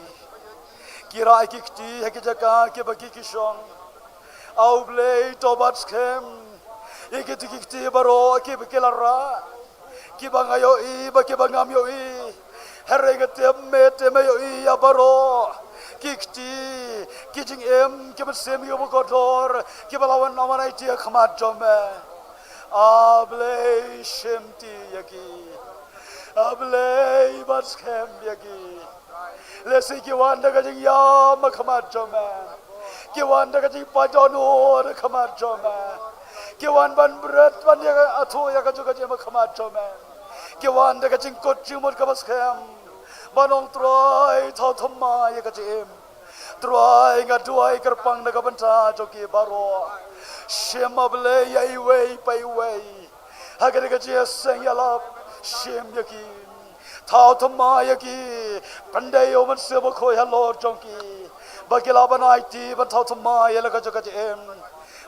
Ki rah ïa ki kti ha ki jaka kiba ki, ki shong. A Blei, to bat skhem ïa kita ki kti baroh kiba ki la rah, kiba nga ïohi bad kiba ngam ïohi. Hynrei nga tip me te me ïohi ïa baroh ki kti, ki jingim, ki mynsiem kiba kordor kiba la wan ïa ngi ha khmat jong me. A Blei, shim ti ïa ki. A Blei, bat skhem ïa ki. Lehse ki wan da ka jingïam ha khmat jong me. Ki wan da ka jingpait dohnud ha khmat jong me. Ki wan ban bret, ban ïathuh ïa ka jong ka jingim ha khmat jong me. Ki wan da ka jingkut jingmut kaba skhem ban ong, Trai, thaw thymmai ïa ka jingim. Trai, nga duwai kyrpang na ka bynta jong ki baroh. Shim, A Blei, ïa iwei pa iwei ha kane ka jingïaseng ïalap. Shim ïa ki, thaw thymmai ïa ki. Pyndei, U Mynsiem Bakhuid, halor jong ki, ba ki lah ban aiti, ban thaw thymmai ïa la ka jong ka jingim,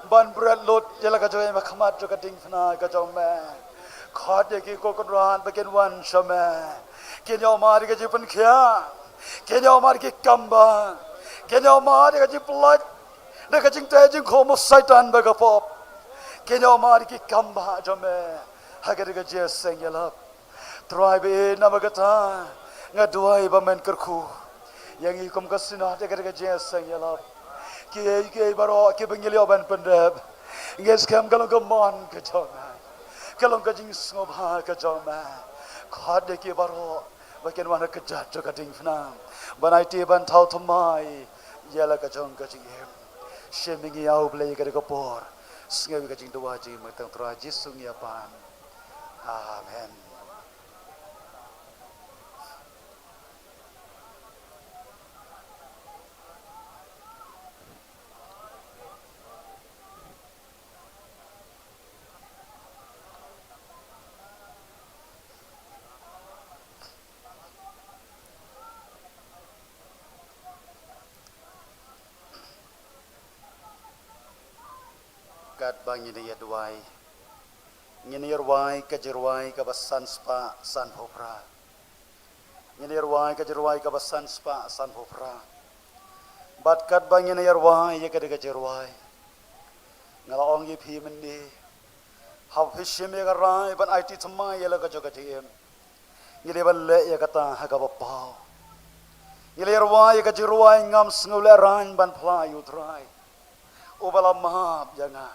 ban bret lut ïa la ka jong ka jingim ha khmat jong ka diengphna ka jong me. Khot ïa ki, ko Kynrad, ba kin wan sha me. Kin ïoh mad ïa ka jingpynkhiah, kin ïoh mad ïa ki kambah, kin ïoh mad ïa ka jingpyllait na ka jingteh jingkhum u Soitan bad ka pop. Kin ïoh mad ïa ki kambah jong me ha kane ka jingïaseng ïalap. Trai baieit, namar kata nga duwai ba men kyrkhu ïa ngi kum ka Synod ha kane ka jingïaseng ïalap. Kiei kiei baroh kiba ngi la ïoh ban pyndep, ngi skhem ka long ka mon ka jong me, ka long ka jingsngewbha ka jong me. Khot ïa ki baroh ba kin wan ha ka kjat jong ka diengphna ban aiti, ban thaw thymmai ïa la ka jong ka jingim. Shim ïa ngi, A Blei, ha kane ka por. Sngew ïa ka jingduwai jong ngi, ha ka kyrteng U Trai Jisu ngi ïa pan. Amen. Katba ngin ïa duwai, ngin ïa rwai ka jingrwai kaba san spah san phew phra. Ngin ïa rwai ka jingrwai kaba san spah san phew phra. Bad katba ngin ïa rwai ïa ka dei ka jingrwai, nga la ong ïa phi mynne, haba phi shim ïa ka rai ban aiti thymmai ïa la ka jong ka jingim, ngi dei ban leh ïa kata ha kaba paw. Ngi la ïa rwai ïa ka jingrwai, ngam sngewlehraiñ ban phla ïa U Trai uba la map ïa nga.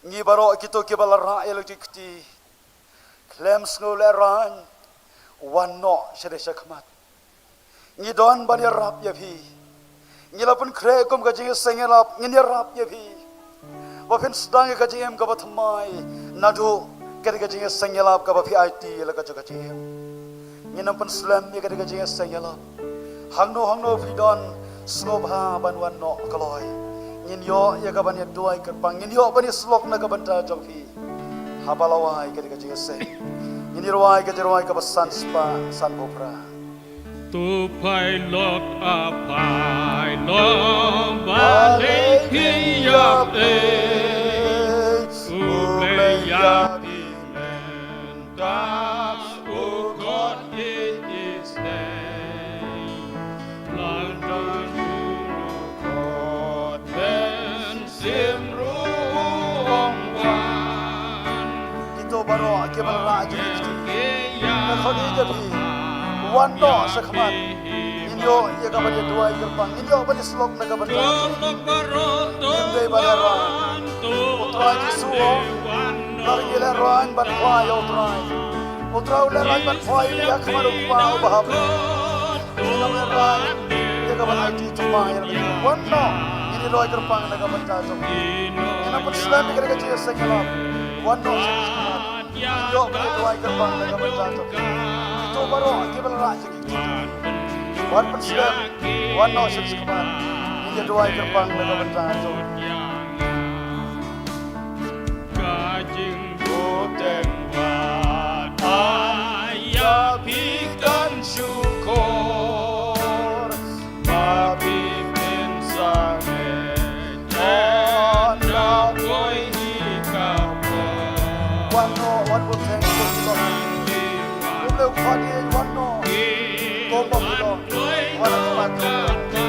Ngi baroh kito kiba la rah ïa la ki kti, khlem sngewlehraiñ, wan noh sha dei sha khmat. Ngi don ban ïarap ïa phi. Ngi la pynkhreh kum ka jingïaseng ïalap, ngin ïarap ïa phi ba phin sdang ïa ka jingim kaba thymmai naduh ka dei ka jingïaseng ïalap kaba phi aiti ïa la ka jong ka jingim. Ngin ym pynslem ïa ka dei ka jingïaseng ïalap. Hangno hangno phi don, sngewbha ban wan noh kloi. Ngin ïoh ïa ka ban ïa duwai kyrpang, ngin ïoh ban ïa syllok na ka bynta jong phi. Haba la wai ka dei ka jingïaseng, ngin ïa rwai ka jingrwai kaba san spah san phew phra. To phai lok a phai lok, balei phi ïap ei? U Blei ïa phi mynta, u khot ïeit i sneng. Lada u khot, men sim ruh u ong wan. Kito baroh kiba la rah jingkti, nga khot ïa phi, wan noh sha khmat. Ngin ïoh ïa ka ban ïa duwai kyrpang, ngin ïoh ban ïa syllok na ka bynta. Ngim dei ban ïa rwai. U Trai Jisu u ong, lada ngi lehraiñ ban phla ïa U Trai, U Trai u lehraiñ ban phla ïa ngi ha khmat U Kpa uba ha bneng. Ngin ym lehraiñ ïa ka ban aiti thymmai ïa la ka jong. Wan noh, ngin ïa duwai kyrpang na ka bynta jong phi. Ngin ym pynslem ïa ka dei ka jingïaseng ïalap. Wan noh sha khmat. Ngin ïoh ban ïa duwai kyrpang na ka bynta jong phi. Kito baroh kiba la rah jingkti, wat pynslem, wan noh sha khmat. Ngin ïa duwai kyrpang na ka bynta jong phi. Ka jingbteng wat ai ïa phi kan shukor, ba phi pynshah leit na poi hi ka por. Wan noh, wan bteng, wan noh. Kumno khot ïa wan noh. Kumba phi long, wan ha khmat jong U Trai.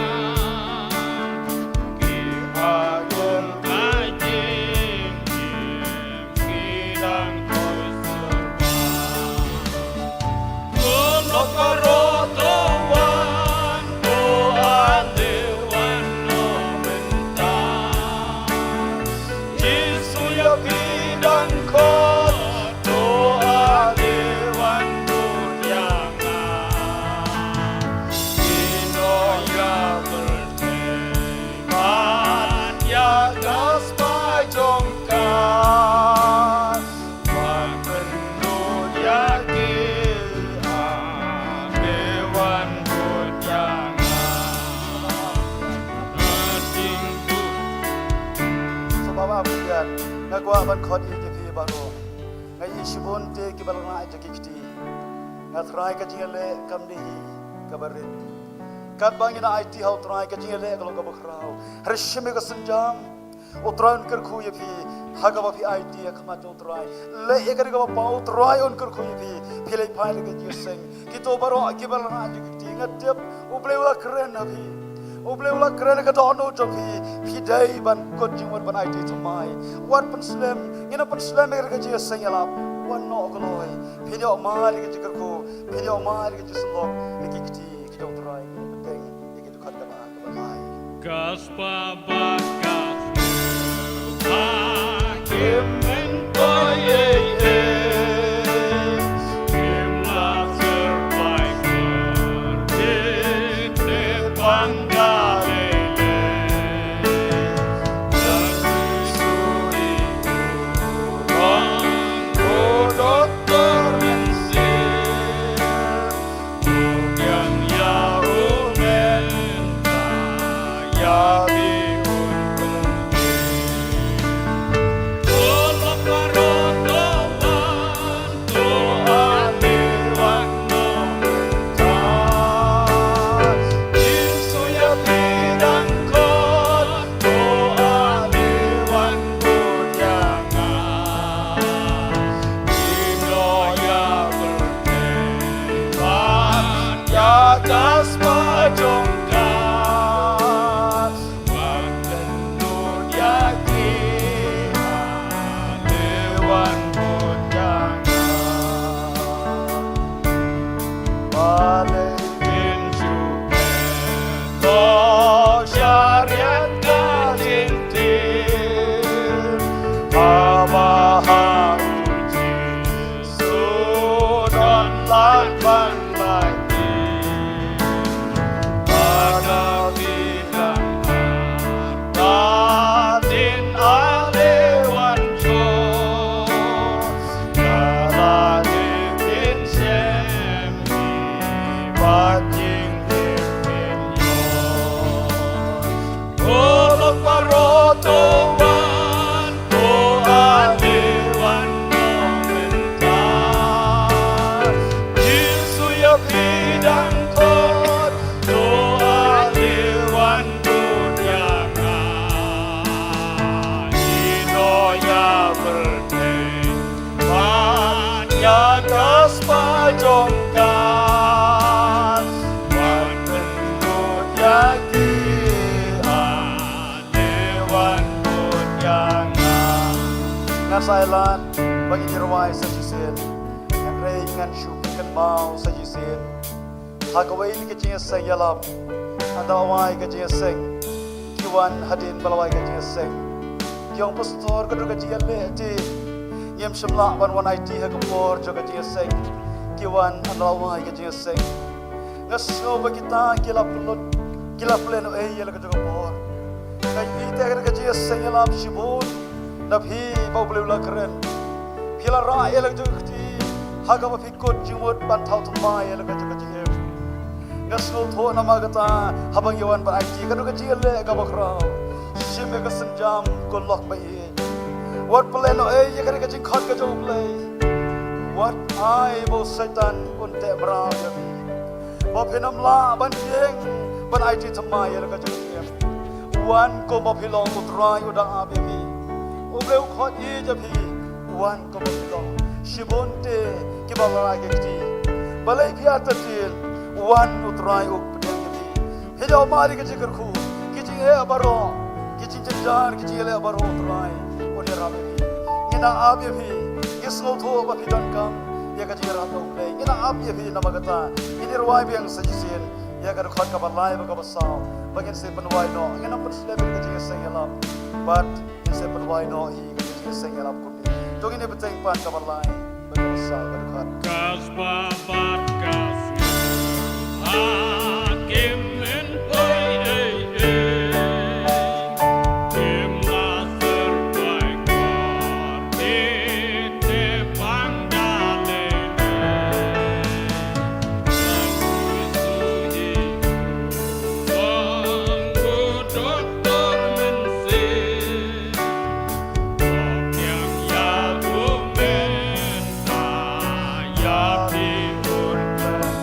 Ban ïa ka spah jong ka, ban pynlut ïa ki, a, me wan bud ïa nga. Sngewbha ba phi ïa, nga kwah ban khot ïa phi baroh. Nga ïohi shibun te kiba la rah ïa ki kti. Nga tharai ka jingïaleh kam dei hi kaba rit. Katba ngin aiti ha U Trai, ka jingïaleh ka long kaba khraw. Hynrei shim ïa ka sienjam, U Trai un kyrkhu ïa phi ha kaba phi aiti ha khmat jong U Trai. Leh ïa ka dei kaba paw, U Trai un kyrkhu ïa phi. Phi leit phai da ka jingïaseng. Kito baroh kiba la rah jingkti, nga tip U Blei u la kren ha phi. U Blei u la kren ha ka dohnud jong phi. Phi dei ban kut jingmut ban aiti thymmai. Wat pynslem, ngin ym pynslem ïa ka jingïaseng ïalap. Wan noh kloi. Phin ïoh mad ïa ka jingkyrkhu, phin ïoh mad ïa ka jingsyllok na ki kti ki jong U Trai, ki bteng ïa ki dkhot kaba ar kaba lai. Ka spah ba ka sngewbha kim myntoi ei ei, kim lah survive, kim tip pang da lei lei. Lada suri u ong u doktor mynsiem, u biang ïa u mynta, ïa phi un pynlong. Ban ban lait, ba ka bidang, ba din ale wan jong, ka la dei phin shem, ba jing dei phin ïoh. Ko lok baroh to wan, to ale wan noh mynta. Jisu ïa phi dang khot, to ale wan bud ïa nga. Ïehnoh ïa pyrthei, ban ïa ka spah jong ka, ban pynbud ïa ki, ale wan bud ïa nga. Ngan sa ïalam ba ngin ïa rwai sa shisien, hynrei ngan shu pynkynmaw sa shisien. Ha kawei ka jingïaseng ïalam, haba la wai ka jingïaseng, ki wan hadien ba la wai ka jingïaseng. Ki ong, "Pastor, ka dei ka jingïaleh te, ngim shym lah ban wan aiti ha ka por jong ka jingïaseng." Ki wan haba la wai ka jingïaseng. Nga sngew ba kita ki la pynlut, ki la pynlehnohei ïa la ka jong ka por. Nga ïohi te ka dei ka jingïaseng ïalam shibun na phi ba U Blei u la kren. Phi la rah ïa la ka jong ka kti ha kaba phi kut jingmut ban thaw thymmai ïa la ka jong ka jingim. Nga sngewthuh namar kata, haba ngi wan ban aiti, ka dei ka jingïaleh kaba khraw. Shim ïa ka sienjam, ko lok ba ïeit. Wat pynlehnohei ïa ka dei ka jingkhot ka jong U Blei. Wat ai ba u Soitan un teh mraw ïa phi, ba phin ym lah ban ïeng ban aiti thymmai ïa la ka jong ka jingim. Wan kumba phi long, U Trai u dang ap ïa phi. U Blei u khot ïa phi, wan kumba phi long. Shibun te kiba la rai ka kti, balei phi ïa tadien? Wan, U Trai u pdiang ïa phi. Phi doh ma ri ka jingkyrkhu, ki jingeh baroh, ki jingjynjar, ki jingïaleh baroh, U Trai un ïarap ïa phi. Ngi nang ap ïa phi. Ngi sngewthuh ba phi donkam ïa ka jingïarap jong U Blei. Ngi nang ap ïa phi namar kata. Ngin ïa rwai biang sa shisien ïa ka dkhot kaba lai bad kaba saw, ba ngin sa pynwai noh. Ngin ym pynslem ïa ka jingïaseng ïalam, bad ngin sa pynwai noh hi ka jingïaseng ïalam kumne. To ngin ïa bteng pat kaba lai bad kaba saw, ka dkhot. Ka spah bad ka snem ha kim lynpoi ei ei. Kim la syrpai kor, ki te pang da lei lei. Ka sui sui song u doktor mynsiem. Ko kiang ïa u mynta ïa phi un pynlong.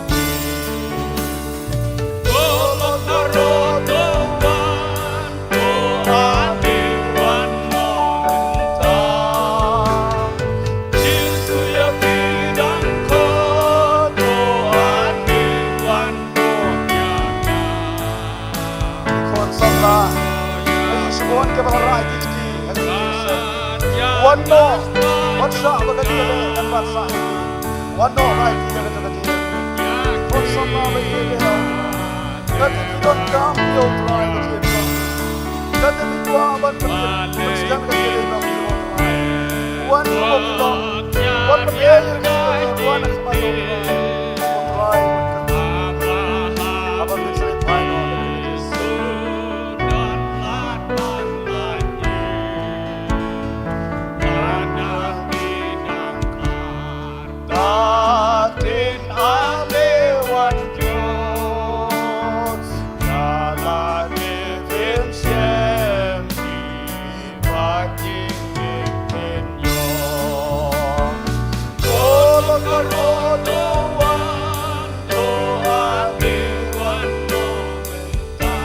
Ko lok baroh to wan, to adi wan noh mynta. Jisu ïa phi dang khot, to adi wan noh ïa nga. Khun samla, ai shibun kiba la rai ki kti ha ka jingïaseng. Wan noh, wan shah ba ka jingïaleh kan wan shah. Wan noh, rai ki ha ka jong ka jingïaleh. Khun samla ba ïeit, ka te phi donkam ïa U Trai ka jingïaleh. Ka te phi kwah ban pynjah, pynjah ka jingïaleh ka phi U Trai. Wan noh, wan noh, wan pynjah ka jingïaleh, wan ha khmat U Trai. U Trai, haba phi sa ïa phai noh. Ka tin ale wan jot, ka la dei phin shem, ba kin dei phin ïoh. Ko lok baroh to wan, to ale wan noh mynta.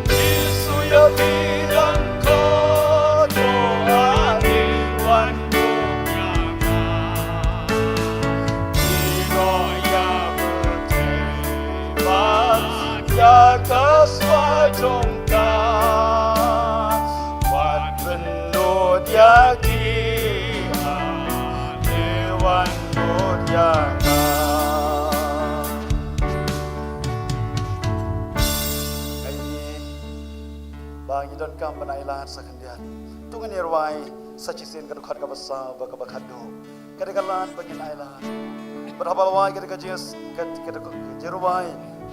Jisu ïa phi dang khot, to ale wan noh ïa nga. Ïehnoh ïa pyrthei bad ïa ka spah jong ka, wat pynnud ïa ki, ale wan nud ïa nga. Kane ba ngi donkam ban ai lad sa khyndiat. To ngin ïa rwai sa shisien ka dkhot kaba saw bad kaba khatduh. Ka dei ka lad ba ngin ai lad. Bad haba la wai ka dei ka jingïas, ka, ka dei ka jingrwai,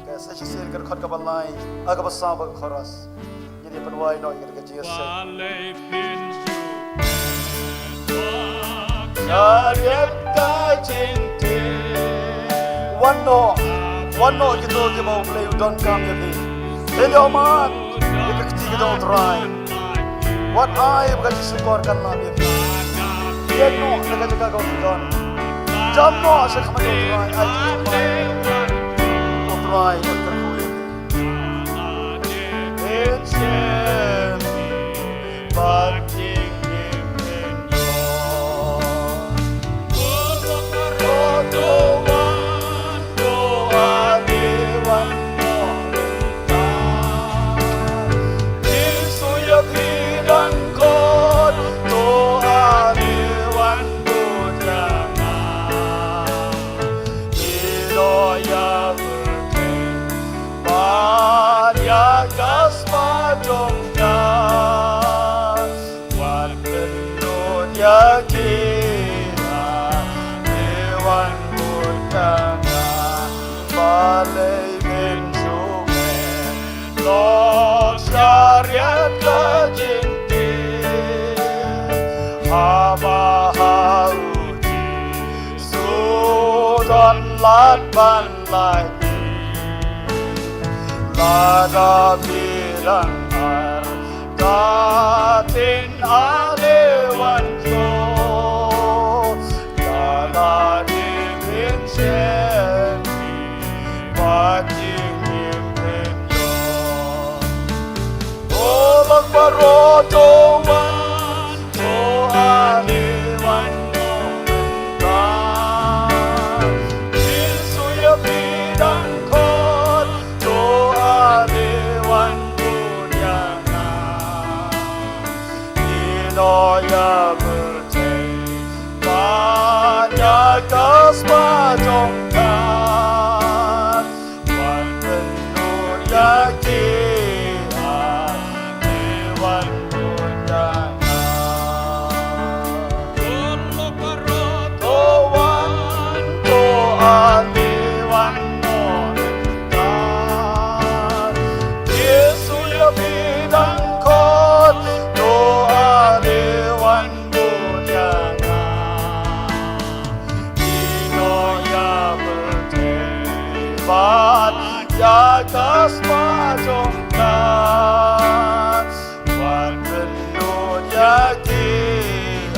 ka sa shisien ka dkhot kaba lai, ha kaba saw bad ka chorus. Ngin ïa pynwai noh ïa ka dei ka jingïaseng. Wan noh, wan noh kito kiba U Blei u donkam ïa phi. Hynrei ïohmad ïa ka kti ka jong U Trai. Wat ai ba ka jingshukor kan lap ïa phi. Ïeng noh na ka jaka kaba phi don. Jam noh sha khmat U Trai, ai jingmut. U Trai un kyrkhu ïa phi. Bad jingim in ïoh. Bad ïa ka spah jong nga, wat pynlut ïa ki, ha, ne wan bud ïa nga. Balei men shu men, lok shariat ka jingtip, haba ha u Jisu don lad ban Lada phi dang artatien, ale wan shuh. Lada dei phin shem, ba jingim phin ïoh. O lok baroh, to wan, to ale wan mynta. Jisu ïa phi dang khot, to ale wan bud ïa nga. Ïehnoh ïa pyrthei bad ïa ka spah jong ka. Wan pynlut ïa ki, ale wan bud ïa nga. To wan, to ale wan noh mynta. Jisu ïa phi dang khot, to ale wan bud ïa nga. Ïehnoh ïa pyrthei bad ïa ka spah jong ka. Wan pynlut ïa ki,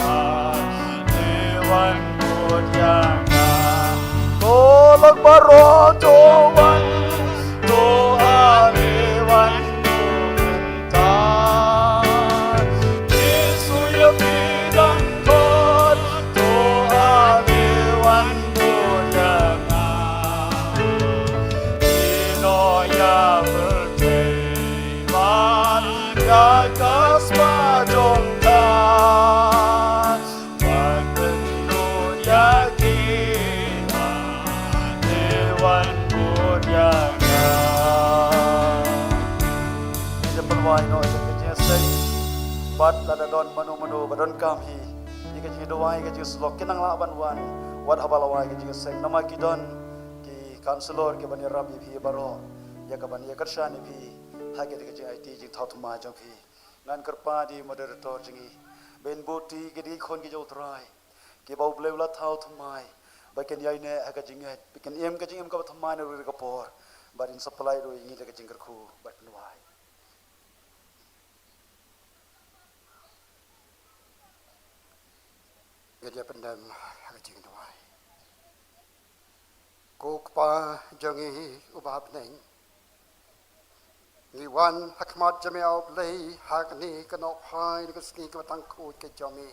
ale wan bud ïa nga. To lok baroh, to wan, to ale wan bud mynta. Jisu ïa phi dang khot, to ale wan bud ïa nga. Ïehnoh ïa pyrthei bad ïa ka spah jong ka. Wan pynlut ïa ki, ale wan bud ïa nga. Ngin ïa pynwai noh ïa ka jingïaseng. Bad lada don mano mano ba donkam hi ïa ka jingduwai, ka jingshlok, kin nang lah ban wan wat haba la wai ka jingïaseng. Namar ki don ki counselor kiban ïarap ïa phi baroh, ïa kaban ïa kyrshan ïa phi ha kata ka jingaiti jingthaw thymmai jong phi. Ngan kyrpad ïa i moderator jong ngi ban buh ti ïa ki dei ki khun ki jong U Trai, kiba U Blei u la thaw thymmai ba kin ïaineh ha ka jingngeit, ba kin im ka jingim kaba thymmai na ka por. Bad in sa pynlait ruh ïa ngi da ka jingkyrkhu bad pynwai. Ngin ïa pyndem ha ka jingduwai. Ko Kpa jong ngi uba ha bneng, ngi wan ha khmat jong me, A Blei, ha kane ka nohphai, ka sngi kaba tang khuid ka jong me,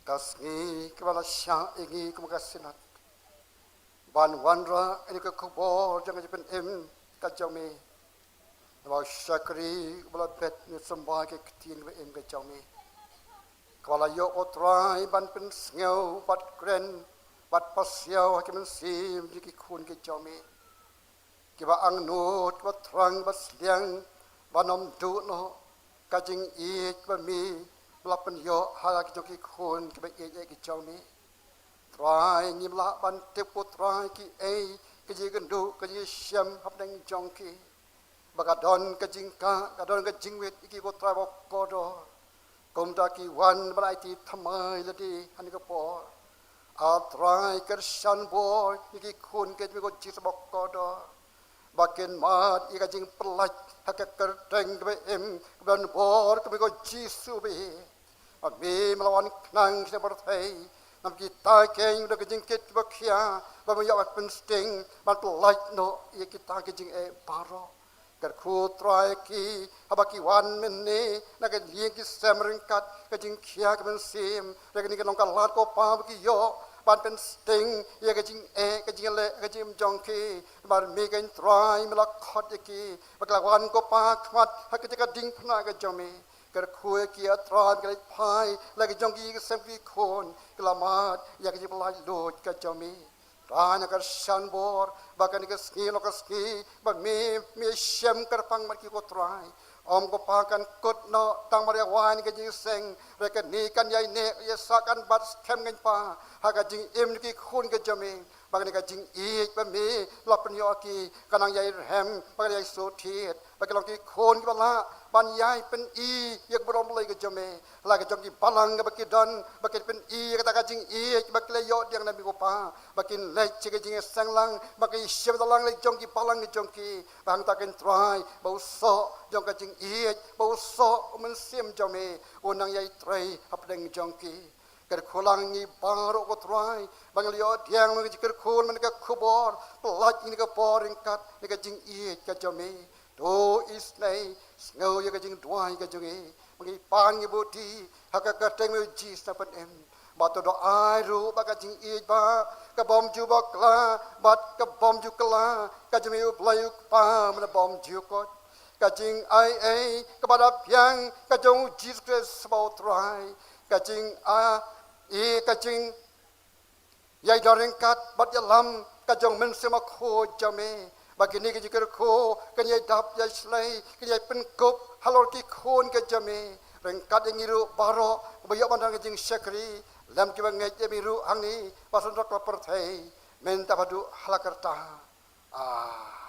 ka sngi kaba la shah ïa ngi kum ka synod ban wanrah ïa ka khubor jong ka jingpynim ka jong me. Naba u shakri uba la bet ne symbai ka ktien kaba im ka jong me, kaba la ïoh, O Trai, ban pynsngew bad kren bad pasiaw ha ki mynsiem jong ki khun ki jong me, kiba angnud, kiba thrang, kiba sliang, ban ym duh noh ka jingïeit ba me ba la pynïoh ha ki jong ki khun kiba ïeit ïa ki jong me. Trai, ngim lah ban tip, ko Trai, kiei ki jingkynduh, ki jingshem hapdeng jong ki. Ba ka don ka jingkah, ka don ka jingwit ïa ki, ko Trai, ba kordor. Kumta ki wan ban aiti thymmai lade ha kane ka por. A Trai, kyrshan bor ïa ki khun ki jong me, ko Jisu ba kordor. Ba kin mad ïa ka jingpyllait ha ka kyrteng kaba im, kaba don bor, kaba me, ko Jisu, ba ïeit. Ba me, me la wan khnang sha pyrthei. Namar kita ki don ka jingkit kaba khia, ba me ïoh ban pynsting, ban pyllait noh ïa kita ki jingeh baroh. Kyrkhu, Trai, ïa ki, haba ki wan mynne na ka liang ki sem ryngkat ka jingkhia ka mynsiem, na kane ka long ka lad, ko Pa, ba ki ïoh ban pynsting ïa ka jingeh, ka jingleh, ka jingim jong ki. Namar me, ko Trai, me la khot ïa ki ba ki la wan, ko Pa, khmat ha ka jaka diengphna ka jong me. Kyrkhu ïa ki, a Trai, ba ki la phai la ka jong ki ïing ki sem, ki khun, ki la mad ïa ka jingpyllait luid ka jong me. Trai, nga kyrshan bor ba kane ka sngi long ka sngi ba me, me shem kyrpang bad ki, ko Trai. Ym, ko Pa, kan kut noh tang mar ïa wai na ka jingïaseng, hynrei kane kan ïai neh ïa sah, kan bat skhem, ko Pa, ha ka jingim ki khun ki jong me. Ba kane ka jingïeit ba me la pynïoh ïa ki kan nang ïai rhem, ba kan ïai sngewthied ba ki long ki khun kiba lah ban ïai pyni ïa ka burom Blei ka jong me. La ka jong ki balang kaba ki don, ba ki pyni ïa kata ka jingïeit ba ki la ïoh pdiang na me, ko Pa, ba kin leit sha ka jingïaseng lang, ba ki shim da lang la jong ki balang ka jong ki. Ba hangta, ko Trai, ba u soh jong ka jingïeit, ba u soh u mynsiem jong me un nang ïai trei hapdeng jong ki. Kyrkhu lang ïa ngi baroh, ko Trai, ba ngi la ïoh pdiang na ka jingkyrkhu, na ka khubor pyllait ha kane ka por ryngkat na ka jingïeit ka jong me. To isynei, sngew ïa ka jingduwai ka jong ngi. Ba ngi pan, ngi bud ha ka kyrteng me, u Jisu, ba pynïap. Bad to da ai ruh ba ka jingïeit, ba ka bym ju bakla bad ka bym ju kylla ka jong me, u Blei u Kpa, me bym ju kut. Ka jingai ei kaba da biang ka jong u Jisu Khrist, ba u Trai, ka jing a, i ka jing ïai don ryngkat bad ïalam ka jong u Mynsiem Bakhuid jong me. Ba kine ki jingkyrkhu kan ïai dap ïai shlei, kan ïai pynkup halor ki khun ki jong me. Ryngkat ïa ngi ruh baroh ba ïoh ban don ka jingshakri, lem kiba ngeit ïa me ruh hangne bad hapdeng ka pyrthei, mynta bad haduh hala karta. Amen.